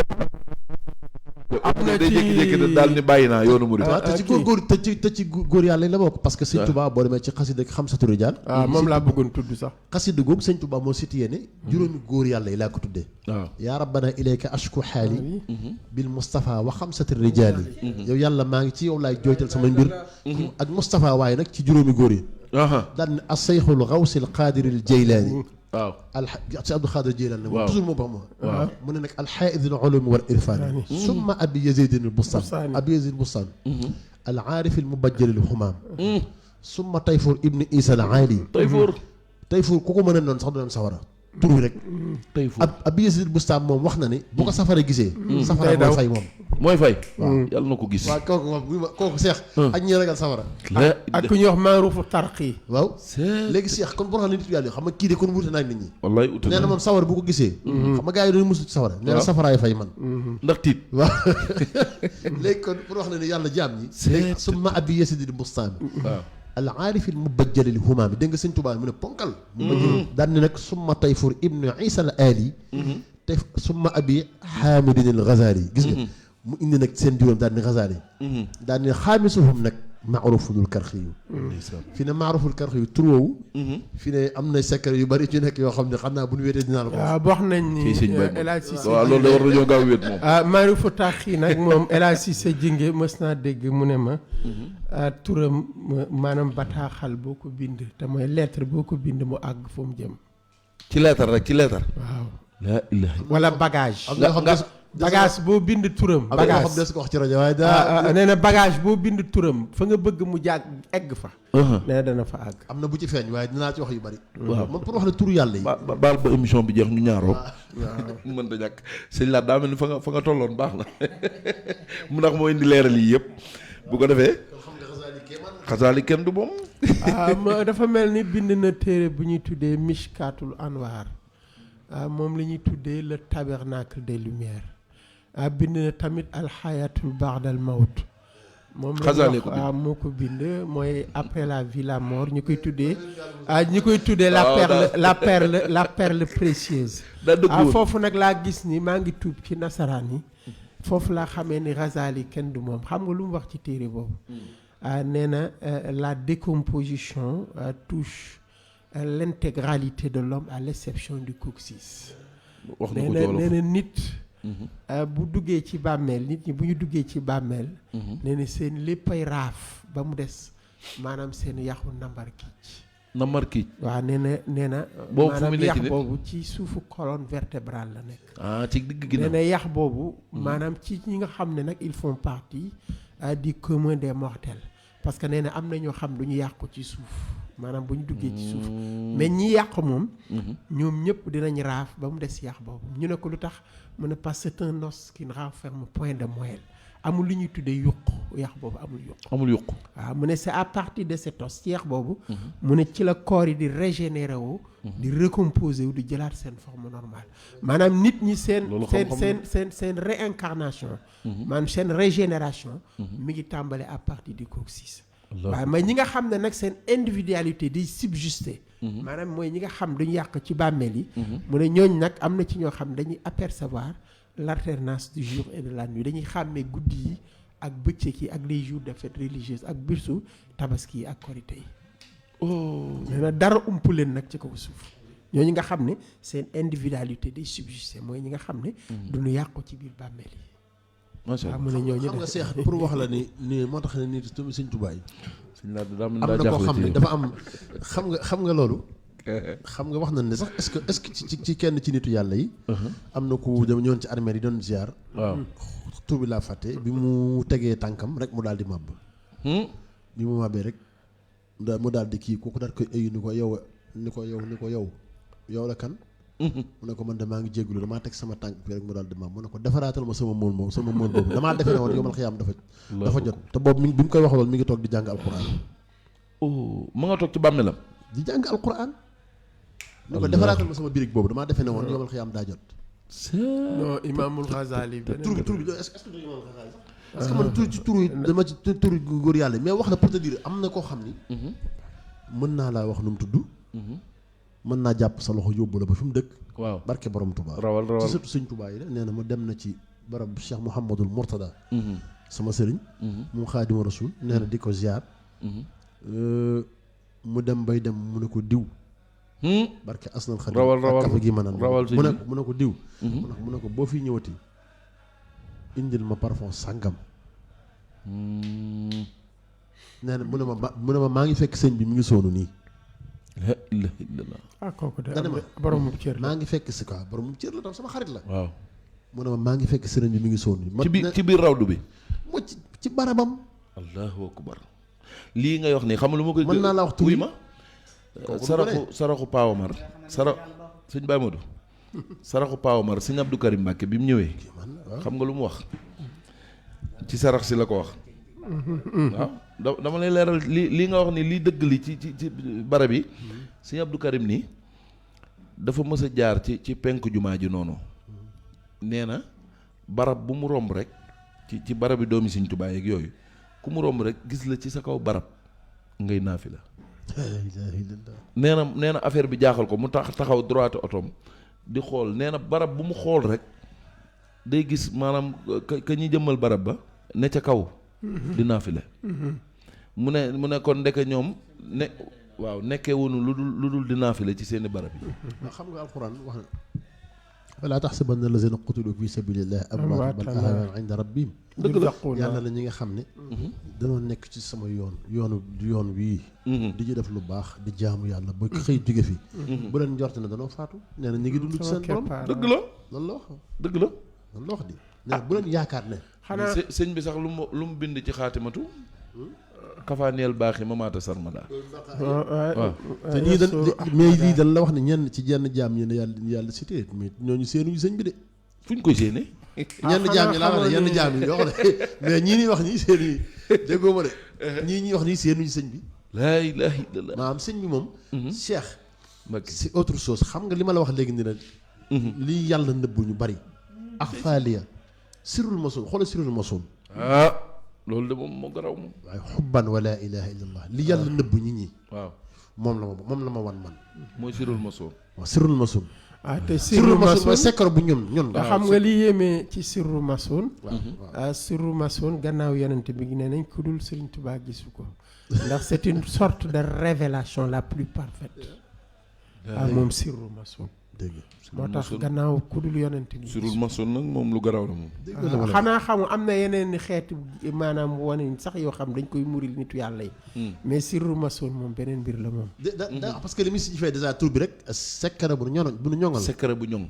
am na day jékki-jékki da daal ni bàyyi naa yoonu murid te ci góor te ci góor yàlla la bokk parce que sëñ Touba boo demee ci xasida Xamsatu Rijaal moom laa bëggoon tudd sax xasida googu sëñ Touba moo situé ne juróomi góor yàlla yi laa ko tuddee waaw yaa rabbana ilayka ashku xaali bil Moustapha wa xamsati rijaali yow yàlla maa ngi ci yow laay jooytal sama mbir ak Moustapha waaye nag ci juróomi góor yi daan ne asayxul xawsil qaadiril jaylaani waaw si Abdou Xaadir Jeylaani moom toujours moo bax ma mu ne nag alxaaidil ulumi wal irfaani summa abi yazidin al bustaan abi yazid bustaan al aarif al mubajjal al xumaam summa tayfur ibni isa al aali tayfur ku ko mën a noonu sax du dem sawara tur wi rek tayfur abi yazid al bustaan moom wax na ne bu ko safara gisee safara mooy fay moom mooy fay waaw yàlla na ko gis waaw kooku seex ak ñi ragal safara ak ku ñuy wax maarufu tarqi waaw léegi seex kon boo xam ne nit yàlla xam nga kii de kon wuute naag nit ñi wallaay wuute nee na moom sawara bu ko gisee xam nga gars yi doon musu ci sawara nee na safaraay fay man ndax tiit waaw léegi kon pour wax ne ni yàlla jaam ñi léegi summa abi yasidil bustaami waaw al aarifil mubajjalil humaami dégg nga sëñ Tuubaa mu ne ponkal mubajjal daan ne nag summa tayfur ibnu isa al aali te summa abi xaamidin al Ghazali gis nga mu indi nag seen juróom daal ni Ghazali daal ni xaamisuhum nag maaruful karxi yu fi ne maaruful karxi yu tur woowu fi ne am na secret yu bari ci nekk yoo xam ne xam naa bu ñu wéetee dinaa la ko wax nañ ni El Hadj Cissé waaw loolu da war nañoo gaaw wéet moom maarufu tarxi nag moom El Hadj Cissé jinge mës naa dégg mu ne ma turam maanaam bataaxal boo ko bind te mooy lettre boo ko bind mu àgg fu mu jëm ci lettre rek ci lettre waaw laa ilaha wala bagage bagage boo bind turam bagage xam des ko wax ci rajo waaye daa nee na bagage boo bind turam fa nga bëgg mu jàgg egg fa nee na dana fa àgg am na bu ci feeñ waaye dinaa ci wax yu bari waaw man pour wax ne turu yàlla yi baal ba émission bi jeex ñu ñaaroo mën da ñàkk sëñ laa daa mel ni fa nga tolloon baax na mu ndax moo indi leeral yi yëpp bu ko defee Ghazali kenn du moom dafa mel ni bind na téere bu ñuy tuddee Mishkatul Anwar moom la ñuy tuddee le tabernacle des lumières bind na tamit alxayatul ba'dal mawt moom la moo ko bind mooy après la vie la mort ñu koy tuddee la perle précieuse foofu nag laa gis ni maa ngi tuub ci nasaraan yi foofu laa xamee ni Ghazali kenn du moom xam nga lu mu wax ci téere boobu nee na la décomposition touche l'intégralité de l'homme à l'exception du coccyx nee na nit bu duggee ci bàmmeel nit ñi bu ñu duggee ci bàmmeel nee na seen léppay raaf ba mu des maanaam seen yaxu nambar kiic waaw nee na maanaam yax boobu ci suufu colonne vertébrale la nekk ci digg gi nee na yax boobu maanaam ci ñi nga xam ne nag ils font partie du commun des mortels parce que nee na am na ñoo xam du ñu yàqu ci suuf maanaam bu ñu duggee ci suuf mais ñi yàq moom ñoom ñëpp dinañ raaf ba mu des yàq boobu ñu ne ko lu tax mu ne parce que c'est un os qui ne renferme point de moelle amul lu ñuy tuddee yuq yàq boobu amul yuq waaw mu ne c'est à partir de cet os ci yàq boobu mu ne ci la corps yi di régénérer wu di recomposer wu di jëlaat seen forme normale maanaam nit ñi seen réincarnation maanaam seen régénération mi ngi tàmbale à partir du coccyx waaye mais ñi nga xam ne nag seen individualité di subsister maanaam mooy ñi nga xam duñu yàq ci bàmmeel yi mu ne ñooñ nag am na ci ñoo xam dañuy apercevoir l'alternance du jour et de la nuit dañuy xàmmee guddi yi ak bëccëg yi ak les jours de fête religieuse ak birsu tabaski yi ak korité yi nee na dara ump leen nag ci kaw suuf ñooñu nga xam ne seen individualité day subsister mooy ñi nga xam ne duñu yàqu ci biir bàmmeel yi macha allah mu ne ñooñu xam nga seex pour wax la ni moo tax ne nii tamit Sëñ Tuubaa yi suñ laa daa am na koo xam ne dafa am xam nga loolu xam nga wax nañ ne sax est-ce que ci kenn ci nitu yàlla yi am na ku dem ñëwoon ci armée yi doon ziar waaw tur bi laa fàtte bi mu tegee tànkam rek mu daal di màbb bi mu màbbee rek mu daal di kii kooku daal koy ayu ni ko yow la kan mu ne ko man de maa ngi jégalu damaa teg sama tànk bi rek mu daal di màbb mu ne ko defaraatal ma sama móol boobu damaa defe ne woon yow man xiyaam dafa jot te boobu bi mu koy wax loolu mi ngi toog di jàng alquran ma nga toog ci bàmmeelam di jàng alquran ne ko defaraatal ma sama birig boobu damaa defe ne woon yow man xiyaam daa jot non Imaamul Ghazali tur bi est-ce que Imaamul Ghazali parce que man tur ci tur yi dama ci tur góor yàlla mais wax la pour te dire am na koo xam ni mën naa laa wax nu mu tudd mën naa jàpp sa loxo yóbbu la ba fi mu dëkk waaw barke borom Touba rawal ci surtout Sëñ Touba yi la nee na mu dem na ci barab Cheikh Mouhamadul Mourtada sama sëriñ mu Xaadimu Rasuul nee na di ko ziar mu dem bay dem mu ne ko diw barke asnal xadim rawal kafe gi mën a rawal mu ne ko diw mu ne ko boo fi ñëwati indil ma parfum sàngam nee na mu ne ma maa ngi fekk sëñ bi mi ngi soonu nii la ilaha illallah kooku de dana ma boroomu cër la maa ngi fekk si quoi boroomu cër la tam sama xarit la waaw mu ne ma maa ngi fekk sëriñ bi mi ngi soonu nii ci biir rawdu bi mo ci barabam allahu akbar lii ngay wax nii xam lu ma koy mën naa la wax tuuti ma saraxu Paawamar sëñ Baye Modou saraxu Paawamar sëñ Abdou Karim Mbacke bi mu ñëwee xam nga lu mu wax ci sarax si la ko wax waaw dama lay leeral lii nga wax ni lii dëgg li ci barab yi sëñ Abdou Karim nii dafa mës a jaar ci penk jumaa ji noonu nee na barab bu mu romb rek ci barab yi doomi Sëñ Tuubaa yeeg yooyu ku mu romb rek gis la ci sa kaw barab ngay naafi la nee na affaire bi jaaxal ko mu taxaw droite otoom di xool nee na barab bu mu xool rek day gis maanaam ka ñuy jëmmal barab ba ne ca kaw di naafi la mu ne kon ndeke ñoom nekkee wonu lu dul di naafi la ci seeni barab yi waaw xam nga alxuraan wax na wala taxsabanna allazina qutilu fi sabilillahi amwaatan bal ahyaa'un inda rabbihim dëgg la yàlla la ñi nga xam ne danoo nekk ci sama yoon wii di ci def lu baax di jaamu yàlla ba xëy jóge fi bu leen njort ne danoo faatu nee na ñu ngi dund ci seen borom dëgg la loolu la wax dëgg la loolu la wax di nee na bu leen yaakaar ne xanaa sëñ bi sax lu mu bind ci xaatimatu kafaaneel baax yi ma maata sarmada waaw te ñii dañ mais lii dañ la wax ne ñenn ci jenn jaam ñi ne yàlla cité mais ñooñu seenuñu sëñ bi de fuñ koy séenee ñenn jaam ñi laa wax ne yenn jaam yi yoo xam ne mais ñii ñuy wax nii seen yi déggoo ma de ñii ñuy wax nii seenuñu sëñ bi laa ilaaha illallaah maanaam sëñ bi moom Cheikh c'est autre chose xam nga li ma la wax léegi ni la lii yàlla nëbbu ñu bari ak faaliya sirrul masoon xoolal sirrul masoon loolu de moom moo garaw moom waaye xubban wala ilaha illallah li yàlla nëbbu nit ñi waaw moom la ma wan man mooy sirrul masoon waaw sirrul masoon te sirru masoon mooy secret bu ñun nga xam nga li yéemee ci sirru masoon waaw sirru masoon gannaaw yonent bi nee nañ ku dul Sëriñ Tuubaa gisu ko ndax c'est une sorte de révélation la plus parfaite moom sirru masoon dégg moo tax gannaaw ku dul yonent bi sirul masoon nag moom lu garaw la moom xanaa xamu am na yeneen xeeti maanaam wane sax yoo xam dañ koy muril nitu yàlla yi mais sirru masoon moom beneen mbir la moom da parce que li muy signifie déjà tur bi rek secret bu nu ñoŋal secret bu ñoŋ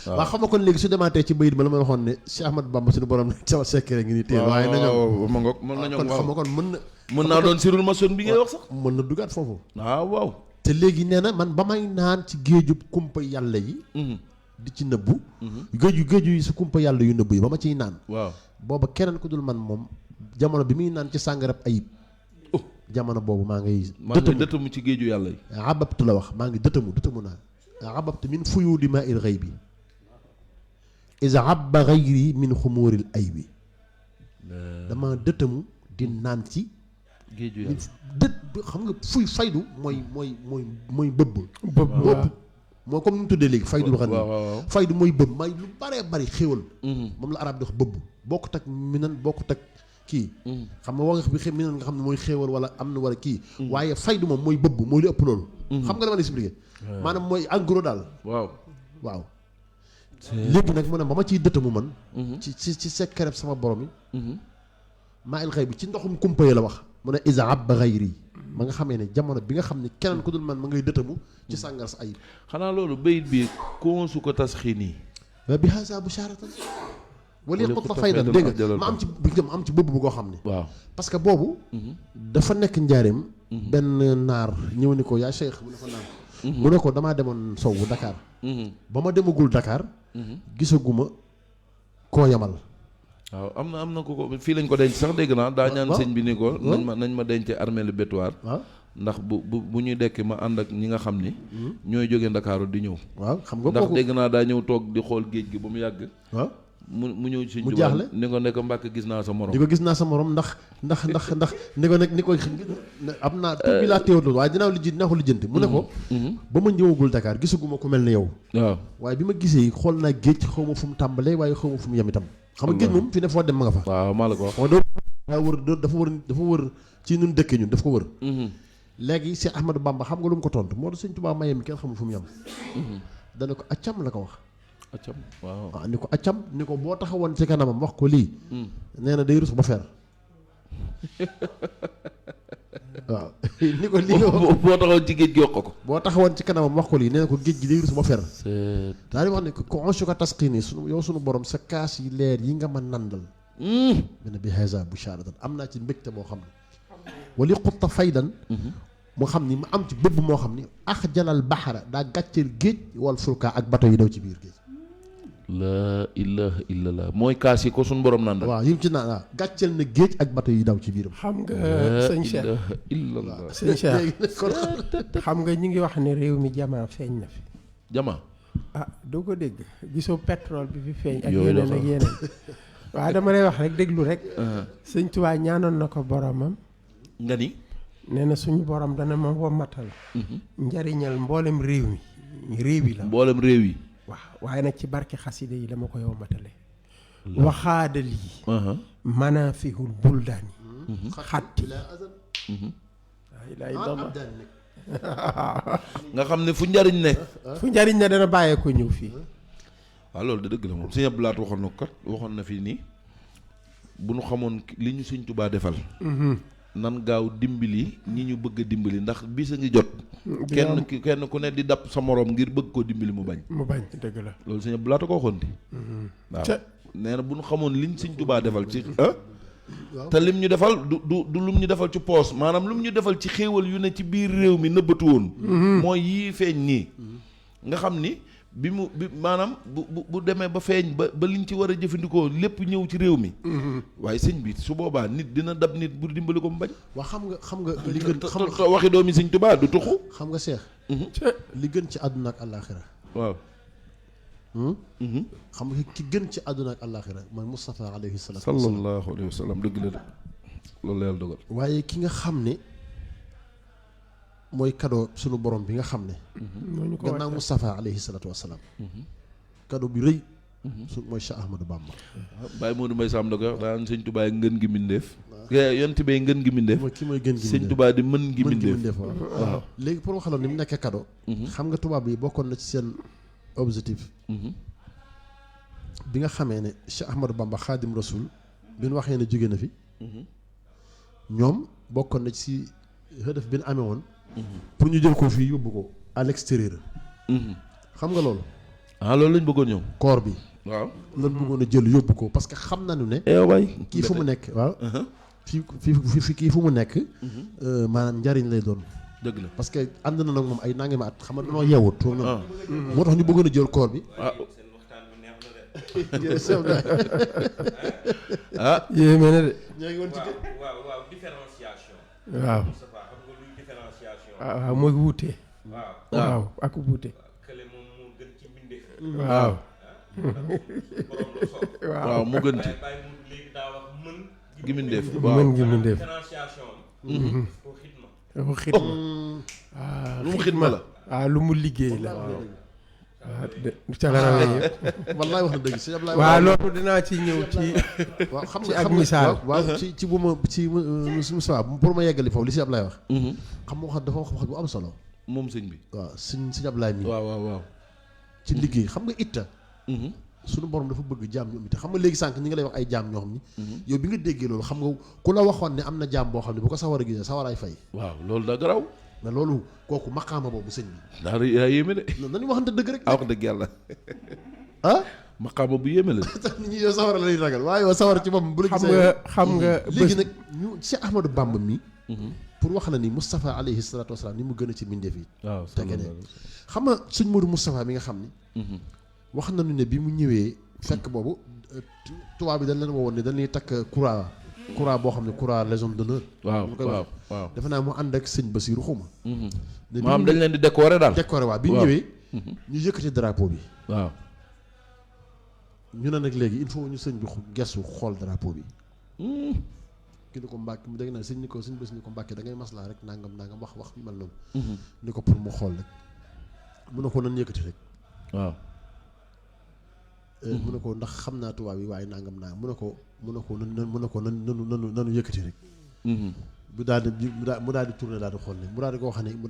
waaw xam nga kon léegi su demaatee ci bayit ba la ma waxoon ne Cheikh Ahmad Bamba suñu borom sama secret ngi ni téel waaye na ñoŋ ma ngoog mën na ñoŋ kon xam nga kon mën naa doon sirul masoon bi ngay wax sax mën na dugaat foofu waaw te léegi nee na man ba may naan ci géejub kumpa yàlla yi di ci nëbbu géeju yi sa kumpa yàlla yu nëbbu yi ba ma ciy naan waaw booba keneen ku dul man moom jamono bi muy naan ci sàngarab ayib jamono boobu maa ngay dëtamu ci géeju yàlla yi ababtu la wax maa ngi dëtamu naan ababtu min fuyuudi maa il xëy bi isa abba xayri min xumuuril ay bi dama dëtamu di naan ci géeju yàlla dët xam nga fuy faydu mooy bëbb moo comme ni mu tuddee léegi faydu xam ne faydu mooy bëbb may lu baree bari xéwal moom la arab di wax bëbb bokkut ak minan bokkut ak kii xam nga wax bi minan nga xam ne mooy xéwal wala am na wala kii waaye faydu moom mooy bëbb mooy lu ëpp loolu xam nga dama la expliqué maanaam mooy en gros daal waaw léegi nag mu ne ba ma ciy dëttamu man ci secret sama borom yi maa il xëy bi ci ndoxum kumpa yi la wax mu ne isa abba xayri ma nga xamee ne jamono bi nga xam ne keneen ku dul man ma ngay dëttamu ci sàngar sa ayib xanaa loolu bayit bi konsu ko tas xii nii bi hasa bu charatan wala yëpp fa fayda dégg nga ma am ci bëbb bu koo xam ne waaw parce que boobu dafa nekk njaareem benn naar ñëw ni ko yaa cheikh mu ne ko naan mu ne ko damaa demoon sowu Dakar ba ma demagul Dakar gisaguma koo yamal waaw am na ko fii lañ ko denc sax dégg naa daa ñaan sëñ bi ni ko nañ ma denc armée lu bétuwaar ndax bu ñuy dekki ma ànd ak ñi nga xam ni ñooy jóge Ndakaaru di ñëw waaw xam nga ndax dégg naa daa ñëw toog di xool géej gi ba mu yàgg waaw mu ñëw ci mu jaaxle ni ko nekk Mbàkke gis naa sa morom di ko gis naa sa morom ndax ni ko nag ni ko am naa tur bi laa teewul waaye dinaa ko lijjanti mu ne ko ba ma ñëwagul Dakar gisaguma ku mel ne yow waaw waaye bi ma gisee xool naa géej xaw ma fu mu tàmbalee waaye xaw ma fu mu yem itam xam nga géej moom fi ne foo dem ma nga fa waaw maa la ko wax dafa wër ci ñun dëkkee ñun daf ko wër léegi Cheikh Ahmadou Bamba xam nga lu mu ko tontu moo tax Sëñ Tuubaa mayem mi kenn xamul fu mu yem dana ko accam la ko wax accam waaw ni ko accam ni ko boo taxawoon ci kanamam wax ko lii nee na day rus ba fer waaw ni ko lii boo taxawoon ci géej gi wax ko boo taxawoon ci kanamam wax ko lii nee na ko géej gi day rus ba fer daal di wax ne ko onsu ko tasqini sunu borom sa kaas yi leer yi nga ma nandal mene bi hasa bu charatan am naa ci mbégte moo xam ne wali xutta faydan moo xam ni ma am ci bëbb moo xam ni ax jalal baxara daa gàcceel géej wal fulka ak bato yi daw ci biir géej la ilaha illallah mooy kaas yi ko suñu borom naan waaw yi mu ci naan waaw gàcceel na géej ak bato yi daw ci biiram xam nga sëñ Cheikh illallah sëñ Cheikh xam nga ñi ngi wax ne réew mi jamaa feeñ na fi jamaa doo ko dégg gisoo pétrole bi fi feeñ ak yeneen ak yeneen waaw dama lay wax rek déglu rek sëñ Tuubaa ñaanoon na ko boromam nga ni nee na suñu borom dana ma wommatal njariñal mboolem réew mi réew yi la mboolem réew yi waaw waaye nag ci barke xasida yi dama koy wommatale waxaadal yi manafihul buldaani xatti nga xam ne fu njariñ ne dana bàyyee ko ñëw fii waaw loolu da dëgg la moom Sëñ Abdou Lahat waxoon na ko kat waxoon na fii nii bu nu xamoon li ñu Sëñ Tuubaa defal nan gaaw dimbali ñi ñu bëgg a dimbali ndax bis a ngi jot kenn ku ne di dab sa morom ngir bëgg koo dimbali mu bañ dëgg la loolu Sëñ Abdou Lahat ko waxoon di waaw nee na bu nu xamoon liñ Sëñ Tuubaa defal ci te lim ñu defal du lum ñu defal ci poos maanaam lum ñu defal ci xéewal yu ne ci biir réew mi nëbbatu woon mooy yii feeñ nii nga xam ni bi maanaam bu demee ba feeñ ba liñ ci war a jëfandikoo lépp ñëw ci réew mi waaye sëñ bi su boobaa nit dina dab nit bu dimbali ko mu bañ waa xam nga li gën waxi doomi Sëñ Tuubaa du tuxu xam nga Seex li gën ci àdduna ak àllaaxira waaw xam nga ki gën ci àdduna ak àllaaxira mooy Moustapha alayhi salaatu sallallahu alayhi wa sallam dëgg la de loolu la yàlla dogal waaye ki nga xam ne mooy cadeau sunu borom bi nga xam ne gannaaw Moustapha alayhi salaatu wasalaam cadeau bi rëy su mooy Cheikh Ahmadou Bamba Baye Modou Mbaye Sam da koy wax daan Sëñ Tuubaa ngën gi mbindeef yonent bay ngën gi mbindeef ki mooy gën gi Sëñ Tuubaa di mën gi mbindeef waaw léegi pour waxaloon ni mu nekkee cadeau xam nga tubaab yi bokkoon na ci seen objectif bi nga xamee ne Cheikh Ahmadou Bamba Xaadim Rasul bi ñu waxee ne jóge na fi ñoom bokkoon na ci hëdëf bi ñu amee woon pour ñu jël ko fii yóbbu ko à l'extérieur xam nga loolu loolu lañ bëggoon ñëw corps bi waaw lan bëggoon a jël yóbbu ko parce que xam nañu ne waay kii fu mu nekk waaw fii kii fu mu nekk maanaam njariñ lay doon dëgg la parce que ànd na nag moom ay nangami at xam nga dañoo yeewut moo tax ñu bëggoon a jël corps bi yéeme na de ñoo ngi woon ci waaw différenciation waaw mooy wuute waaw ak wuute kële moom moo gën ci mbindeef waaw waaw mu gën ci bàyyi mu léegi daa wax mën gi mbindeef mën gi mbindeef différenciation dafa xidma lu mu xidma la. waaw lu mu liggéey la. waaw ca la rawee yëpp. wallaay wax na dëgg sëñ Ablaye. waaw loolu dinaa ci ñëw ci. waaw xam ci nga ak xam nga misaal. waaw ci bu ma ci Moussa pour ma yeggali foofu li sëñ Ablaye wax. xam nga wax dafa wax bu am solo. moom sëñ bi. waaw sëñ Ablaye mi. waaw. ci liggéey xam nga itta. suñu borom dafa bëgg jaam ñoom itam xam nga léegi sànq ñi nga lay wax ay jaam ñoo xam ni. yow bi nga déggee loolu xam nga ku la waxoon ne am na jaam boo xam ne bu ko sawar a gisee sawaraay fay. waaw loolu da garaw. mais loolu kooku maqaama boobu sëñ bi. daa yéeme de. nañu waxante dëgg rek. wax dëgg yàlla. ah. maqaama bu yéeme la. tax nit ñi yow sawara la ñuy ragal waaye yow sawara ci boppam bu la gisee. xam nga léegi nag ñu Cheikh Ahmadou Bamba mi. pour wax la ni Moustapha alayhi salaatu wasalaam ni mu gën a ci mbindeef yi. waaw tege ne xam nga suñ Modou Moustapha mi nga xam ni. wax nañu ne bi mu ñëwee fekk boobu tubaab bi dañ leen woowoon ne dañuy takk croix boo xam ne croix légion d'honneur. waaw defe naa mu ànd ak sëñ Basiru xuma. maam dañ leen di décorer daal. décorer waaw bi ñu ñëwee. ñu yëkkati drapeau bi. waaw. ñu ne nag léegi il faut ñu sëñ bi gestu xool drapeau bi. ki ni ko Mbàkke mu dégg naa sëñ ni ko sëñ Basiru ni ko Mbàkke da ngay maslaa rek nangam wax mel noonu. ni ko pour mu xool rek. mun na ko nan yëkkati rek. waaw. mu ne ko ndax xam naa tubaab yi waaye nangam naa mu ne ko nanu yëkkati rek. mu daal di tourné daal di xool ne mu daal di ko wax ne mu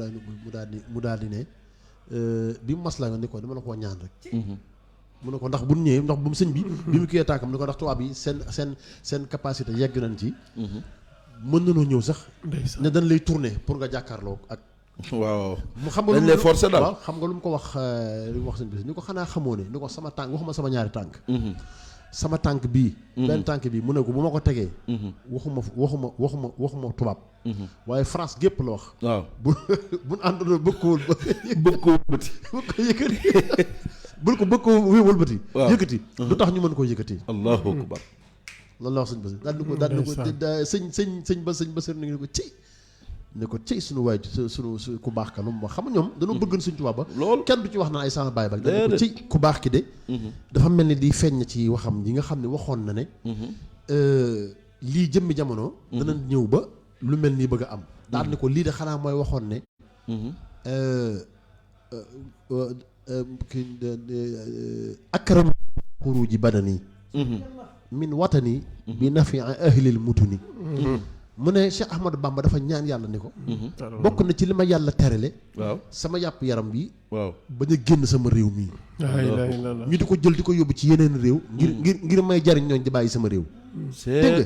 daal di ne bi mu maslaa nga ni ko dama la koo ñaan rek. mu ne ko ndax bu ñëwee ndax bu mu sëñ bi. bi mu kiyee tànkam ni ko ndax tubaab yi seen capacité yegg nañ ci. mën nañoo ñëw sax. ne dañ lay tourné pour nga jàkkaarloo ak. waaw mu xam nga dañ lay forcer daal waaw xam nga lu mu ko wax lu mu wax sëñ bi ni ko xanaa xamoo ne ni ko sama tànk waxuma sama ñaari tànk. sama tànk bii. benn tànk bii mu ne ko bu ma ko tegee. waxuma tubaab. waaye France gépp la wax. waaw bu àndoon bëgg ko wëlbati. bëgg ko wëlbati. waaw yëkkati. lu tax ñu mën koo yëkkati. allahu akbar. loolu la wax sëñ Basiru daal di ko sëñ Basiru ni ko ci. ne ko cey suñu waay suñu ku baax ka lu mu wax xam nga ñoom dañoo bëgg suñ tubaab ba loolu kenn du ci wax na ay sama baay ba dañ ko cey ku baax ki de dafa mel ni di feeñ ci waxam yi nga xam ne waxoon na ne lii jëmmi jamono dana ñëw ba lu mel nii bëgg a am daal ni ko lii de xanaa mooy waxoon ne akram xuruji badani min watani bi nafi ahlil mutuni mu ne Cheikh Ahmadou Bamba dafa ñaan yàlla ni ko bokk na ci li ma yàlla terale waaw sama yàpp yaram bi waaw bañ a génn sama réew mii ñu di ko jël di ko yóbbu ci yeneen réew ngir may jariñ ñooñ di bàyyi sama réew dégg nga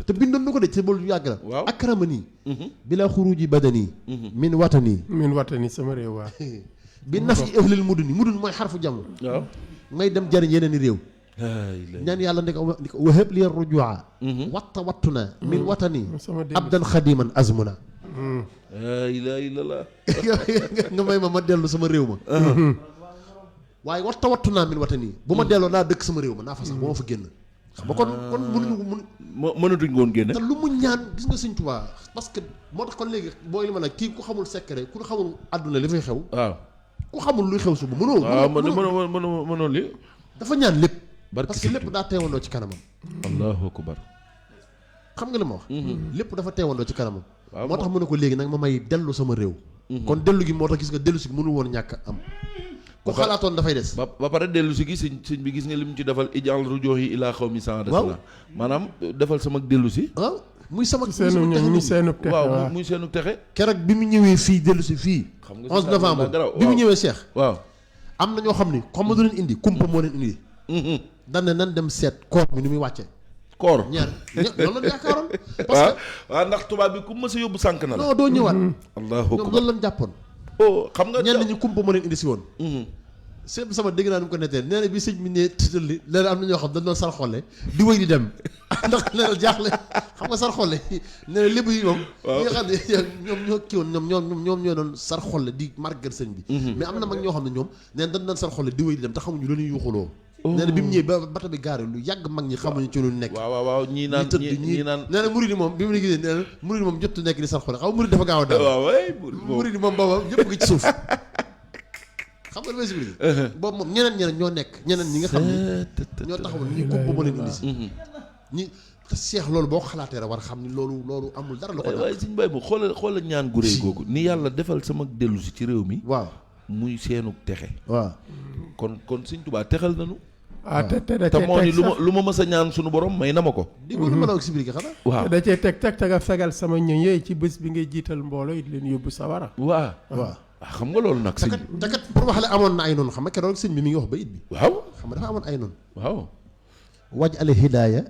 te bindoon na ko de ci boolu yàgg la waaw akrama nii bila xuruji badani min watani sama réew waaw bi naf yi ahlil muduni mooy xarfu jàmm waaw may dem jariñ yeneen i réew ñaan yàlla ni ko wahab li rujua wattu na min watani abdan xadiman azmuna laa ilaaha illallaah nga may ma dellu sama réew ma waaye wattu naa min watani bu ma delloo naa dëkk sama réew ma naa fa sax bu ma fa génn xam nga kon mënatuñ woon génne te lu mu ñaan gis nga Sëñ Tuubaa parce que moo tax kon léegi booy li ma la kii ku xamul secret ku xamul àdduna li fay xew waaw ku xamul luy xew suba mënoo li dafa ñaan lépp parce que lépp daa teewandoo ci kanamam allahu akbar xam nga li ma wax lépp dafa teewandoo ci kanamam moo tax mu ne ko léegi nag ma may dellu sama réew kon dellu gi moo tax gis nga dellu si gi mënul woon ñàkk am ku xalaatoon dafay des ba pare dellu si gi sëñ bi gis nga li mu ci defal ijal rujuhi ilaa xawmi san desla maanaam defal sama dellu si waaw muy sama seenu texe waaw muy seenu texe keroog bi mu ñëwee fii dellu si fii 11 novembre bi mu ñëwee Cheikh waaw am na ñoo xam ni comme ma du leen indi kumpa moo leen indi dan ne nan dem seet koor mi ni muy wàcce koor loolu la yaakaaroon parce que waaw ndax tubaab bi ku mës a yóbbu sànk na la non doo ñëwaat allahu ñoom loolu lañ jàppoon xam nga ñenn ñi kumpa moo leen indi si woon sëñ sama dégg naa nu mu ko nettee nee na bi sëñ bi ne tëddali nee na am na ñoo xam dañ doon sar xolle di wéy di dem ndax nee na jaaxle xam nga sar xolle nee na lépp yi moom ñi nga xam ne ñoom ñoo kii woon ñoom ñoo doon sar xolle di màggal sëñ bi mais am na mag ñoo xam ne ñoom nee na dañ doon sar xolle di wéy di dem te xamuñu lu ñuy yuuxuloo nee na bi mu ñëwee ba bata bi gaare lu yàgg mag ñi xamuñu ci lu nekk waaw ñii naan ñii naan nee na murid yi moom bi mu ne gisee nee na murid yi moom jot nekk di sar xolle xam nga murid dafa gaaw a daal murid yi moom booba ñëpp ngi ci suuf xam nga li boobu moom ñeneen ñoo nekk ñeneen ñi nga xam ne ñoo taxawal ñu kumpa moo leen indi si ñi te seex loolu boo ko xalaatee rek war a xam ni loolu amul dara lu ko waaye suñ bay bu xoolal ñaan gu réy googu ni yàlla defal sama dellu si ci réew mi waaw muy seenu texe waaw kon Sëñ Tuubaa texal nañu te moo ni lu ma mës a ñaan suñu borom may na ma ko di ko lu ma la expliquer xanaa waaw da cee teg nga fegal sama ñoñ yooyu ci bés bi ngay jiital mbooloo it leen yóbbu sawara waaw xam nga loolu nag sëñ bi te kat pour wax la amoon na ay noonu xam nga keroog sëñ bi mi ngi wax bayit bi waaw xam nga dafa amoon ay noonu waaw waj al hidaaya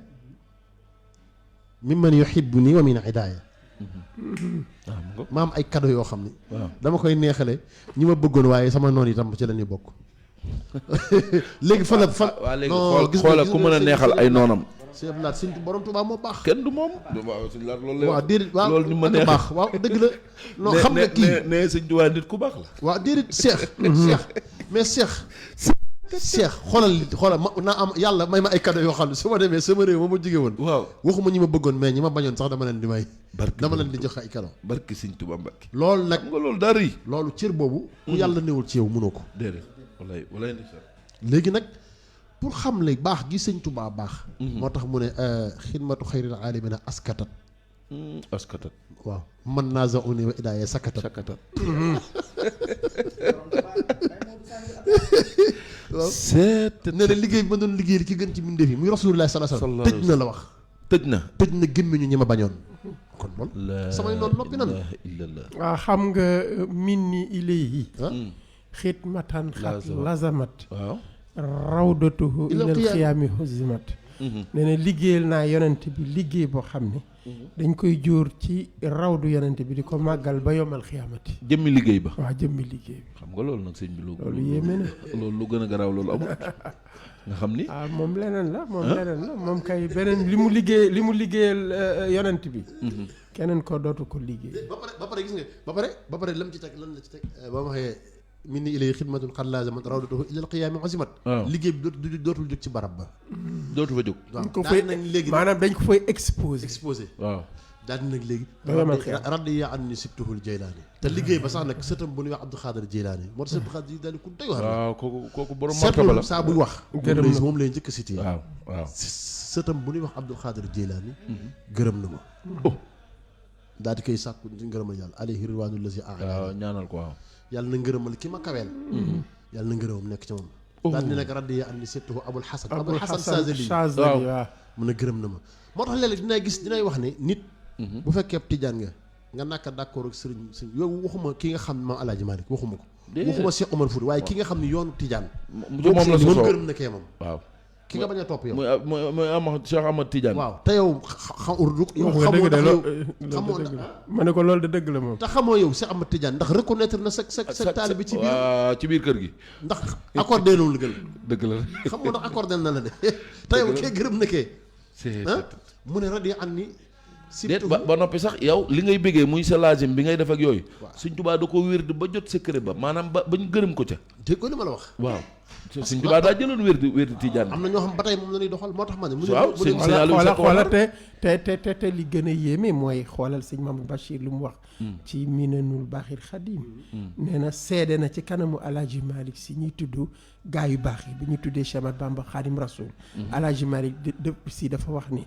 mimman yuhibbuni wa min hidaaya ma am ay cadeau yoo xam ni dama koy neexale ñi ma bëggoon waaye sama noon itam ci la ñuy bokk léegi fa waaw léegi xoola ku mën a neexal ay noonam sëñ Abdou Lahad sëñ Borom Tuubaa moo baax kenn du moom waaw sëñ Lahad loolu waaw déedéet waaw loolu ni ma neexee baax waaw dëgg la non xam nga kii ne sëñ Tuubaa nit ku baax la waaw déedéet Cheikh xoolal ma naa am yàlla may ma ay cadeau yoo xam ne su ma demee sama réew ma jóge woon waaw waxuma ñi ma bëggoon mais ñi ma bañoon sax dama leen di may dama leen di jox ay cadeau barki sëñ Tuubaa Mbàkke loolu nag xam nga loolu daa rëy loolu cër boobu ku yàlla newul ci yow mënoo ko déedéet walaay léegi nag pour xam le baax gi sëñ Tuubaa baax moo tax mu ne xidmatu xayril aalamiina askatat waaw man naa za uni wa idaaya sakatat waaw nee na liggéey bi ma doon liggéey ki gën ci mbindeef yi muy rasulullah sallallahu alayhi wasallam tëj na la wax tëj na gémmiñu ñi ma bañoon kon bon samay noonu noppi nan waaw xam nga min ni ilayhi xidmatan xat lazamat waaw rawdatuhu ilal xiyaami huzimat nee na liggéeyal naa yonent bi liggéey boo xam ne dañ koy jóor ci rawdu yonent bi di ko màggal ba yomal xiyaamati jëmmi liggéey ba waaw jëmmi liggéey bi xam nga loolu nag sëñ bi loolu yéeme na loolu lu gën a garaaw loolu amul nga xam ni moom leneen la moom kay beneen li mu liggéeyal yonent bi keneen ko dootu ko liggéey ba pare gis nga ba pare lam ci teg lan la ci teg ba ma waxee min ni ilay xidmatun xad laazamat rawdatuhu ilal qiyaami azimat liggéey bi dootul jóg ci barab ba dootu fa jóg ko fay léegi maanaam dañ ko fay exposé waaw daal di nag léegi radiya an ni sibtuhul jaylaani te liggéey ba sax nag sëtam bu ñuy wax Abdou Khadir Jeylaani moo tax Abdou Khadir Jeylaani ku doy wax waaw kooku borom martaba la saa buy wax moom lay njëkk a cité waaw sëtam bu ñuy wax Abdou Khadir Jeylaani gërëm na ma daal di koy sàkku ngërëmal yàlla alayhi ridwaanu lazi waaw ñaanal ko waaw yàlla na ngërëmal ki ma kaweel yàlla na ngërëmam nekk ci moom daal di nag radiya an ni sibtuhu Abul Hasan Saazili waaw mun a gërëm na ma moo tax léeg-léeg dinay wax ne nit bu fekkee tijaan nga nàkk d'accord ak sëriñ yow waxuma ki nga xam ne maam Alaaji Malick waxuma ko waxuma Cheikh Omar Fouti waaye ki nga xam ne yoonu tijaan moom la moom gërëm na kee moom waaw ki nga bañ a topp yow mooy Ahmad Cheikh Ahmad Tidiane waaw te yow xamoo ma ne ko loolu de dëgg la moom te xamoo yow Cheikh Ahmad Tidiane ndax reconnaître na sa taalibe ci biir kër gi ndax accordé na lu gën dëgg la xamoo ndax accordé na la de te yow kee gërëm na kee mu ne radi an ni déet ba noppi sax yow li ngay bëggee muy sa laazim bi ngay def ak yooyu Sëñ Tuubaa da ko wérd ba jot secret ba maanaam ba ñu gërëm ko ca dégg ko li ma la wax waaw Sëñ Tuubaa daa jëloon wérd Tijaan am na ñoo xam ba tey moom la ñuy doxal moo tax ma ne waaw xoolal te li gën a yéeme mooy xoolal sëñ Mamadou Bachir lu mu wax ci Minanul Baaxil Xadim nee na seede na ci kanamu Alaaji Malick si ñuy tudd gaa yu baax yi bi ñu tuddee Cheikh Ahmadou Bamba Xadim Rasul Alaaji Malick si dafa wax ni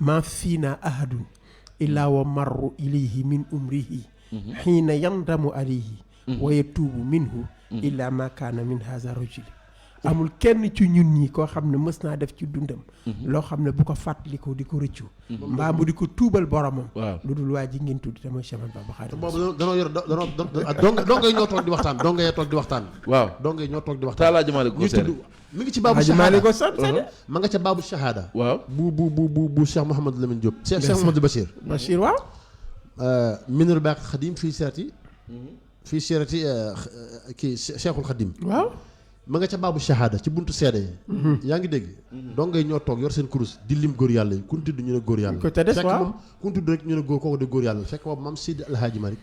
maa fiina ahadun illaa wa marru ilayhi min umrihi xiina yandamu alayhi wa yatuubu minhu illaa ma kaana min haza rajuli amul kenn ci ñun ñi koo xam ne mës naa def ci dundam loo xam ne bu ko fàttalikoo di ko rëccu mbaa mu di ko tuubal boromam lu dul waa ji ngeen tudd te mooy Cheikh Ahmadou Bamba Xaadimu Rasuul boobu danoo yor dongay ñoo toog di waxtaan dongay toog di waxtaan waaw dongay ñoo toog di waxtaan Alaaji Maalik ko seede mi ngi ci baabu shahada ma nga ca baabu shahada waaw bu Cheikh Mouhamadou Lamine Diop Cheikh Mouhamadou Bachir waaw Minanul Baaxil Xadim fii sirati kii Cheikhul Xadim waaw ma nga ca baabu shahada ci buntu seede yi yaa ngi dégg dongay ñoo toog yor seen kurus di lim góor yàlla yi kun tudd ñu ne góor yàlla fekk moom kun tudd rek ñu ne góor kooku de góor yàlla fekk moom maam Seydi Alhaaji Malick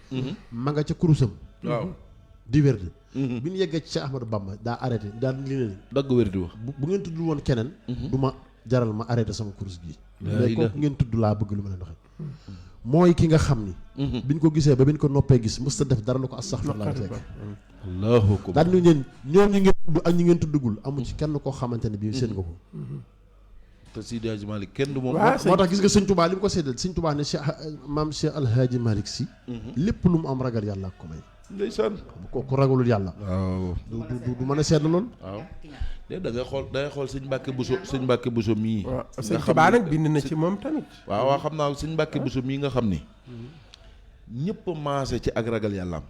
ma nga ca kurusam waaw di wérde bi ñu yeggee ci Cheikh Ahmadou Bamba daa arrêté daal li ne dagg wérdi wax bu ngeen tudd woon keneen du ma jaral ma arrêté sama kurus gi mais kooku ngeen tudd laa bëgg lu ma leen doxee mooy ki nga xam ni biñ ko gisee ba biñ ko noppee gis mës ta def dara lu ko astaghfirullah fekk allahu akbar daal ñu ngeen ñoom ñi ngeen tudd ak ñi ngeen tuddugul amu ci kenn koo xamante ne bii seen nga ko te Seydi Hadji Malick kenn du moom. moo tax gis nga sëñ Touba li mu ko séddal sëñ Touba ne Cheikh maam Cheikh Alhaaji Malick si. lépp lu mu am ragal yàlla ak ko may. ndeysaan ku ragalul yàlla. waaw du mën a seetlu lool. waaw da ngay xool sëñ Mbàkke Buso mii. waaw sëñ Touba nag bind na ci moom tamit. waaw xam naa sëñ Mbàkke Buso mii nga xam ni. ñëpp maase ci ak ragal yàllaam.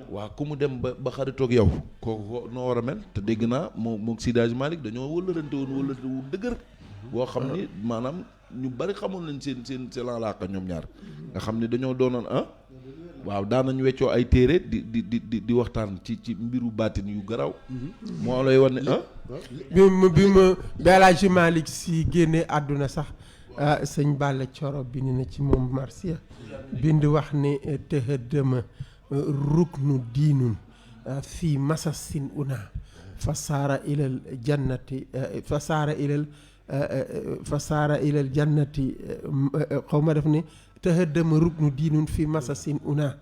waa ku mu dem ba xaritoog yow. kooku noo war a mel te dégg naa moom Seydi Hadji Malick dañoo wëllërante woon wu dëgër. boo xam ni maanaam ñu bari xamoon nañ seen alaaka ñoom ñaar. nga xam ni dañoo doonoon waaw daan nañu weccoo ay téere di waxtaan ci mbiru baatin yu garaw. moo lay wan ne bi El Hadji Malick Sy génne àdduna sax sëñ Balla Coro bind na ci moom marsiya bind wax ne tëhëddëma ruknu diinun fii masasin una fasaara ilal jannati xaw ma def ne tëhëddëma ruknu diinun fii masasin una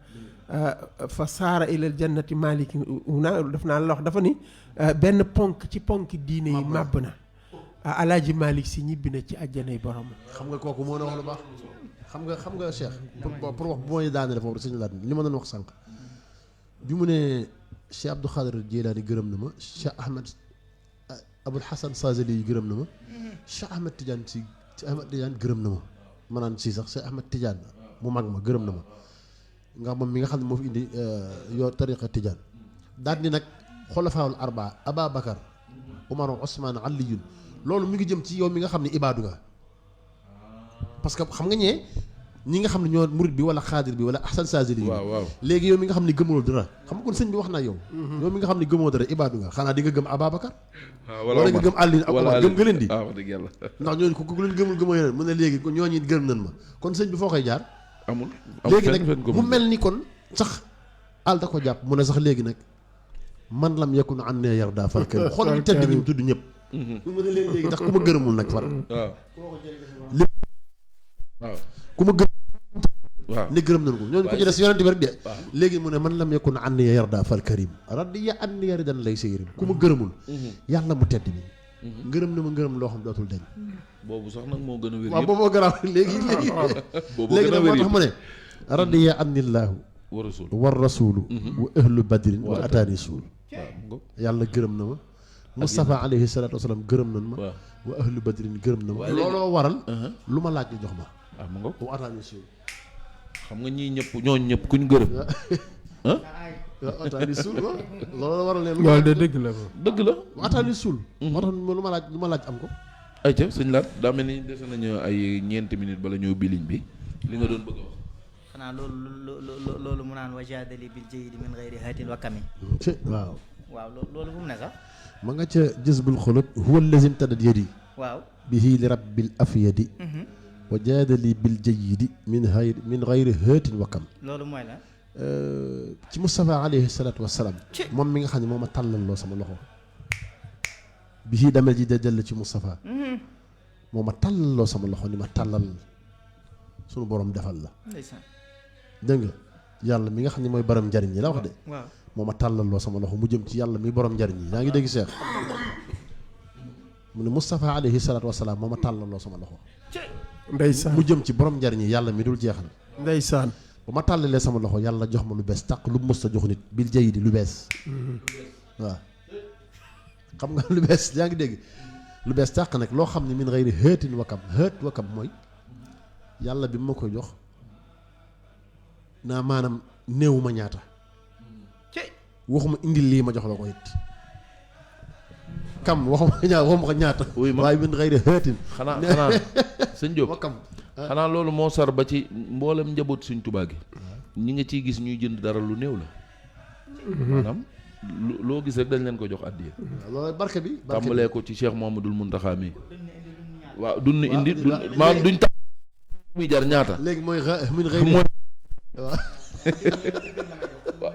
fasaara ilal jannati malikin una def naa la wax dafa ni benn ponk ci ponk diine yi màbb na Alaaji Malick Sy ñibbi na ci àjjanay borom. xam nga kooku moo ne wax lu baax xam nga Cheikh pour wax bu may daanele foofu rek sëñ laat li ma doon wax sànq bi mu ne Cheikh Abdou Khadir Jeylaani gërëm na ma Cheikh Ahmed Abul Hasan Sazali yi gërëm na ma Cheikh Ahmed Tidiane si Ahmed Tidiane gërëm na ma ma naan si sax Cheikh Ahmed Tidiane mu mag ma gërëm na ma nga moom mi nga xam ne moo fi indi yoo tariqa Tidiane daal ni nag xulafaawul arbaa Ababakar Umar Ousmane Aliyun loolu mi ngi jëm ci yow mi nga xam ne ibaadu nga parce que xam nga ñi nga xam ne ñoo murid bi wala xaadir bi wala ahsan saazili waaw léegi yow mi nga xam ne gëmoo dara xam nga kon sëñ bi wax na yow yow mi nga xam ne gëmoo dara ibaadu nga xanaa di nga gëm Ababakar wala nga gëm Aliou ak Omar gëm nga leen di wax dëgg yàlla ndax ñooñu ku leen gëmul gëmoo yeneen mu ne léegi ñooñu gërëm nañ ma kon sëñ bi foo koy jaar amul léegi nag mu mel ni kon sax àll da ko jàpp mu ne sax léegi nag man lam yakun an ne yar daa far kër xool ñu tedd ñi mu tudd ñëpp mu ne leen léegi ndax ku ma gërëmul nag far lépp waaw ku ma gërëm waaw ne gërëm nañ ko ñooñu ko ci des yonent bi rek de léegi mu ne man lam yakun an ne yar daa far karim radiya an ne yari dan lay séyrim ku ma gërëmul yàlla mu tedd bi ngërëm na ma ngërëm loo xam dootul dañ boobu sax nag moo gën a wér waaw boobu moo garaaw léegi léegi nag moo tax mu ne radiya annillaahu war rasulu wa ahlu badrin wa ataani suul yàlla gërëm na ma Moustapha alayhi salaatu wasalaam gërëm nañ ma wa ahlu badrin gërëm na ma looloo waral lu ma laaj ñu jox ma wa ataani suul xam nga ñii ñëpp ñooñu ñëpp kuñ gërëm ataani suul looloo waral leen loolu de dëgg la dëgg la wa ataani suul moo tax lu ma laaj am ko ayca sëñ Laat daa mel ni dese nañu ay ñeenti minutes bala ñëw bi ligne bi li nga doon bëgg a wax xanaa loolu mu naan wajaadali bil jayyidi min ghayri haatin wa kami waaw loolu fu mu ne sax ma nga ca jazbul xulub huwa allazi imtadat yadi waaw bihi li rabbil afyadi wajaadali bil jayyidi min ghayri haatin wa kam loolu mooy la ci Moustapha alayhi salaatu wasalaam moom mi nga xam ne moo ma tàllal loo sama loxo bihi damel ji dajal ci Moustapha moo ma tàllal loo sama loxo ni ma tàllal sunu borom defal la dégg nga yàlla mi nga xam ne mooy borom njariñ yi la wax de moo ma tàllal loo sama loxo mu jëm ci yàlla mi borom njariñ yi yaa ngi dégg Cheikh mu ne Moustapha alayhi salaatu wasalaam moo ma tàllal loo sama loxo ndeysaan mu jëm ci borom njariñ yi yàlla mi dul jeexal ndeysaan ba ma tàllalee sama loxo yàlla jox ma lu bees tàq lu mës a jox nit bil jayidi lu bees waaw xam nga lu bees yaa ngi dégg lu bees tàq nag loo xam ne min xëyri hëetin wakam hëet wakam mooy yàlla bi ma koy jox naa maanaam néewuma ñaata waxuma indil lii ma jox la ko it kam waxuma ko ñaata waaye min xëyri hëetin xanaa sëñ Diop wakam xanaa loolu moo sar ba ci mboolem njaboot suñ Tuubaa gi ñi nga ciy gis ñuy jënd dara lu néew la maanaam loo gis rek dañ leen ko jox àddiya loolu barke bi tàmbalee ko ci Cheikh Mouhamadoul Mountakha mi waaw duñ indi maanaam duñ tax muy jar ñaata léegi mooy min xëy mooy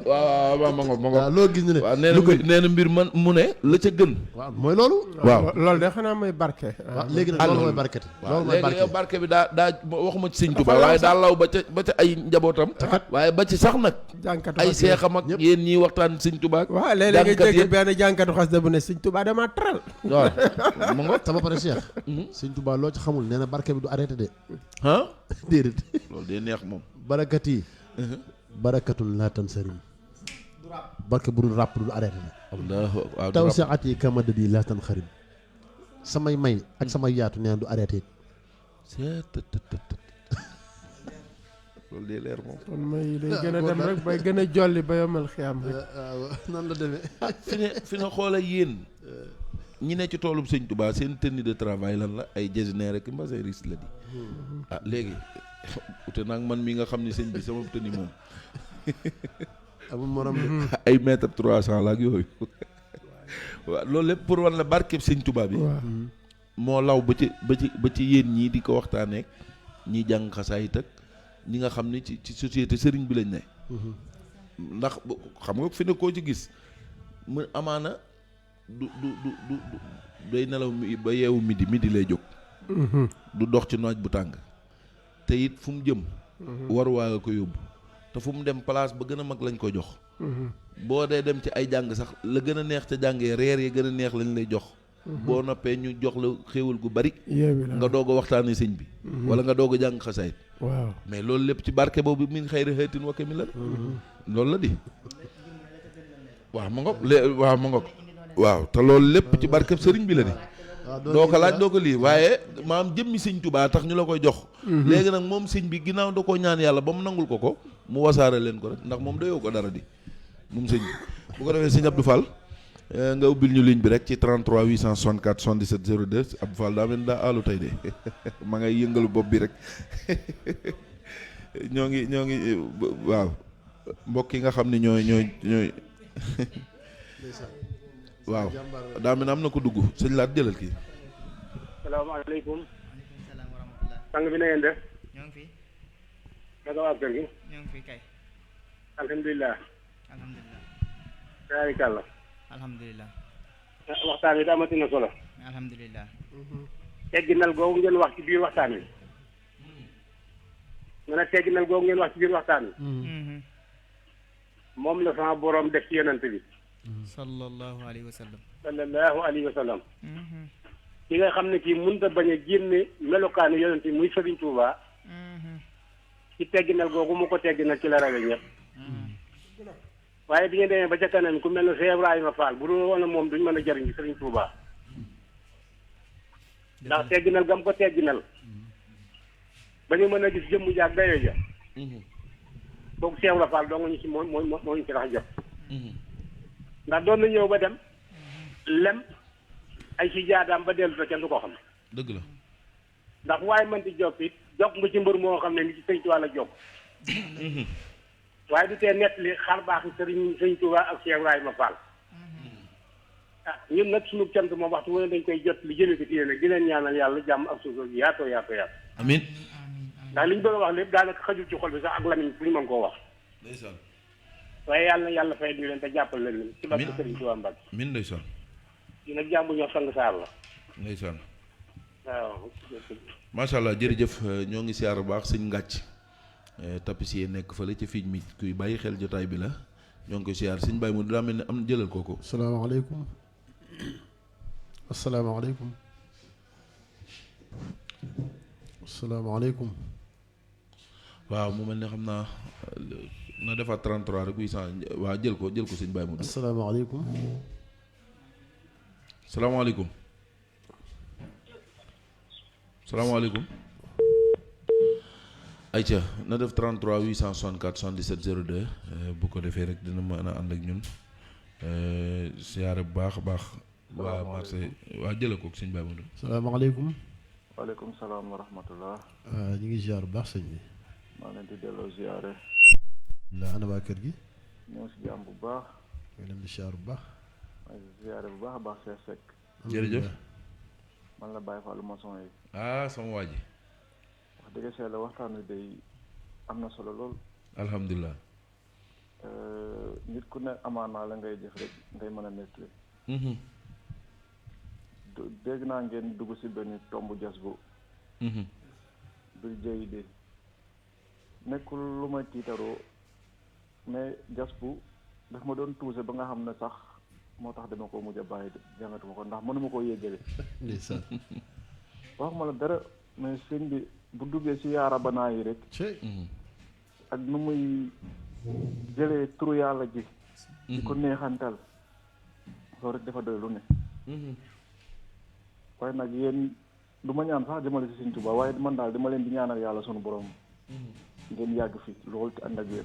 waaw ma ngoog waaw loo gis ne waaw nee na mbir man mu ne la ca gën. waaw mooy loolu. waaw loolu de xanaa mooy barke. waaw léegi nag loolu mooy barke. loolu mooy léegi yow barke bi daa waxuma ci sëñ Tuubaa waaye daa law ba ca ay njabootam. waaye ba ci sax nag. jànkatu ay seexam ak yéen ñiy waxtaan sëñ Tuubaa. waaw léeg-léeg nga dégg benn jànkatu xas da bu ne sëñ Tuubaa dama taral. waaw ma ngoog. te ba pare Cheikh. sëñ Tuubaa loo ci xamul nee na barke bi du arrêté de. ah déedéet. loolu day neex moom. barakat yi. barakatun laa tansarim. barke bu dul ràpp du arrêté de. allahu waaw taw saat yi kamadad yi laa tan xarim. samay may ak samay yaatu nee na du arrêté. loolu day leer moom. kon may day gën a dem rek bay gën a jolli ba yomal xiyam rek. noonu la demee. fi ne xoola yéen ñi ne ci toolub sëñ Tuubaa seen tenue de travail lan la ay jasineer rek mbasin risque la di léegi ute nag man mi nga xam ne sëñ bi sama tenue moom amul morom de. ay mètre 300 la ak yooyu waaw loolu lépp pour wan la barkeb sëñ Tuubaa bi moo law ba ci yéen ñii di ko waxtaaneek ñi jàng xasaayit ak ñi nga xam ne ci société sëriñ bi lañ ne ndax xam nga fi ne koo ci gis mu amaana du day nelaw ba yeewu midi lay jóg du dox ci naaj bu tàng te it fu mu jëm war waa nga ko yóbbu te fu mu dem place ba gën a mag lañ ko jox boo dee dem ci ay jàng sax la gën a neex ca jàngee reer yi gën a neex lañ lay jox boo noppee ñu jox la xéewal gu bari nga doog a waxtaane sëñ bi wala nga doog a jàng xasaayit waaw mais loolu lépp ci barke boobu min xayri xëytin wakke mi la loolu la di waaw ma ngoog waaw te loolu lépp ci barkeb sëriñ bi la di doo ko laaj doo ko lii waaye maam jëmmi sëñ Tuubaa tax ñu la koy jox léegi nag moom sëñ bi ginnaaw da koo ñaan yàlla ba mu nangul ko mu wasaare leen ko rek ndax moom dayoo ko dara di moom sëñ bi bu ko defee sëñ Abdou Fall nga ubbil ñu ligne bi rek ci 33 864 77 02 Abdou Fall daa mel daa aalu tey de ma ngay yëngalu bopp bi rek ñoo ngi waaw mbokk yi nga xam ne ñooy waaw daa mel ne am na ko dugg sëñ Laat jëlal kii. salaamaaleykum. sang bi na ngeen def. ñoo ngi fi. naka waa kër gi. ñoo ngi fi kay. alhamdulilah. alhamdulilah. tabaarkalla. alhamdulilah. waxtaan wi amati na solo. alhamdulilah. tegginal googu ngeen wax ci biir waxtaan wi. nga ne tegginal googu ngeen wax ci biir waxtaan wi. moom la sama borom def ci yonent bi. sallallahu alayhi wa sallam. sallallahu alayhi wa sallam. ki nga xam ne kii mënut a bañ a génne melokaanu yonent bi muy Sëriñ Tuubaa. ci tegginal googu mu ko tegginal ci la rawe ñëpp. waaye bi ngeen demee ba ca kanam ku mel ne Cheikh Ibrahima Fall bu dul woon moom duñ mën a jariñ ci Sëriñ Tuubaa. ndax tegginal gam ko tegginal. ba ñu mën a gis jëmmu jaag dayo ja. kooku Cheikh Ibrahima Fall doo nga ñu ci moo ñu ci tax jot. ndax doon na ñëw ba dem lem ay si jaadaam ba dellu kenn du ko xam. dëgg la. ndax waaye mënti jokk it jokk nga ci mbër moo xam ne ni ci Sëñ Tuubaa la jokk. waaye du tee nettali xar baax Sëñ Tuubaa ak Cheikh Ibrahima Fall. ñun nag sunu cant moom waxtu wu ne dañ koy jot li jëme ko ci yéen di leen ñaanal yàlla jàmm ak suuf yaatoo. amiin. ndax liñ bëgg a wax lépp daanaka xajul ci xol bi sax ak lamiñ bu ñu mën koo wax. ndeysaan. waaye yàlla fay ñu leen te jàppal leen ci barke Sëriñ Tuubaa Mbàkke. amiin ndeysaan. di nag jàmm ñoo sang saar la. ndeysaan. waaw. macha allah jërëjëf ñoo ngi siyaar bu baax sëñ Ngàcc tapissier nekk fële ca fiiñ mi kuy bàyyi xel jotaay bi la ñoo ngi koy siyaar sëñ Baye mu daa mel ne am jëlal kooku. asalaamaaleykum. asalaamaaleykum. asalaamaaleykum. waaw mu mel ne xam naa na defaat 33 rek 800 waaw jël ko sëñ Baye mu. asalaamaaleykum. salaamaaleykum. salaamaaleykum. ayca na def 33 864 77 02 bu ko defee rek dina mën a ànd ak ñun siyaare bu baax a baax. waa marché waa jëla kook sëñ Baye Modou. salaamaaleykum. waaleykum salaam wa rahmatullah. ñu ngi ziar bu baax sëñ bi. maa leen di delloo ziare. la ana waa kër gi. ñoo ngi si jàmm bu baax. ñu leen di ziar bu baax. maa ngi ziare bu baax a baax Cheikh Seck. jërëjëf. man la Baye Fallou maçon yi. sama waa ji. wax dëgg la waxtaan wi day am na solo lool. alhamdulilah. nit ku ne amaanaa la ngay jëf rek ngay mën a nettali. dégg naa ngeen dugg si benn tomb jas bu. bir jëy de nekkul lu may tiitaroo mais jas bu daf ma doon tuuse ba nga xam ne sax moo tax dama ko mujj a bàyyi jàngatuma ko ndax mënuma koo yéggale. ndeysaan. wax ma la dara mais sëñ bi bu duggee si yaara banaa yi rek. ak nu muy jëlee turu yàlla ji. di ko neexantal loolu rek dafa doy lu ne. waaye nag yéen du ma ñaan sax jëmale si Sëñ Tuubaa waaye man daal dama leen di ñaanal yàlla sunu borom. ngeen yàgg fi loolu te ànd ak wér.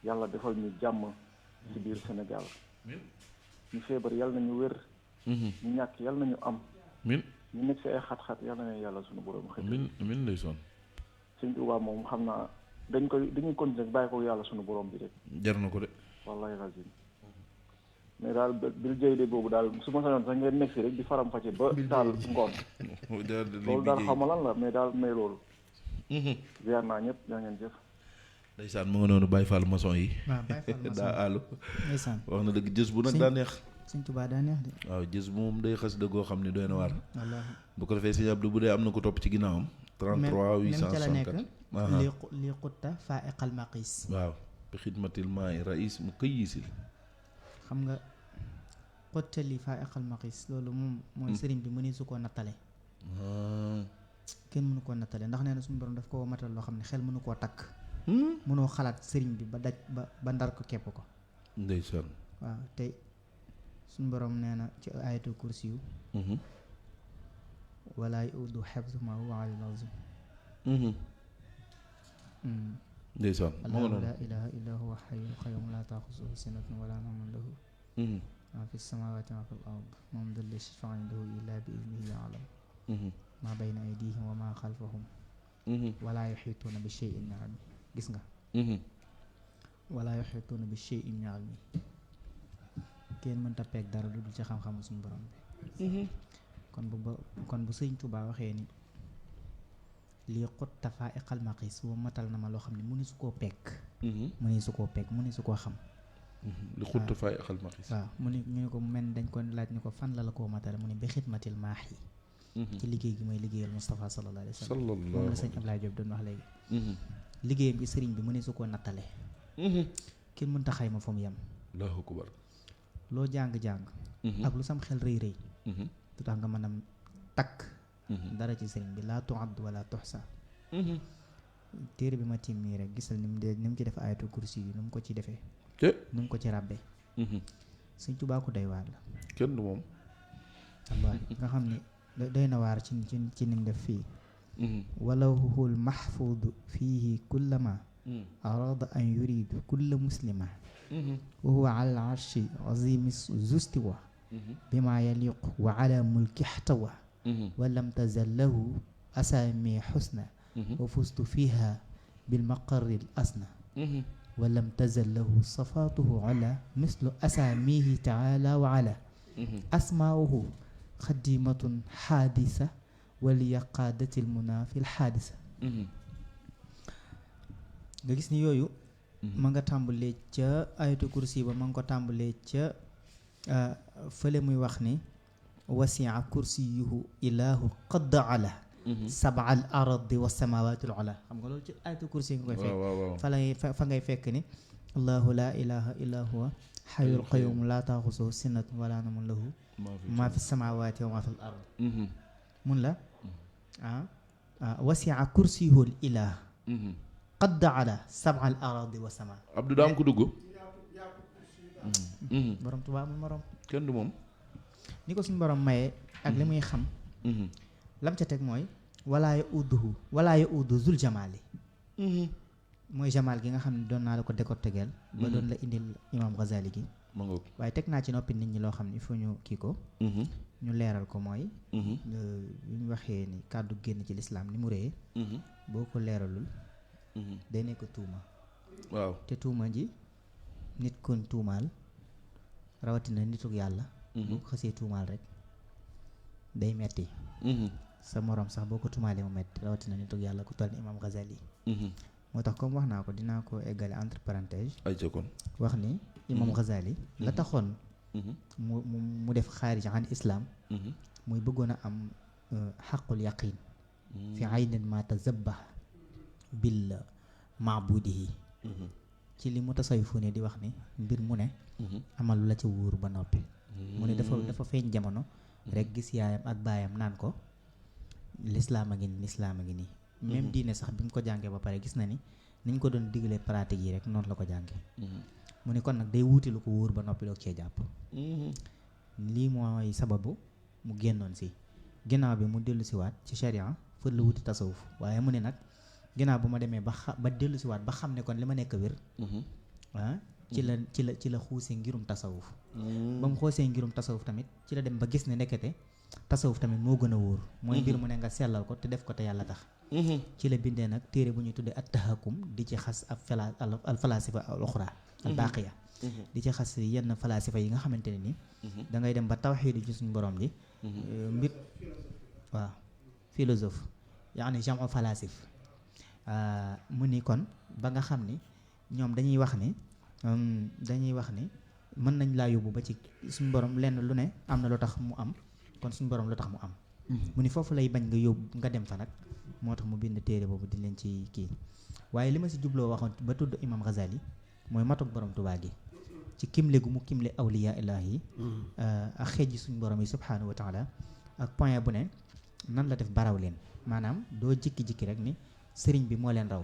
yàlla defal ñu jàmm ci biir Sénégal. ñu feebar yàlla nañu wér. ñu ñàkk yàlla nañu am. ñu nekk si ay xat-xat yàlla na yàlla sunu borom. amiin ndeysaan. Sëñ Tuubaa moom xam naa dañuy continuer bàyyi ko yàlla sunu borom bi rek. jar na ko de. wallahi lazim mais daal bil jëy de boobu daal su ma sañoon sax ngeen nekk si rek di faram fàcce ba daal ngoon. loolu daal xaw ma lan la mais daal may loolu. ziar naa ñëpp yaa ngeen jëf. ndeysaan mu nga noonu Baye Fall maçon yi. waaw Baye Fall maçon daa àllu. ndeysaan wax na dëgg jës bu nag daa neex. Sëñ Tuubaa daa neex de. waaw jës bu moom day xas dëggoo xam ne doy na waar. wallaahi bu ko defee sëñ Abdou bu dee am na ko topp ci ginnaawam. 33 864 li xutta faa eqal maqis. waaw bi xidmatil maay rais mu këy yisil. xam nga xottali faa eqal maqis loolu moom mooy sëriñ bi mënee su koo nattale. kenn mënu koo nattale ndax nee na suñu borom daf koo matal loo xam ne xel mënu koo takk. mënoo xalaat sëriñ bi ba daj ba ndar ko képp ko. ndeysaan. waaw tey suñu borom nee na ci ayatul kursi yu. wala yuudu xifzuhumaa wa huwa al-aliyyul aziim. ndeysaan moo nga noonu. laa ilaaha illaa huwa hayyul qayyuum laa taaxuzuhu sinatun wa laa nawmun lahu maa fi samaawaati wa maa fi al-ard man dha llazii yashfa'u 'indahu illaa bi idnihi ya'lamu maa bayna aydiihim wa maa xalfahum wa laa yuhiituuna bi shay'in min 'ilmihi gis nga. wa laa yuhiituuna bi shay'in min 'ilmihi kenn mënta peeg dara lu dul ci xam-xamu suñu borom bi. kon bu Sëñ Tuubaa waxee ni lii xot tafaa eqal maqis boo matal na ma loo xam ne mu ni su koo pekk. mu ni su koo pekk mu ni su koo xam. li xut tafaa eqal maqis. waaw mu ni ñu ne ko mu mel dañ ko laaj ni ko fan la koo matale mu ni bi xidmatil maax yi. ci liggéey gi mooy liggéeyal Moustapha sallallahu alayhi wa sallam. moom la sëñ Ablaye Diop doon wax léegi. liggéeyam bi sëriñ bi mu ni su koo nattale. kenn mënta xayma fa mu yem. Allahu akbar. loo jàng-jàng. ak lu sam xel rëy rëy. du tax nga mën a takk. dara ci sëriñ bi laa tu'add wala tuhsa. téere bi ma tiim nii rek gisal ni mu ci def ayatul kursi yi ni mu ko ci defee. ni mu ko ci ràbbee. Sëñ Tuubaa ko doy waar la. kenn du moom. wallaahi nga xam ne doy na waar ci ni mu def fii. walawhul mahfuudu fiihi kullama arada an yuridu kulla muslima. wa huwa ala arshi azimi zustiwa bima yaliqu wa ala mulki ihtawa. ولم تزل له أسامي حسنى وفزت فيها بالمقر الأسنى. ولم تزل له صفاته على مثل أساميه تعالى وعلى. أسماؤه خديمة حادثة وليقادة المنى في الحادثة. nga gis ni yooyu ma nga tàmbalee ca ayatul kursi ba ma nga ko tàmbalee ca fële muy wax ni wasi'a kursiyuhu ilaahu qad ala sab'al ardi wa samawati al ula xam nga loolu ci ayatul kursi nga koy fekk fa ngay fekk ni allahu la ilaha illa huwa hayyul qayyum la ta'khuzuhu sinatun wa la nawmun lahu ma fi samawati wa ma fi al ard mun la wasi'a kursiyuhu al ilah qad ala sab'al ardi wa sama. Abdou daam ko dugg. borom Tuubaa amul morom. kenn du moom. ni ko suñu borom maye ak li muy xam. lam ca teg mooy walaa ya uddu zul jamaali. mooy jamaal gi nga xam ne doon naa la ko décortiquer ba doon la indil imaam Ghazali gi. waaye teg naa ci noppi nit ñi loo xam ne il faut ñu kii ko. ñu leeral ko mooy. bu ñu waxee ni kàddu génn ci lislaam ni mu rëyee. boo ko leeralul. day nekk tuuma. waaw te tuuma ji nit kon tuumaal rawatina nituk yàlla. boo ko xasee tuumaal rek day metti. sa morom sax boo ko tuumaalee mu metti rawatina nituk yàlla ku toll ni imaam Ghazali. moo tax comme wax naa ko dinaa ko eggale entre parenthèse ay ca kon wax ni imam Ghazali la taxoon mu def xaarij an islam muy bëggoon a am xaqul yaqin fi aynin ma tazabbaha bil maabudihi ci li mu tasawifu ne di wax ni mbir mu ne amal lu la ca wóor ba noppi mu ne dafa feeñ jamono rek gis yaayam ak baayam naan ko lislaam a ngi nii lislaam a ngi nii même diine sax bi mu ko jàngee ba pare gis na ni niñ ko doon diggalee pratique yi rek noonu la ko jàngee mu ne kon nag day wuti lu ko wóor ba noppi doog cee jàpp lii mooy sababu mu génnoon si ginnaaw bi mu dellu siwaat ci sharia fa la wuti tasawuf waaye mu ne nag ginnaaw bu ma demee ba dellu siwaat ba xam ne kon li ma nekk wér ci la xuusee ngirum tasawuf ba mu xoosee ngirum tasawuf tamit ci la dem ba gis ne nekkete tasawuf tamit moo gën a wóor mooy mbir mu ne nga sellal ko te def ko te yàlla tax ci la bindee nag téere bu ñuy tuddee at-tahakum di ci xas al falasifa al uxra al baqiya di ci xas yenn falasifa yi nga xamante ne ni da ngay dem ba tawxiidu ci suñu borom ji mbir waaw philosophe yaani jamu falasif mu ni kon ba nga xam ni ñoom dañuy wax ni mën nañ laa yóbbu ba ci suñu borom lenn lu ne am na lu tax mu am kon suñu borom lu tax mu am mu ni foofu lay bañ nga yóbbu nga dem fa nag moo tax mu bind téere boobu di leen ci kii waaye li ma si jubloo waxoon ba tudd imam Ghazali mooy matuk borom Tuubaa gi ci kimle gu mu kimle awliya ilaahi ak xeeji suñu borom yi subhaanahu wa taala ak point bu ne nan la def baraw leen maanaam doo jikki-jikki rek ni sëriñ bi moo leen raw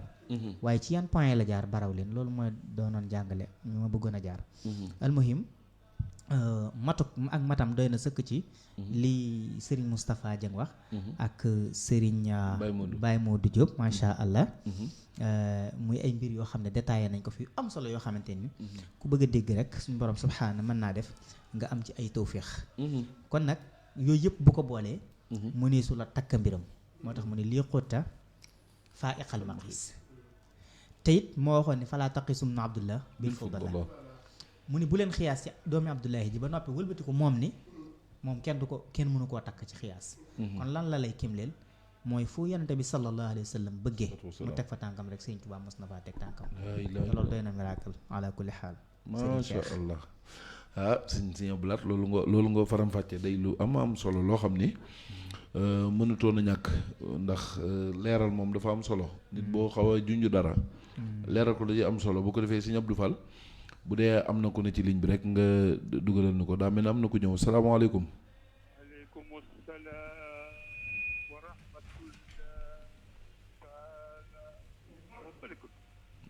waaye ci yan point la jaar baraw leen loolu mooy doonoon jàngale ñu ma bëggoon a jaar almuhim matuk ak matam doy na sëkk ci li sëriñ Moustapha Dieng wax ak sëriñ Baye Modou Diop macha allah muy ay mbir yoo xam ne détaillé nañ ko fi am solo yoo xamante ni ku bëgg a dégg rek suñu borom subhaana mën naa def nga am ci ay tawfiix kon nag yooyu yëpp bu ko boolee mu ne su la takk mbiram moo tax mu ne lii xóota faa iqal maqis te it moo waxoon ne falaa taqisum na abdullah bil fudala mu ni bu leen xiyaas ci doomi abdullahi ji ba noppi wëlbati ko moom ni moom kenn mënu koo takk ci xiyaas kon lan la lay kimleel mooy fu yonente bi sallallahu alayhi wa sallam bëggee mu teg fa tànkam rek sëñ Tuubaa mos na faa teg tànkam te loolu doy na miracle ala kulli xaal macha allah sëñ Abdulaat loolu nga faram-fàcce day lu am solo loo xam ni mënutoon a ñàkk ndax leeral moom dafa am solo nit boo xaw a junj dara leeral ko dañuy am solo bu ko defee sëñ Abdou Fall bu dee am na ku ne ci ligne bi rek nga dugalal ni ko daa mel ne am na ku ñëw salaamaaleykum. waaleykum salaam wa rahmatullah.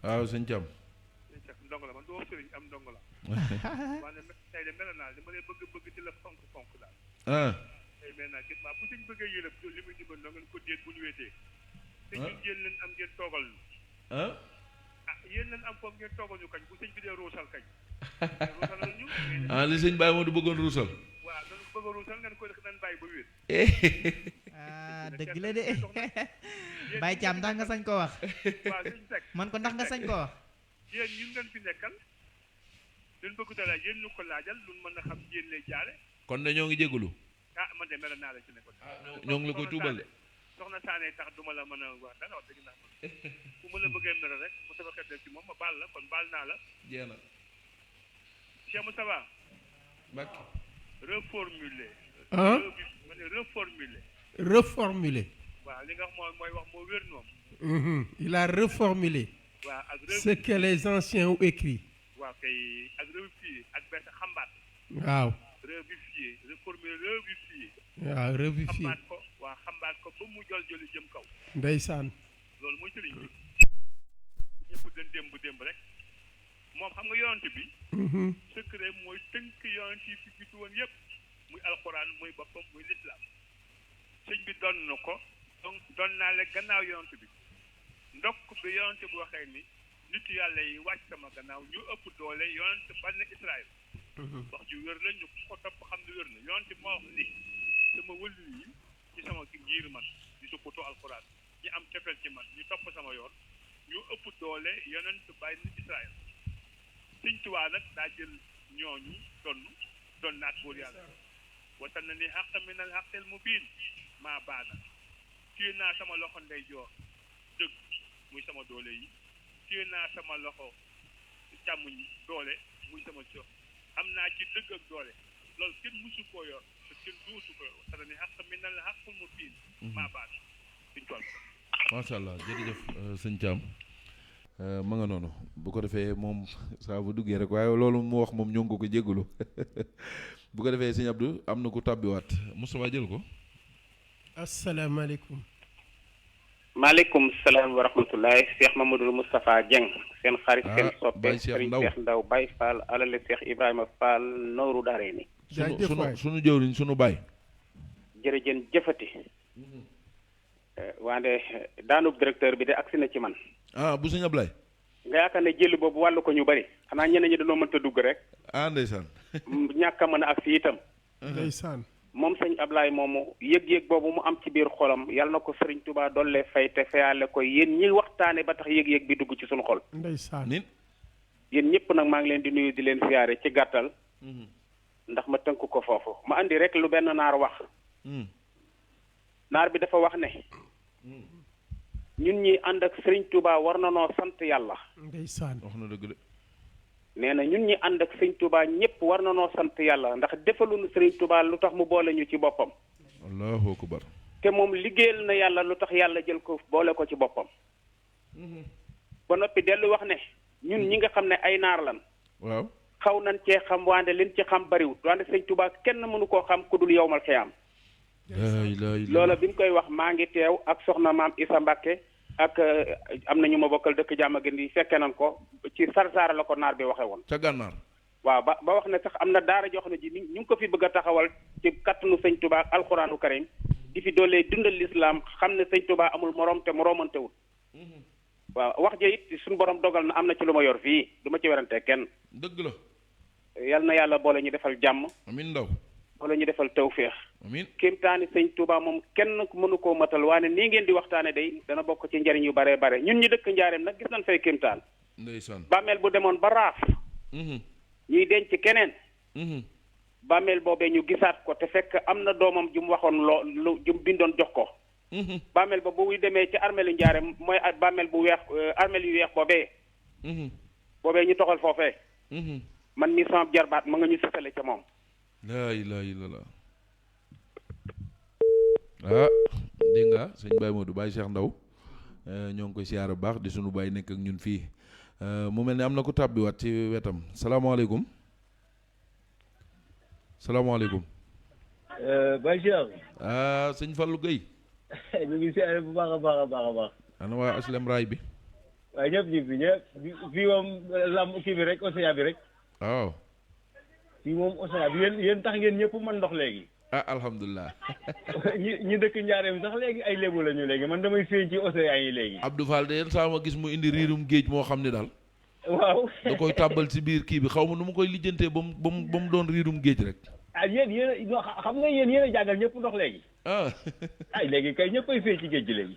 waaw sëñ Thiam. sëñ Thiam ndongo la man doo sëriñ am ndongo la. waaye tey de mel naa dama lay bëgg di la fonk daal. tey mel naa gis bu sëñ bëggee yëlëb li muy dimbal ndongo ko déet bu ñu wéetee. te ñun yéen leen am ngeen toogal ñu. yéen leen am foog ngeen toogal ñu kañ bu sëñ bi dee ruusal kañ. ruusalal ñu. li sëñ Baye Modou bëggoon ruusal. waaw dañu bëgg a ruusal ngeen koy nan bàyyi ba wéet. dëgg la de Baye Thiam ndax nga sañ koo wax. waaw sëñ Seck man ko ndax nga sañ koo wax. yéen ñun ngeen fi nekkal. luñ bëgg dara yéen ñu ko laajal luñ mën a xam yéen lay jaare. kon de ñoo ngi jégalu. man de mel naa la ci ne ko. ñoo ngi la koy tuubal de. soxna Sané tax duma la mën a wax dara wax dëgg ndax man bu ma la bëggee mere rek bu sama xel ci moom ma baal la kon baal naa la. jeex na. Cheikh Moustapha. Mbacke. reformuler. ma ne reformuler. reformuler. waaw li nga wax mooy wax moo wér noonu. Il a reformulé. waaw ak ce que les anciens ont écrit. waaw kay ak revifier ak benn xambaat. waaw. revifier reformuler revifier. waaw revifier xambaat ko waaw xambaat ko ba mu jëli jëm kaw. ndeysaan. loolu mooy sëriñ bi. ñëpp dañ démb rek moom xam nga yonent bi. secret mooy tënk yonent yi fi jiitu woon yëpp muy alxuraan muy boppam muy lislaam sëñ bi doon na ko donc doon naa la gannaaw yonent bi ndokk bi yonent bi waxee ni nit yàlla yi wàcc sama gannaaw ñu ëpp doole yonent bann Israël. wax ju wér la ñu ko topp xam ne wér na yonent bi moo wax ni sama wëllu yi ci sama ngir man di sukkutoo alxuraan ñi am cofeel ci man ñu topp sama yoon ñu ëpp doole yonent bann Israël. Sëñ Tuubaa nag daa jël ñooñu doon naat buur yàlla watan na ni xaq min al xaqil mubiin maa baana téye naa sama loxo ndeyjoor dëgg muy sama doole yi téye naa sama loxo càmmuñ doole muy sama sox am naa ci dëgg ak doole loolu kenn musu koo yor te kenn dootu ko yor te ni xaq mi na la xaqul mu biin maa baat suñ tool macha allah jërëjëf sëñ Thiam ma nga noonu bu ko defee moom saa bu duggee rek waaye loolu mu wax moom ñoo ngi ko jégalu bu ko defee sëñ Abdou am na ku tàbbiwaat Moustapha jël ko. asalaamaaleykum. maaleykum salaam wa rahmatullahi Cheikh Mamadou Moustapha Dieng seen xarit seen soppe Baye Cheikh Serigne Cheikh Ndaw Baye Fall alale Cheikh Ibrahima Fall Nooru Daarayni sunu jëwriñ sunu baay. jërëjën jëfati wande daanub directeur bi de agsi na ci man bu sëñ Ablaye. nga yaakaar ne jël boobu wàllu ko ñu bari xanaa ñeneen ñi dañoo mënta dugg rek ndeysaan. ñàkk a mën a agsi itam ndeysaan. moom sëñ Ablaye moomu yëg-yëg boobu mu am ci biir xolam yàlla na ko Serigne Touba dolle fay te fayale ko yéen ñi waxtaane ba tax yëg-yëg bi dugg ci suñu xol ndeysaan. yéen ñëpp nag maa ngi leen di nuyu di leen siyaare ci gàttal ndax ma tënk ko foofu ma andi rek lu benn naar wax naar bi dafa wax ne ñun ñi ànd ak Serigne Touba war na noo sant yàlla ndeysaan. wax na dëgg de. nee na ñun ñi ànd ak Serigne Touba ñëpp war na noo sant yàlla ndax defaluñu Serigne Touba lu tax mu boole ñu ci boppam allahu akbar. te moom liggéeyal na yàlla lu tax yàlla jël ko boole ko ci boppam ba noppi dellu wax ne ñun ñi nga xam ne ay naar lan waaw xaw nañ cee xam wante liñ ci xam bariwut wante Serigne Touba kenn mënu koo xam ku dul yowmal xiyaam loola bi mu koy wax maa ngi teew ak soxna maam Issa Mbacke ak am na ñu ma bokkal dëkk jàmm gën di fekke nan ko ci Sarsara la ko naar bi waxe woon ca gànnaar. waaw ba wax ne sax am na daara joo xam ne ji ñu ngi ko fi bëgg a taxawal ci kattanu sëñ Touba ak alxuraanu karim di fi doolee dundal lislaam xam ne sëñ Touba amul morom te moromantewul waaw wax ja it suñu borom dogal na am na ci lu ma yor fii du ma ci werante kenn dëgg la. yal na yàlla boole ñu defal jàmm amiin ndaw. boole ñu defal tawféex amiin. kéemtaani sëñ Touba moom kenn mënu koo matal waane nii ngeen di waxtaane day dana bokk ci njariñ yu bare bare ñun ñi dëkk njaareem nag gis nañ fay kéemtaan ndeysaan. bàmmeel bu demoon ba raaf ñuy denc keneen bàmmeel boobee ñu gisaat ko te fekk am na doomam ju mu waxoon lu ju mu bindoon jox ko bàmmeel ba bu muy demee ci armeelu njaareem mooy bàmmeel bu weex armeel yu weex boobee ñu toxal foofee man mi sama jarbaat ma nga ñu sësale ca moom laa ilaaha illallaah. dégg nga sëñ Baye Modou Baye Cheikh Ndaw ñoo ngi koy siyaara bu baax di sunu baay nekk ak ñun fii mu mel ne am na ku tàbbiwaat ci wetam salaamaaleykum. salaamaaleykum. Baye Cheikh. sëñ Fallou Gueye. ñu ngi siyaare bu baax a baax a baax a baax. ana waa Aslem Raay bi. waaye ñëpp ñu fi ñëpp fii moom lamb kii bi rek océan bi rek. waaw. fii moom océan bi yéen tax ngeen ñëpp mën ndox léegi. alhamdulilah. ñi dëkk njaareem sax léegi ay lébu la ñu léegi man damay feeñ ci océan yi léegi. Abdou Fall de yenn saa ma gis mu indi riirum géej moo xam ne daal. waaw. da koy tàbbal ci biir kii bi xaw ma nu mu koy lijjantee ba mu doon riirum géej rek. yéen xam nga yéen a jàngal ñëpp ndox léegi. ay léegi kay ñëppay feeñ ci géej gi léegi.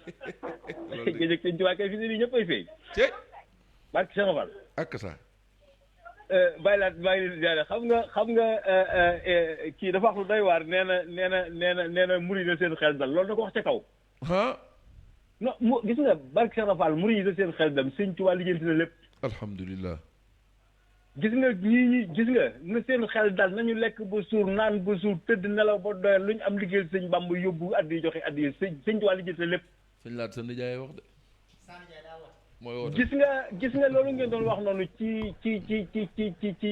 géej ak sëñ Tuubaa kay fi ne nii ñëppay feeñ. barke Cheikh Fall. ak sa. bàyyi laat maa ngi leen xam nga kii dafa wax lu doy waar nee na muri na seen xel dal loolu da ko wax ca kaw. non gis nga barke Cheikh Fall muri na seen xel dal sëñ Tuubaa lijjanti na lépp. alhamdulilah. gis nga gis nga na seen xel dal nañu lekk ba suur naan ba suur tëdd nelaw ba doyal lu ñu am liggéeyal sëñ Bamba yóbbu addi joxe addi sëñ Tuubaa lijjanti na lépp. sëñ laat sa nijaay wax de. gis nga loolu ngeen doon wax noonu ci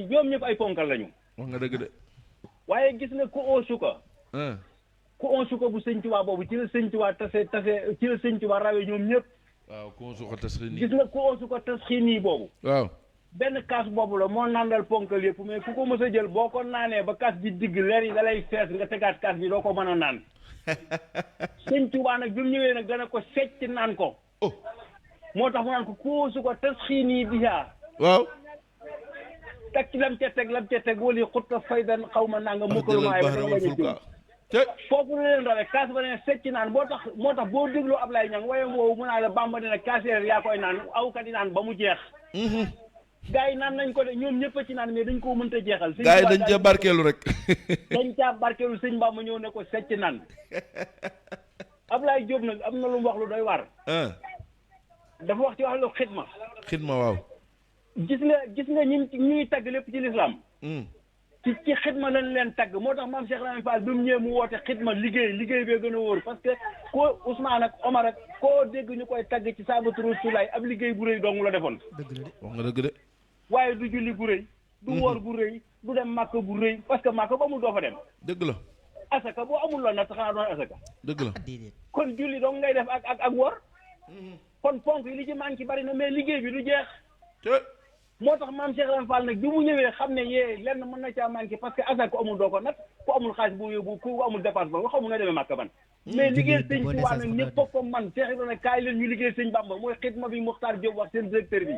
ñoom ñëpp ay ponkal lañu. wax nga dëgg de. waaye gis nga ku onsu ko bu sëñ Tuubaa boobu ci la sëñ Tuubaa tase ci la sëñ Tuubaa rawee ñoom ñëpp. waaw ku onsu ko tas xii nii. gis nga ku onsu ko tas xii nii boobu. waaw. benn kaas boobu la moo nàndal ponkal yëpp mais ku ko mës a jël boo ko naanee ba kaas bi digg leer yi da lay fees nga tegaat kaas bi doo ko mën a naan. sëñ Tuubaa nag bi mu ñëwee nag dana ko secc naan ko. moo tax mu naan ko kuusu ko tas xii nii bisaa. waaw. teg ci lam ca teg wala xutta faydan xaw ma nanga mukkalumaay ba dama foofu la leen rawee kaas ba ne secc naan moo tax boo déglu Ablaye Niang wayam woowu mu naa la Bamba ne nag kaaseer yaa koy naan awkat yi naan ba mu jeex. gars yi naan nañ ko de ñoom ñëpp a ci naan mais dañ koo mënta jeexal. gars yi dañ cee barkeelu rek. dañ caa barkeelu sëñ Bamba ñëw ne ko secc naan Ablaye Diop nag am na lu mu wax lu doy waar. dafa wax ci wàllu xidma. xidma waaw. gis nga ñuy tagg lépp ci lislaam ci xidma lañ leen tagg moo tax maam Cheikh Ibrahima Fall bi mu ñëwee mu woote xidma liggéey bee gën a wóor parce que koo Ousmane ak Omar ak koo dégg ñu koy tagg ci saabatu Rasulaay ab liggéey bu rëy dong la defoon. dëgg la de wax nga dëgg de. waaye du julli bu rëy. du woor bu rëy du dem màkk bu rëy parce que màkk bu amul doo fa dem. dëgg la. asaka boo amul lool nag xanaa doon asaka. dëgg la. kon julli dong ngay def ak woor. kon ponk yi li ci manqué bari na mais liggéey bi du jeex. moo tax maam Cheikh Ibrahima Fall nag bi mu ñëwee xam ne yee lenn mën na caa manqué parce que asaka ku amul doo ko nag ku amul xaalis bu yóbbu ku amul dépense ba nga xamul nga demee màkk ban. mais liggéey sëñ Tuubaa nag ñëpp ko man Cheikh Ibrahima kaay leen ñu liggéey sëñ Bamba mooy xidma bi Muxtaar Jóob wax seen directeur bi.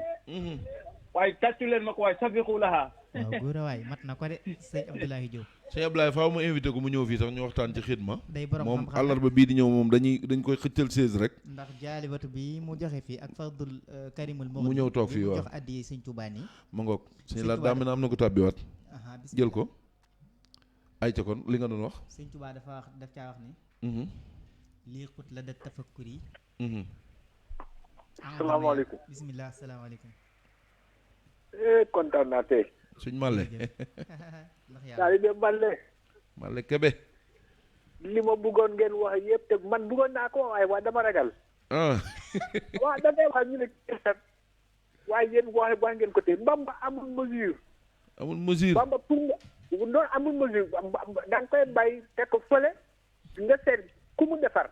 waaye tàccu leen ma ko waaye safiqu laha. waaw góor a waay mat na ko de sëñ Abdoulaye Diop. sëñ Abdoulaye faaw mu invité ko mu ñëw fii sax ñu waxtaan ci xidma. day borom moom àllarba bii di ñëw moom dañ koy xëccal 16 rek. ndax jaalibatu bi mu joxe fii ak fardul karimul mu ñëw toog fii waaw mu jox addi sëñ Tuubaa nii. ma ngoog sëñ la daa mel ne am na ko tàbbiwaat. jël ko. ay ca kon li nga doon wax. sëñ Tuubaa daf caa wax ni. lii xut la da tafakkur yi. salaamaaleykum. bisimilah salaamaaleykum. kontaan naa tey. suñ Malle. taalibe Malle Kebe. li ma bëggoon ngeen wax yëpp te man bëggoon naa ko waaye dama ragal. waaw da ngay wax ñu ne waaye yéen wax ngeen ko tey Bamba amul mesure. amul mesure Bamba pour nga noonu amul mesure da nga koy bàyyi teg ko fële nga seet ku mu defar.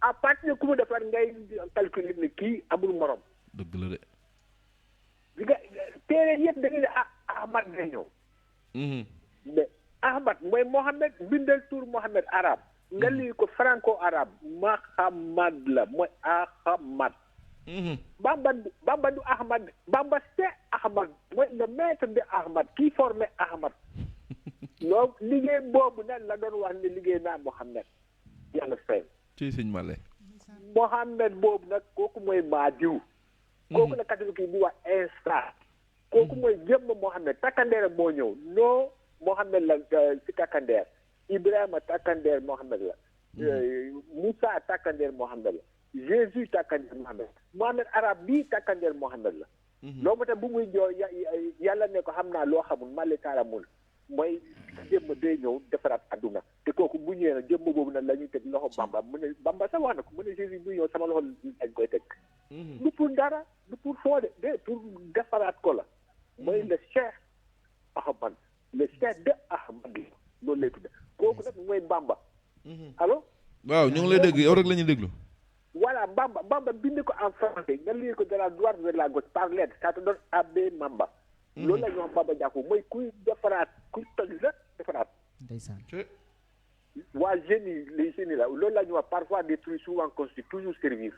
à partir de ku mu defar ngay calculer ne kii amul morom. dëgg la de. li nga téere yëpp da nga ne Ahmad nga ñëw. mais Ahmad mooy Mohamed bindal tur Mohamed arabe. nga lii ko franco arabe Mahamad la mooy Ahmad. Bamba du Ahmad Bamba c'est Ahmad mooy le maître de Ahmad kii formé Ahmad. loolu liggéey boobu nag la doon wax ne liggéey naa Mohamed yàlla fay. ci sëñ Malle. Mohamed boobu nag kooku mooy Maadiw. kooku la catholique yi di wax Insa. kooku mooy jëmm Mohamed takkandeer moo ñëw non Mohamed la si takkandeer Ibrahima takkandeer Mohamed la. Moussa takkandeer Mohamed la. Jésus takkandeer Mohamed arab bii takkandeer Mohamed la. loolu moo tax bu muy joo yàlla ne ko xam naa loo xamul Malle Karamul mooy jëmm day ñëw defaraat adduna te kooku bu ñëwee nag jëmm boobu nag la ñuy teg loxo Bamba mu ne Bamba sax wax na ko mu ne Jésus bu ñëw sama loxo lañ koy teg. du pour dara du pour foo de pour defaraat ko la mooy le Cheikh Ahmad le Cheikh de Ahmad loolu lay tudde kooku nag mooy Bamba. allo. waaw ñu ngi lay dégg yow rek la ñuy déglu. voilà Bamba bind ko en français nga lire ko de la droite vers la gauche par lettre ça te donne Abbé Mamba. loolu la ñu wax Bamba Diakhou mooy kuy defaraat kuy toj la defaraat. ndeysaan. waa génie les génies la loolu la ñu wax parfois détruire souvent construire toujours servir.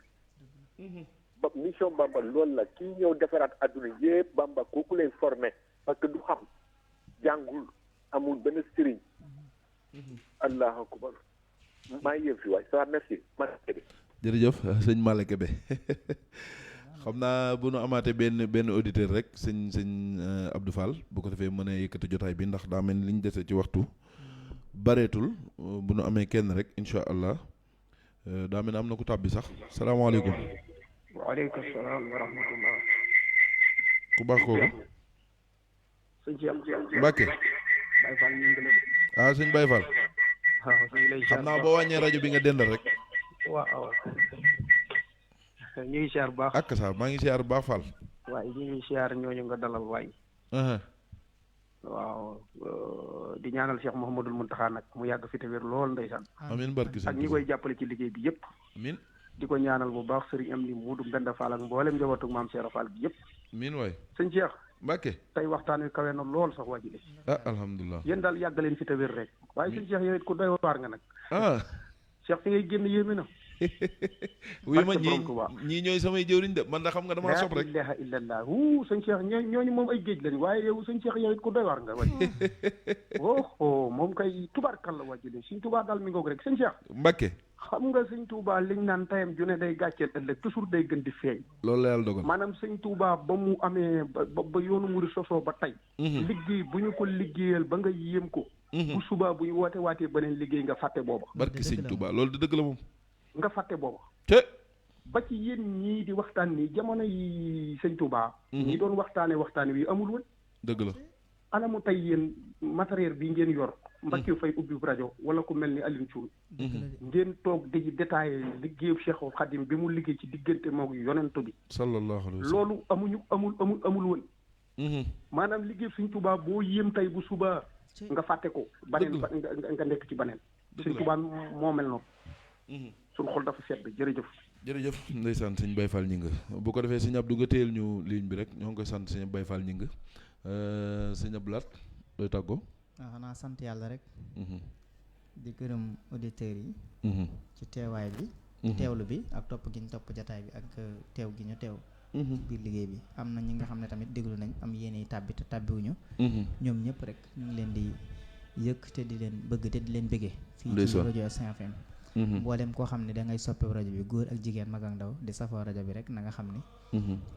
mission Bamba loolu la kii ñëw defaraat adduna yëpp Bamba kooku lay formé parce que du xam jàngul amul benn sëriñ. allahu akbar maa ngi yëg fi waay ça va merci. jërëjëf sëñ Malle Kebe xam naa bu nu amaatee benn auditeur rek sëñ Abdou Fall bu ko defee mën a yëkkati jotaay bi ndax daa mel ni li ñu dese ci waxtu bareetul bu nu amee kenn rek incha allah daa mel ni am na ku tàbbi sax salaamaaleykum. waaleykum salaam wa rahmatullah. ku baax kooku. sëñ Cheikh Mbacke. Baye Fall ñu ngi lay. ah sëñ Baye Fall. waaw ñu ngi lay. xam naa boo wàññee rajo bi nga dendal rek. waaw. ñu ngi siyaar bu baax. ak sa maa ngi siyaar bu baax Fall. waaye ñu ngi siyaar ñooñu nga dalal waay. waaw di ñaanal Cheikh Mouhamadul Mountakha nag mu yàgg fi te wér lool ndeysaan. amiin barki ak ñi koy jàppale ci liggéey bi yëpp. amiin. di ko ñaanal bu baax sëriñ am ni Muudu Mbenda Fall ak mboolem njabootu maam Cheikh Fall bi yëpp. amiin waay. sëñ Cheikh. Mbacke. tey waxtaan wi kawe na lool sax waa ji de. alhamdulilah. yéen daal yàgg leen fi te wér rek. waaye sëñ Cheikh yow it ku doy waar nga nag. Cheikh fi ngay génn yéeme na. wuy ma ñii ñooy samay jëwriñ de man da xam nga damaa sob rek. la ilaha illallah sëñ Cheikh ñooñu moom ay géej lañ waaye yow sëñ Cheikh yow it ku doy waar nga wàññi. moom kay tubaarkàlla waa ji de suñ tubaar daal mi ngoog rek sëñ Cheikh. Mbacke. xam nga sëñ Touba liñ naan tayam ju ne day gàcceel ëllëg toujours day gën di feeñ. loolu la yàlla dogal maanaam sëñ Touba ba mu amee ba yoonu murid sosoo ba tey. liggéey bu ñu ko liggéeyal ba nga yéem ko. bu subaa bu ñu woote waatee beneen liggéey nga fàtte booba. barki sëñ Touba loolu di dëgg la moom. nga fàtte booba. te. ba ci yéen ñii di waxtaan nii jamono yi sëñ Touba. ñi doon waxtaan wi amul woon. dëgg la. anamu tey yéen matériel bi ngeen yor. Mbacke Faye ubbi rajo wala ku mel ni Alioune Thioune. ngeen toog di détaillé liggéeyu Cheikhul Khadim bi mu liggéey ci diggante moog yonentu bi. sallallahu alayhi wa sallam loolu amul woon. maanaam liggéey sëñ Touba boo yéem tey bu suba nga fàtte ko. baneen nga nekk ci baneen. sëñ Touba moo mel noonu. suñu xol dafa sedd jërëjëf. jërëjëf ndeysaan sëñ Baye Fall Gningue bu ko defee sëñ Abdou nga téyel ñu ligne bi rek ñoo ngi koy sant sëñ Baye Fall Gningue sëñ Abdou Lahat doy tàggoo. waaw xanaa sant yàlla rek. di gërëm auditeurs yi. ci teewaay bi. teewlu bi ak topp gi ñu topp jataay bi ak teew gi ñu teew. ci biir liggéey bi am na ñi nga xam ne tamit déglu nañ am yéene tàbbi te tàbbiwuñu. ñoom ñëpp rek ñu ngi leen di yëkk te di leen bëgg te di leen bëggee. fii ci rajo Océan FM. mboolem koo xam ne da ngay soppe rajo bi góor ak jigéen mag ak ndaw di safoo rajo bi rek na nga xam ne.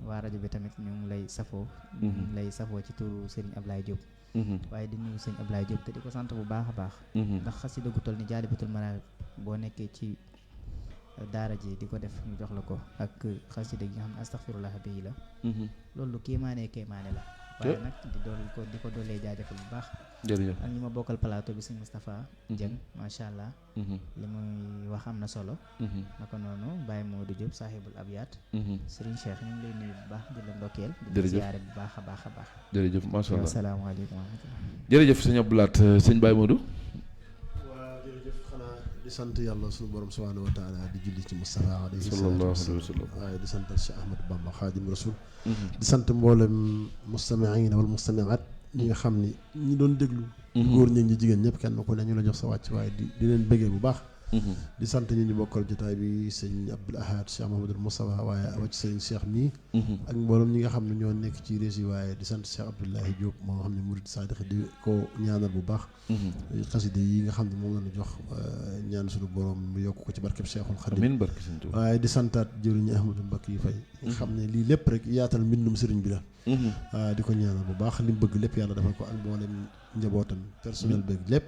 waa rajo bi tamit ñu ngi lay safoo. ñu ngi lay safoo ci turu Serigne Ablaye Diop. waaye di nuyu sëñ Ablaye Diop te di ko sant bu baax a baax. ndax xasida gu toll ni Jaalibatul Maraaxib boo nekkee ci daara ji di ko def ñu jox la ko ak xasida gi nga xam ne astaghfirullah bi la. loolu kéemaane la. waaye nag di ko doolee jaajëfal bu baax. jërëjëf ak ñi ma bokkal plateau bi sëñ Moustapha Dieng macha allah. li muy wax am na solo. naka noonu Baye Modou Diop sahibul abiyat. Serigne Cheikh ñu ngi lay nuyu bu baax di la ndokkeel. di la ziyaare bu baax a baax. jërëjëf macha allah asalaamaaleykum wa rahmatulah. jërëjëf sëñ Abdou Lahat sëñ Baye Modou. waaw jërëjëf xanaa di sant yàlla suñu borom subhanahu wa taala di julli ci Moustapha alayhi sallallahu alayhi wa sallam waaye di sant Cheikh Ahmadou Bamba Khadim Rasoul. di sant mboolem mustamiina wal mustamiaat ñi nga xam ni ñi doon déglu. góor ñi ñi jigéen ñëpp kenn ku ne ñu la jox sa wàcc waaye di leen bëggee bu baax. di sant ñi ñu bokkal jotaay bi sëñ Abdoul Ahad Cheikh Mahamadou Moustapha waaye awa ci sëñ Cheikh mii. ak mboolem ñi nga xam ne ñoo nekk ci rési waaye di sant Cheikh Abdoulahi Diop moo nga xam ne murid sadiq di ko ñaanal bu baax. xasida yi nga xam ne moom la ñu jox ñaan suñu borom mu yokk ko ci barkeb Cheikhul Khadim. amiin barke sëñ Tuubaa. waaye di santaat jëriñu Ahmadou Mbacke yi fay. nga xam ne lii lépp rek yaatal mbindum sëriñ bi la. di ko ñaanal bu baax li mu bëgg lépp yàlla defal ko ak mboolem njabootam personnel beeg lépp.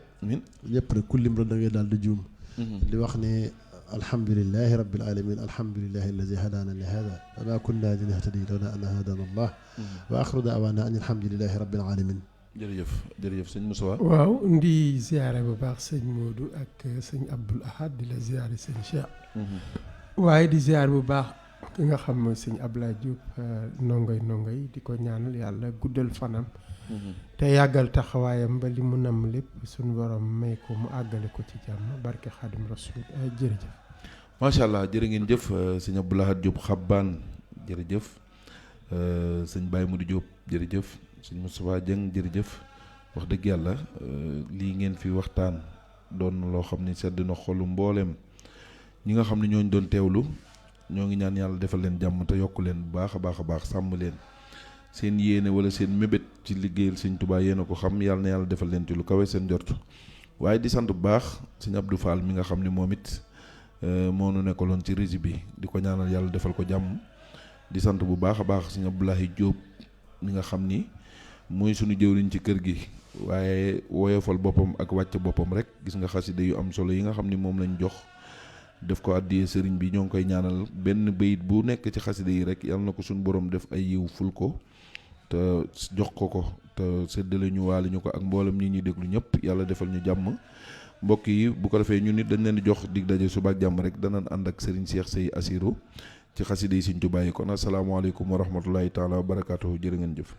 lépp rek kullim la da ngay daal di juum. di wax ne alhamdulilahi rabbil alamin alhamdulilahi alladi hadana li hada wa ma kunna linahtadi lawla an hadana allah wa axiru daawana an alhamdulilahi rabbil alamin. jërëjëf sëñ Moussa. waaw ndi ziare bu baax sëñ Modou ak sëñ Abdoul Ahad di la ziare sëñ Cheikh. waaye di ziare bu baax ki nga xam mooy sëñ Ablaye Diop nongoy di ko ñaanal yàlla guddal fanam. te yàggal taxawaayam ba li mu namm lépp suñu borom may ko mu àggale ko ci jàmm barke Xaadim Rasul jërëjëf. macha allah jërë ngeen jëf sëñ Abdoul Ahad Diop Xabbaan jërëjëf sëñ Baye Modou Diop jërëjëf sëñ Moustapha Dieng jërëjëf wax dëgg yàlla lii ngeen fi waxtaan doon na loo xam ne sedd na xolu mbooleem ñi nga xam ne ñooñu doon teewlu ñoo ngi ñaan yàlla defal leen jàmm te yokk leen bu baax a baax sàmm leen. seen yéene wala seen mébét ci liggéeyal sëñ Tuubaa yéen a ko xam yàlla na yàlla defal leen ci lu kawe seen jort waaye di sant bu baax sëñ Abdou Fall mi nga xam ne moom it moo nu nekkaloon ci régie bi di ko ñaanal yàlla defal ko jàmm di sant bu baax a baax sëñ Abdoulahi Diop mi nga xam ni mooy suñu jëwriñ ci kër gi waaye woyofal boppam ak wàcc boppam rek gis nga xasida yu am solo yi nga xam ni moom lañ jox def ko àddiyee sëriñ bi ñoo ngi koy ñaanal benn bayit bu nekk ci xasida yi rek yàlla na ko suñu borom def ay yiw ful ko te jox ko te séddale ñu waale ñu ko ak mboolem ñi ñuy déglu ñëpp yàlla defal ñu jàmm mbokk yi bu ko defee ñun nit dañ leen di jox dig daje suba ak jàmm rek danañ ànd ak Serigne Cheikh Sey Assirou ci xasida yi Serigne Touba yi kon asalaamaaleykum wa rahmatulahi taala wa barakaatuhu jërë ngeen jëf.